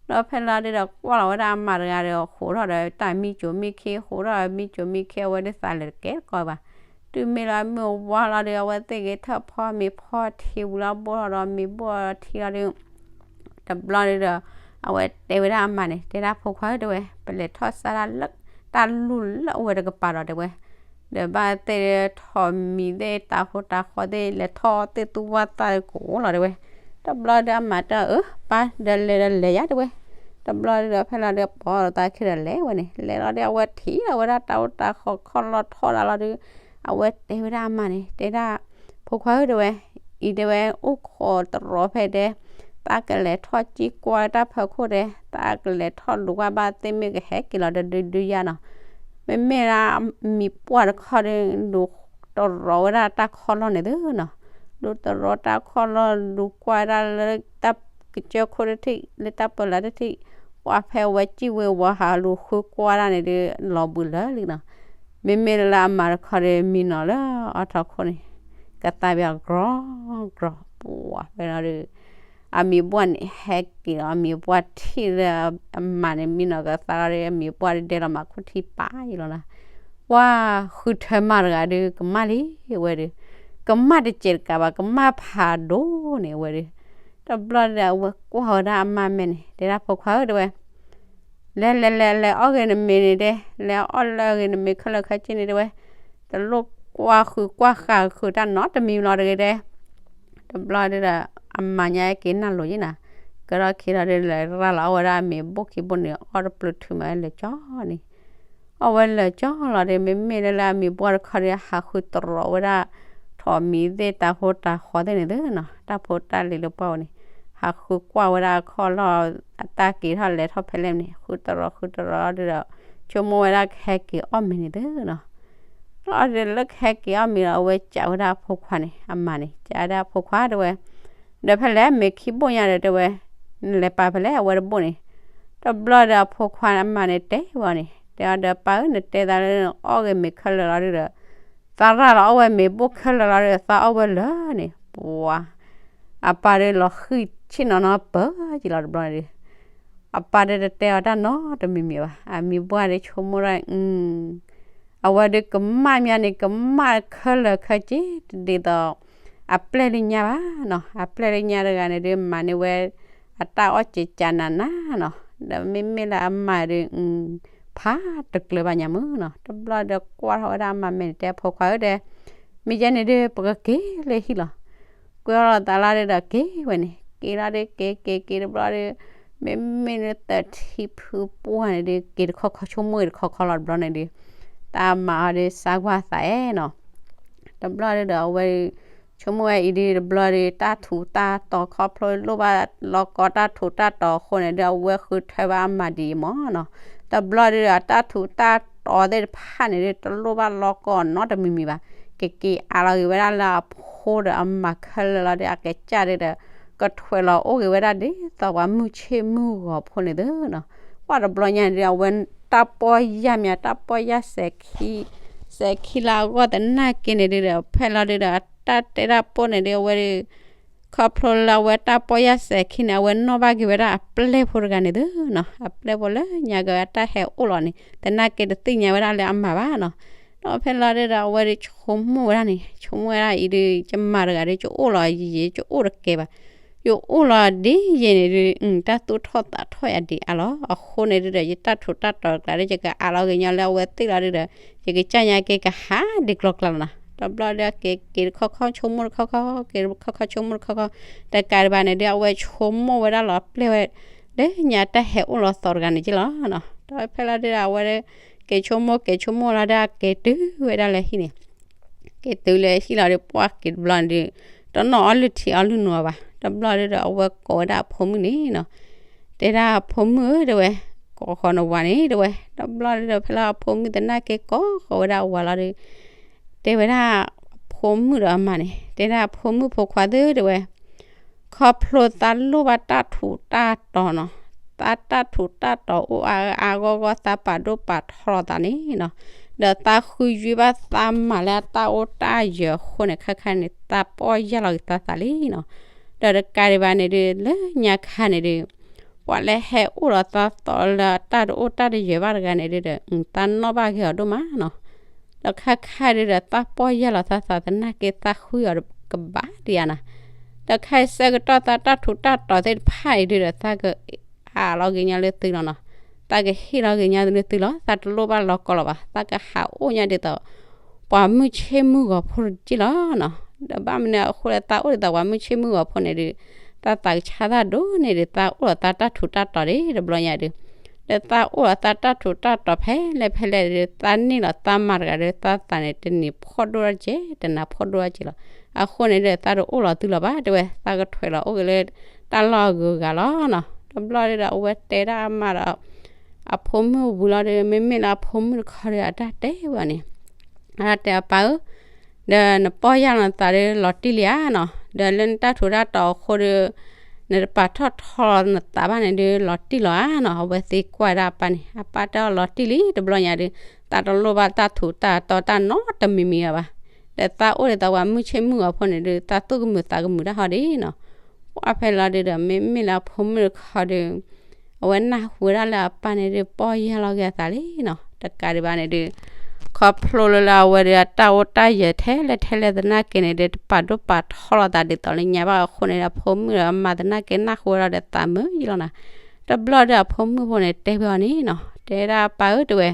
ဒီးဖဲလီၤဒုဒီး ကွၢ်လီၤဝဲဒၣ်အမၤတဂၤဒီး ဃိးထီၣ်ဒီးတၢ်မံကၠိမံခ့, ဃိးထီၣ်မံကၠိမံခ့ အဝဲဒုးသးလဲၤတကဲတကီဘၣ်. တုၤမ့ၢ်လၢအမုၢ်အဝါလီၤဒီး အဝဲသ့ၣ်ဂဲၤထၢၣ်ဖီမ့ၤဖီထံဝံၤလီၤ ဘိၣ်ထီၣ်ဒီးမ့ၤဘိၣ်ထံလီၤဒီး တဘျီဒုဒီး အဝဲတဲဝဲဒၣ်အမါန့ၣ်, တဲဒၣ်ဖိခွါဧၢ တဲဝဲ, ပလဲၤထီၣ်စၢ်ဒၣ်လၢ တၢ်လူၢ်လၢအဝဲတကပၤဒီး တဲဝဲ, ဒီးဘၣ်သ့ၣ်ထီၣ်မံၤသ့ၣ် တၤဟိတၤဃီသ့ၣ် လဲၤထီၣ်သ့ၣ်သူၣ်ဝၣ်သၣ်ကိးလီၤ တဲဝဲ. တဘျီဒုအမါတဲအီၤ, အၢ ပၢ်ဒီးလဲၤဒီးလဲၤယၤ တဲဝဲ. တဘျီဒုဒီး ဖဲလီၤဒုပိာ်သးခံဒီးလဲၤဝဲန့ၣ်, လဲၤလီၤဒီး အဝဲထံၣ်လီၤဝဲဒၣ်တၤဟိတၤဃီခီၣ်လီၢ်ထီၣ်ဒၣ်လီၤဒီး အဝဲတဲဝဲဒၣ်အမါန့ၣ်, တဲဒၣ် ဖိခွါဧၢ တဲဝဲ, အံၤတဲဝဲ အိၣ်ခိးတရီဖဲဒဲ, သးကလဲၤထီၣ်ကံကွၢ်တၢ်ဖီခိၣ်ဒဲ, သးကလဲၤထီၣ်လူၤကွၢ်ဘၣ်သ့ၣ်မ့ၢ်ကဟဲက့ၤလီၤဒီးဒုဒုယါနီၤ. မ့မ့ၢ်ဒၣ်မံၤပှၢ်တခီဒီး လူၤတရီဝဲဒၣ်တၢ်ခီၣ်လီၢ်န့ၣ်သုနီၤ. လူၤတရီတၢ်ခီၣ်လီၢ် လူၤကွၢ်ဒၣ်လၢတၢ်ကစၢၢ်ခိၣ်တထံၣ် လၢတၢ်ပၢလၢတထံၣ်, ပှၢ်ဖဲအဝဲစံၣ်ဝဲဝီၤဟးလူၤဃုကွၢ်ဒၣ်န့ၣ်ဒီး လီၤဘှံးလၢာ်လံနီၤ. မ့မ့ၢ်လၢအမါတခီဒီး မံနီၤလၢအီထီခိၣ်န့ၣ် ကသါဘၣ်ကြီကြီ, ပှၢ်ဖဲလီၤဒီး အမံၤပှၢ်န့ၣ်ဟဲက့ၤလီၤ, အမံၤပှၢ်ထံၣ်လၢအမါန့ၣ် မံနီၤကသါလီၤဒီး အမံၤပှၢ်ဒဲလီၤမၤခိၣ်ထံပာ်ယံၤလီၤနၤ. ပှၢ်ဃုထၢမါတဂၤဒီး ကမၣ်လံဝဲဒီး, ကမၣ်တစဲးတကးဘၣ် ကမၣ်ဖးဒိၣ်န့ၣ်ဝဲဒီး, တဘျီဒီး အဝဲကွၢ်ဝဲဒၣ်အမါမဲာ်န့ၣ် တဲဒၣ်ဖိခွါဧၢ တဲဝဲ လဲၤလဲၤလဲၤလဲၤအီၣ်ဂ့ၤနမ့ၤန့ၣ်တဲ, လဲၤအီၣ်လၢဂ့ၤနမ့ၤခဲလၢာ်ခဲဆ့န့ၣ်တဲဝဲ, တလိၣ်ကွၢ်ဃုကွၢ်ဃာ်ဃုာ်တၢ်နီတမံၤလီၤတဂ့ၤတဲ. တဘျီဒီး အမါညါက့ၤနၢ်လိၤယံၤနၤ, ကဒီးခံဒီးဒီး လဲၤရၤလီၤအီၣ်ဝဲဒၣ်အမ့ၤဘိၣ်ခံဘိၣ်န့ၣ် အီၣ်တပျုၤထုးမးလၢာ်ကၠီန့ၣ် အီၣ်ဝဲလၢာ်ကၠီလီၤဒီး မ့မ့ၢ်လၢလၢအမံၤပှၢ်တခီဒီး ဟးဃုတရီဝဲဒၣ် ထိးမံၤသ့ၣ်တၤဟိတၤဃီသ့ၣ်န့ၣ်သုနီၤ, တၢ်ဖိတၢ်လံၤလၢပှၢ်ဝဲန့ၣ်, ဟးဃုကွၢ်ဝဲဒၣ်အခီၣ်လီၢ် အတၢ်က့ၤထီၣ်လဲၤထီၣ်ဖဲလဲၣ်န့ၣ် ဃုတရီဃုတရီဒီး ဆိကမိၣ်ဝဲဒၣ်ကဟဲက့ၤအီၣ်မ့ၤန့ၣ်သုနီၤ. လီၤဒီးလၢကဟဲက့ၤအီၣ်မ့ၤဒီး အဝဲစံးဝဲဒၣ်အဖိခွါန့ၣ် အမါန့ၣ် စံးဝဲဒၣ်အဖိခွါတဲဝဲ, ဒီးဖဲလဲၣ်မ့ၤခံဘိၣ်ညါဒီးတဲဝဲ, နလဲၤပာ်ဖဲလဲၣ်အဝဲတဘိၣ်န့ၣ်. တဘျီဒီးအဖိခွါအမါန့ၣ်တဲဝဲန့ၣ် တဲအီၤဒီး ပၢ်ဧၢ နတဲသးလၢအီၣ်ဂ့ၤမ့ၤခဲလၢာ်လီၤဒီး သးရၤလီၤအီၣ်ဝဲမ့ၤဘိၣ်ခဲလၢာ်လီၤဒီး သးအီၣ်ဝဲလၢာ်န့ၣ် ပှၤ အပၢ်ဒီးလီၤဃံၢ်ဆ့ၣ်နီၤနီၤပၢၢ်ယံၤလီၤတဘျီန့ၣ်ဒီး အပၢ်ဒီးတတဲအီၤတၢ်နီတမံၤမံၤဘၣ်. အမံၤပှၢ်ဒီးဆိကမိၣ်ဒၣ် အဝဲဒီးကမၣ်မးန့ၣ် ကမၣ်ခဲလၢာ်ခဲဆ့ ဒ်သိး အပျဲၢ်လၢညါဘၣ်နီၤ, အပျဲၢ်လၢညါတဂၤန့ၣ်ဒီး မၤန့ၢ်ဝဲ အတၢ်အီၣ်စ့ကၢနးနးနီၤ, ဒီးမ့မ့ၢ်လၢအမါဒီး ဖးတကျၢၤဘၣ်ညါမုၢ်နီၤ. တဘျီဒီးကွၢ်ထီၣ်ဝဲဒၣ်အမါမဲာ်န့ၣ် တဲအဖိခွါဧၢ တဲ မ့ၢ်ယဲန့ၣ်ဒီး ပကက့ၤလၢဟံၣ်လီၤ. ကွဲအီၣ်လီၤသးလီၤဒီးက့ၤဝဲန့ၣ် က့ၤလီၤဒီးက့ၤက့ၤက့ၤတဘျီဒီး မ့မ့ၢ်လၢသထံဖုပှၢ်န့ၣ်ဒီး က့ၤတခီခီဆိကမိၣ်ဂ့ၤတခီခီလီၤတဘျီန့ၣ်ဒီး တၢ်မၤအီၤဒီးစါကွၢ်သးအဲၣ်နီၤ. တဘျီဒီးအဝဲ ဆိကမိၣ်ဝဲအံၤဒီးတဘျီဒီး တၢ်ထူးတၢ်တီၤခီဖျိလိၣ်ဘၣ်လီၤကီတၢ်ထူးတၢ်တီၤအဃိန့ၣ်ဒီး အဝဲဃုထၢဘၣ်အမၤဒ်အံၤမၢ်နီၤ. တဘျီဒီးအတၢ်ထူးတၢ်တီၤသ့ၣ်တဖၣ်န့ၣ်ဒီး တလိၣ်ဘၣ်လီၤကီနီတမံၤမံၤဘၣ်. ကက့ၤအးလီၤဂ့ၤဝဲဒၣ်လၢအဖိဒီးအမါခဲလၢာ်လီၤဒီး အကစၢ်ဒီး ကထွဲးလီၤအိၣ်ဂ့ၤဝဲဒၣ်ဒ်သိးပှၤမုၢ်ဆ့ၣ်မုၢ်ဂီၤဖိန့ၣ်သုနီၤ. ပှၢ်တဘျီညါန့ၣ်ဒီး အဝဲတၢ်ပီၢ်ယၢ်မး တၢ်ပီၢ်ယၢ်စဲးခံ စဲးခံလၢအဂီၢ်သနာ်က့န့ၣ်ဒီး ဖဲလီၤဒီး အတၢ်တဲတၢ်ပိၢ်န့ၣ်ဒီး အဝဲဒီး ခီဖျိလၢအဝဲတၢ်ပီၢ်ယၢ်စဲးခံန့ၣ် အဝဲနီၣ်ဘၣ်က့ၤဝဲဒၣ်အပျဲၢ်ဖိတဂၤန့ၣ်သုနီၤ. အပျဲၢ်ဖိလၢညါက့ၤအတၢ်ဟဲအိၣ်လီၤန့ၣ် သနာ်က့တသ့ၣ်ညါဝဲဒၣ်လၢအမါဘၣ်နီၤ. ဒီးဖဲလီၤဒီး အဝဲဒီးဆိကမိၣ်ဝဲဒၣ်န့ၣ် ဆိကမိၣ်ဝဲဒၣ်အံၤဒီး ယမါတဂၤဒီး ယအိၣ်လီၤယံာ်ယံာ် ယအိၣ်တကဲဘၣ်. ယအိၣ်လီၤဒ်ယဲန့ၣ်ဒီး တၢ်သူၣ်ထီၣ်သးထီၣ်ယၤဒံးအါလီၤ. အဃိန့ၣ်ဒီး ယတၢ်ထူးတၢ်တီၤတကျါဒီး ယကအးလီၤဂ့ၤညီလၢအဝဲသ့ၣ်လီၤဒီး ယကစၢ်ညါက့ၤကဟးဒံးကျီကျါလီၤနီၤ. တဘျီဒီးက့ၤက့ၤတခီခီ ဆိကမိၣ်တခီခီ က့ၤတခီခီ ဆိကမိၣ်တခီခီ တကးဒံးဘၣ်န့ၣ်ဒီး အဝဲဆိကမိၣ်ဝဲဒၣ်လီၤပျဲၢ်ဝဲ လၢညါတၢ်ဟဲအိၣ်လီၤသီးတဂၤန့ၣ်က့လီၤနီၤ. ဒီးဖဲလီၤဒီး အဝဲဒီး က့ၤဆိကမိၣ်က့ၤဆိကမိၣ်လီၤဒီး အက့ၤတုၤဝဲဒၣ်လၢဟံၣ်န့ၣ်, က့ၤတုၤလၢဟံၣ်လီၤဒီး ပှၢ်က့ၤတဘျီန့ၣ်ဒုး တနီၣ်အီၣ်လုၢ်ထံအီလုၢ်နိအီၤဘၣ်. တဘျီဒုးဒီး အဝဲကိးဝဲဒၣ်အဖိမုၣ်န့ၣ်နီၤ, တဲဒၣ်အဖိမုၣ်ဧၢ တဲဝဲ, ကိးဃီၤနဝၤန့ၣ် တဲဝဲ. တဘျီဒုးဒီး ဖဲလၢအဖိမုၣ်သနာ်က့ကိးဃီၤဝဲဒၣ်အဝၤလီၤဒီး တဲဝဲဒၣ်အဖိမုၣ်ဒီးအမါန့ၣ်, တဲဒၣ်အဖိမုၣ်ဖိခွါသ့ၣ် တဲဝဲ, ခီဖျိသးလိၣ်ဘၣ်တၢ်ထူးတၢ်တီၤနီၤ, သးတၢ်ထူးတၢ်တီၤအိၣ်အါအါဂီၢ်ဂီၢ် သးပာ်ဒိၣ်ပာ်ထီလီၤသးန့ၣ်နီၤ, ဒီးသးဃုယွ့ဘၣ်သးမၤလၢအတၢ်အိၣ်တၢ်ယၢၤအဃိန့ၣ် ခဲခါန့ၣ် သးပီၢ်ယၢ်လီၤက့ၤသးသးလံနီၤ. ဒီးတကးဒံးဘၣ်န့ၣ်ဒုး လၢညါခါန့ၣ်ဒုး ပှၤလၢဟဲအိၣ်ဒီးသးသိးလၢတၢ်တအိၣ်တၢ်တယၢၤဘၣ်တဂၤန့ၣ်ဒုးဒီး သးနီၣ်ဘၣ်ဂ့ၤအီၤဒိၣ်မးနီၤ. ဒီးခဲခါဒုးဒီး သးပီၢ်ယၢ်လီၤသးသးသနာ်က့ သးဃုအီၤကဘၣ်ဒံးဧါနီၤ. ဒီးခဲအံၤဆၢကတီၢ်သးတၢ်ထူးတၢ်တီၤသ့ၣ်တဖၣ်အံၤဒုးဒီး သးကအးလီၤက့ၤညါလၢသုလီၤနီၤ, သးကဟ့ၣ်လီၤက့ၤညါလၢသုလီၤ, သးတလိၣ်ဘၣ်လီၤကီလီၤဘၣ်, သးကဟးအိၣ်ညါဒ်သိး ပှၤမုၢ်ဆ့ၣ်မုၢ်ဂီၤဖိတက့ၢ်လီၤနီၤ. ဒီးဘၣ်မနုၤအဃိလၢသးအိၣ်ဒ်သိးပှၤမုၢ်ဆ့ၣ်မုၢ်ဂီၤဖိန့ၣ်ဒုး သးသးကဆါသၣ်ဒိၣ်န့ၢ်ဒုး သးအိၣ်ဒီးသးတၢ်ထူးတၢ်တီၤဒၣ်တဘျီညါဒုး, ဒီးသးအိၣ်ဒီးသးတၢ်ထူးတၢ်တီၤဖဲလဲၣ်ဖဲလဲၣ်ဒုး သးန့ၢ်လီၤသးမၤတဂၤဒီး သးသးန့ၣ် တနံၤဖှီၣ်ဒိၣ်ဒၣ်ကဲ တနၤဖှီၣ်ဒိၣ်ဒၣ်ကဲလီၤ. အဃိန့ၣ်ဒီး သးတအိၣ်လီၤသုလီၤဘၣ် တဲဝဲ, သးကထွဲးလီၤအိၣ်က့ၤလၢတၢ်လီၢ်အဂုၤအဂၤလီၤနီၤ. တဘျီဒုးဒီး အဝဲတဲဒၣ်အမါဒီး အဖိမုၣ်ဝံၤလီၤဒီး မ့မ့ၢ်လၢအဖိမုၣ်တခီဒီး အတၢ်တဲဝဲန့ၣ်, အတၢ်တဲအပၢ်ဧၢ, ဒီးနပီၢ်ယၢ်လီၤနသးဒီးလီၤတံၢ်လံဧါနီၤ, ဒီးလၢနတၢ်ထူးတၢ်တီၤအဃိဒီး နတပာ်ထီၣ်ထီလီၤနသးဘၣ်န့ၣ်ဒုး လီၤတံၢ်လီၤဧါနီၤ. အဝဲသ့ၣ်ကွၢ်ဒၣ်အပၢ်န့ၣ် အပၢ်တဲအီၤလီၤတံၢ်လံ တဘျီညါဒုး သးတလိၣ်ဘၣ်တၢ်ထူးတၢ်တီၤတၢ်နီတမံၤမံၤအီၤဘၣ်. ဒီးသးအိၣ်ဒ်သိးပှၤမုၢ်ဆ့ၣ်မုၢ်ဂီၤဖိန့ၣ်ဒုး သးသူၣ်ကမုာ်သးကမုာ်တၢ်ဟီဒ်နီၤ. ပှၢ်ဖဲလီၤဒုးဒီး မ့မ့ၢ်လၢအဖိမုၣ်တခီဒီး အဝဲနၢ်ဟူဝဲဒၣ်လၢအပၢ်န့ၣ်ဒုး ပီၢ်ယၢ်လီၤက့ၤအသးလံနီၤ. တကးဒံးဘၣ်န့ၣ်ဒုး ခီဖျိလၢလၢအဝဲဒီးအတၢ်အိၣ်တၢ်ယၢၤထဲလဲၣ်ထဲလဲၣ်သနာ်က့န့ၣ်ဒုး တပာ်ဒိၣ်ပာ်ထီလီၤသးဒ်သိးလၢညါဘၣ်အဃိန့ၣ်ဒီး အဖိမုၣ်ဒီးအမါသနာ်က့နၢ်ဟူဝဲဒၣ်ဒီးသးမုာ်ယံလီၤနီၤ. တဘျီဒုးအဖိမုၣ်ဖိန့ၣ်တဲဝဲအီၤန့ၣ်နီၤ, တဲဒၣ်အပၢ်ဧၢ တဲဝဲ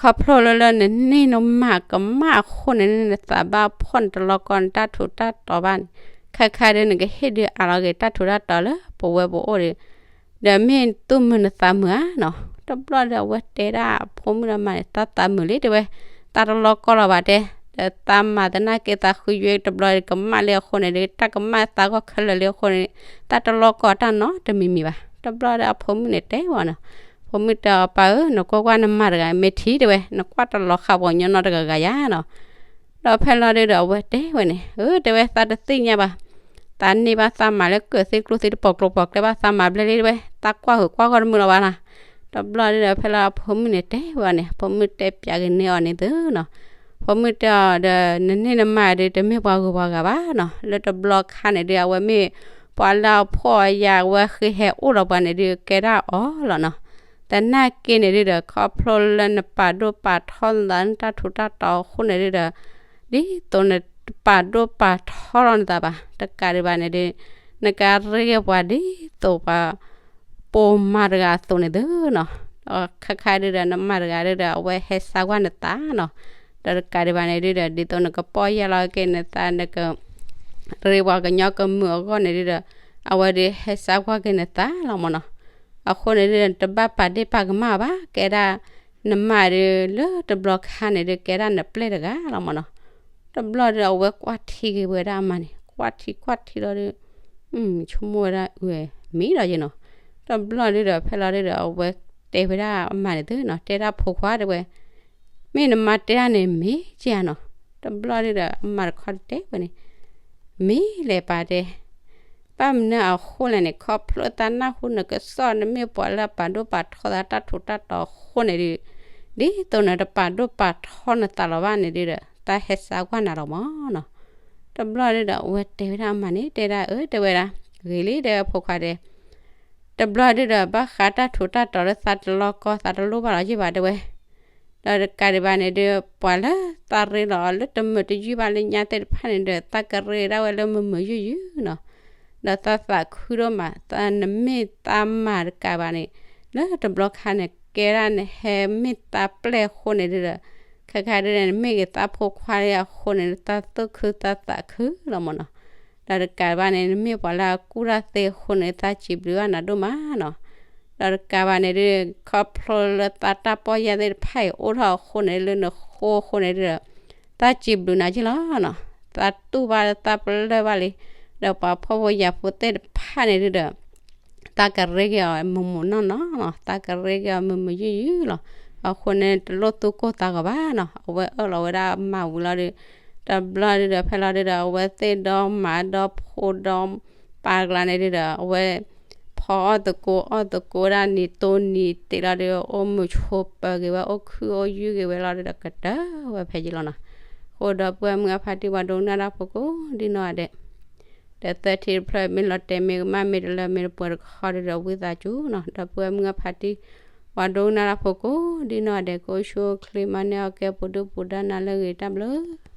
ခီဖျိလၢလၢနန့ၢ်နမၤကမၣ်အဃိန့ၣ် နသးဘၣ်ဖှီၣ်နတလီၤကီနတၢ်ထူးတၢ်တီၤဘၣ်န့ၣ်, ခဲခါဒုးနကဟ့ၣ်ဒုးအးလီၤက့ၤတၢ်ထူးတၢ်တီၤလၢပဝဲပအိၣ်ဒီး ဒီးမ့ၢ်သူၣ်မုာ်နသးမုာ်ဧါနီၤ. တဘျီဒီးအဝဲတဲဒၣ်အဖိမုၣ်ဒီးမါန့ၣ် သးသးမုာ်လံ တဲဝဲ, သးတလီၤကီလီၤဘၣ်တဲ, ဒီးသးမၤသနာ်က့သးဃုယွ့တဘျီကမၣ်လံအဃိန့ၣ်ဒီး တၢ်ကမၣ်သးဂီၢ်ခဲလၢာ်လံအဃိန့ၣ် သးတလီၤကီတၢ်နီတမံၤမံၤဘၣ်. တဘျီဒီးအဖိမုၣ်န့ၣ်တဲဝဲနီၤ, ဖိမုၣ်တဲအီၤပၢ်ဧၢ နကွၢ်ကွၢ်နမါတဂၤမ့ၢ်ထံၣ်တဲဝဲ နကွၢ်တလီၤဃာ်ပှၤကညီနီတဂၤဂၤယါနီၤ. ဒီးဖဲလီၤဒုးဒီးအဝဲတဲဝဲန့ၣ် အၢ တဲဝဲ သးတသ့ၣ်ညါဘၣ်, သးန့ၢ်ဘၣ်သးမၤလၢကၢၢ်သ့ၣ်ကျိၣ်သ့ၣ်တပိာ်ကျိၤပိာ်ကျဲဘၣ် သးမၤဘျဲၣ်လံတဲဝဲ သးကွၢ်ဂုာ်ကွၢ်ဂီၢ်တမုာ်လီၤဘၣ်နီၤ. တဘျီဒုးဒီးဖဲလၢအဖိမုၣ်န့ၣ်တဲဝဲန့ၣ် ဖိမုၣ်တဲပၠးက့ၤန့ၢ်အီၤန့ၣ်သုနီၤ. ဖိမုၣ်တဲအီၤဒီး နန့ၢ်နမါဒီး တမ့ၢ်ပှၤဂုၤပှၤဂၤဘၣ်နီၤ. လၢတဘျီခါန့ၣ်ဒုး အဝဲမ့ၢ်ပှၤလၢအဖှီၣ်အယာ်အဝဲဃ့ဟဲအိၣ်ဒီးပှၤန့ၣ်ဒုး ကဲဒၣ်အီၤလီၤနီၤ. သနာ်က့န့ၣ်ဒုးဒီး ခီဖျိလၢနပာ်ဒိၣ်ပာ်ထီနသးလၢတၢ်ထူးတၢ်တီၤအဃိန့ၣ်ဒုးဒီး ဒ်သိးနတပာ်ဒိၣ်ပာ်ထီလီၤနသးဘၣ်. တကးဒံးဘၣ်န့ၣ်ဒုး နကရ့က့ၤပှၤဒ်သိးပှၤ ပိာ်မၤတဂၤအသိးန့ၣ်သုနီၤ. ဒီးခါခါဒုးဒီး နမါတဂၤဒုးဒီး အဝဲဟဲစါကွၢ်နသးနီၤ. ဒီးတကးဒံးဘၣ်န့ၣ်ဒုးဒီး ဒ်သိးနကပီၢ်ယၢ်လီၤက့ၤနသး နက ရ့ပှၤကညီကမုာ်အဂီၢ်န့ၣ်ဒုးဒီး အဝဲဒုးဟဲစါကွၢ်က့ၤနသးလီၤမ့ၢ်နီၤ. အဃိန့ၣ်ဒုးဒီး တဘၣ်ပာ်ဒ့ၣ်ပာ်ကမၣ်ဘၣ် ကဲဒၣ် နမါဒုးလၢတဘျီခါန့ၣ်ဒုး ကဲဒၣ်နပျဲၢ်တဂၤလီၤမ့ၢ်နီၤ. တဘျီဒုး အဝဲကွၢ်ထံက့ၤဝဲဒၣ်အမါန့ၣ် ကွၢ်ထံကွၢ်ထံလီၤဒုး ဆိကမိၣ်ဝဲဒၣ်အၢ မ့ၢ်ဒီးယဲနီၤ. တဘျီဒုးဒီး ဖဲလီၤဒုးဒီး အဝဲတဲဝဲဒၣ်အမါန့ၣ်သုနီၤ တဲဒၣ်ဖိခွါတဲဝဲ မ့ၢ်နမါတဲဒၣ်န့ၣ်မ့ၢ်က့ဧါနီၤ. တဘျီဒုးဒီး အမါတခီတဲဝဲန့ၣ် မ့ၢ်လဲၣ်ပၢ်တဲ ဘၣ်မနုၤအဃိလဲၣ်န့ၣ် ခီဖျိသးနၢ်ဟူနကစီၣ် နမ့ၢ်ပှၤလၢအပာ်ဒိၣ်ပာ်ထီသးတၢ်ထူးတၢ်တီၤအဃိန့ၣ်ဒုး ဒ်သိးနတပာ်ဒိၣ်ပာ်ထီနသးလီၤဘၣ်န့ၣ်ဒုးဒီး သးဟဲစါကွၢ်နၤလီၤမ့ၢ်နီၤ. တဘျီဒုးဒီး အဝဲတဲဝဲဒၣ်အမါန့ၣ် တဲဒၣ်အၢ တဲဝဲဒၣ် ဂ့ၤလံ တဲဝဲဖိခွါတဲ တဘျီဒုးဒီး ဘၣ်ဃးတၢ်ထူးတၢ်တီၤလၢသးတလီၤကီ သးတလိၣ်ဘၣ်လီၤယံၢ်ဘၣ်တဲဝဲ ဒီးတကးဒံးဘၣ်န့ၣ်ဒုး ပှၤလၢသးရ့လီၤလၢတမုာ်တယုၢ်ဘၣ်လၢညါသ့ၣ်တဖၣ်န့ၣ်ဒီး သးကရ့ဒၣ်ဝဲလၢမုာ်မုာ်ယုၢ်ယုၢ်နီၤ. ဒီးသးသးခုဒိၣ်မး သးနမ့ၢ်သးမါတကးဘၣ်န့ၣ် လၢတဘျီခါန့ၣ် ကဲဒၣ်နဟဲမ့ၢ်သးပျဲၢ်အဃိန့ၣ်ဒုးဒီး ခဲခါဒုးဒီး နမ့ၢ်က့ၤသးဖိခွါလံအဃိန့ၣ် သးသူၣ်ခုသးသးခုလီၤမ့ၢ်နီၤ. ဒီးတကးဘၣ်န့ၣ် နမ့ၢ်ပှၤလၢအကူၣ်တၢ်သ့အဃိန့ၣ် သးစံးဘျုးဘၣ်နၤဒိၣ်မးနီၤ. ဒီးတကးဘၣ်န့ၣ်ဒုး ခီဖျိလၢသးတၢ်ပီၢ်ယၢ်သ့ၣ်တဖၣ်အံၤ အိၣ်ထီၣ်အဃိန့ၣ် လၢနဃိအဃိန့ၣ်ဒုးဒီး သးစံးဘျုးနၤက့လီၤနီၤ. သးတူၢ်ဘၣ်လၢသးပလၢၢ်ဘၣ်လံ, ဒီးပှၤဖှီၣ်ဖိယာ်ဖိသ့ၣ်တဖၣ်န့ၣ်ဒုးဒီး သးကရ့က့ၤအီၤမုာ်မုာ်နီၢ်နီၢ်နီၤ, သးကရ့က့ၤအီၤမုာ်မုာ်ယုၢ်ယုၢ်လီၤ. အဃိန့ၣ် တလိၣ်သူၣ်ကိၢ်သးဂီၤဘၣ်နီၤ, အဝဲအၢၣ်လီၤဝဲဒၣ်မၤဝံၤလီၤဒီး တဘျီဒုးဒီး ဖဲလီၤဒုးဒီး အဝဲသ့ၣ်ဒီမါဒီဖိဒီ ပာ်ကျါန့ၣ်ဒုးဒီး အဝဲ ဖီအီၣ်သကိးအီၣ်သကိးဝဲဒၣ်နံၤတိၢ်နံၤတ့ၢ်လီၤဒုးဒီး အိၣ်မုာ်ဆိးပၢၤက့ၤဝဲ အိၣ်ခုၣ်အိၣ်ယုၢ်က့ၤဝဲလီၤဒုးဒီး ကတၢၢ်ဝဲဖဲယံၤလီၤနီၤ. အဃိဒီပုၢ်ဝဲၢ်မုၢ်အဖါတံၢ် ပှၤဒိကနၣ်တၢ်ဖိကိးဒ်နီၢ်ဂၤဒဲး ဒီးသၢထံၣ်တဖျၢၣ် မ့ၢ်လီၤတဲာ်မ့ၢ်ကမၣ်မ့ၢ်တလၢမ့ၢ်တပှဲၤတခီဒုးဒီး ဝံသးစူၤနီၤ ဒီပုၢ်ဝဲၢ်မုၢ်အဖါတံၢ် ပှၤဒိကနၣ်တၢ်ဖိကိးဒ်နီၢ်ဂၤဒဲး ကအိၣ်ဆူၣ်အိၣ်ချ့မၤန့ၢ်အီၣ်ကဲ ပူၤဒုၣ်ပူၤဒါနၤလၢအဂ့ၤ တၢ်ဘျုး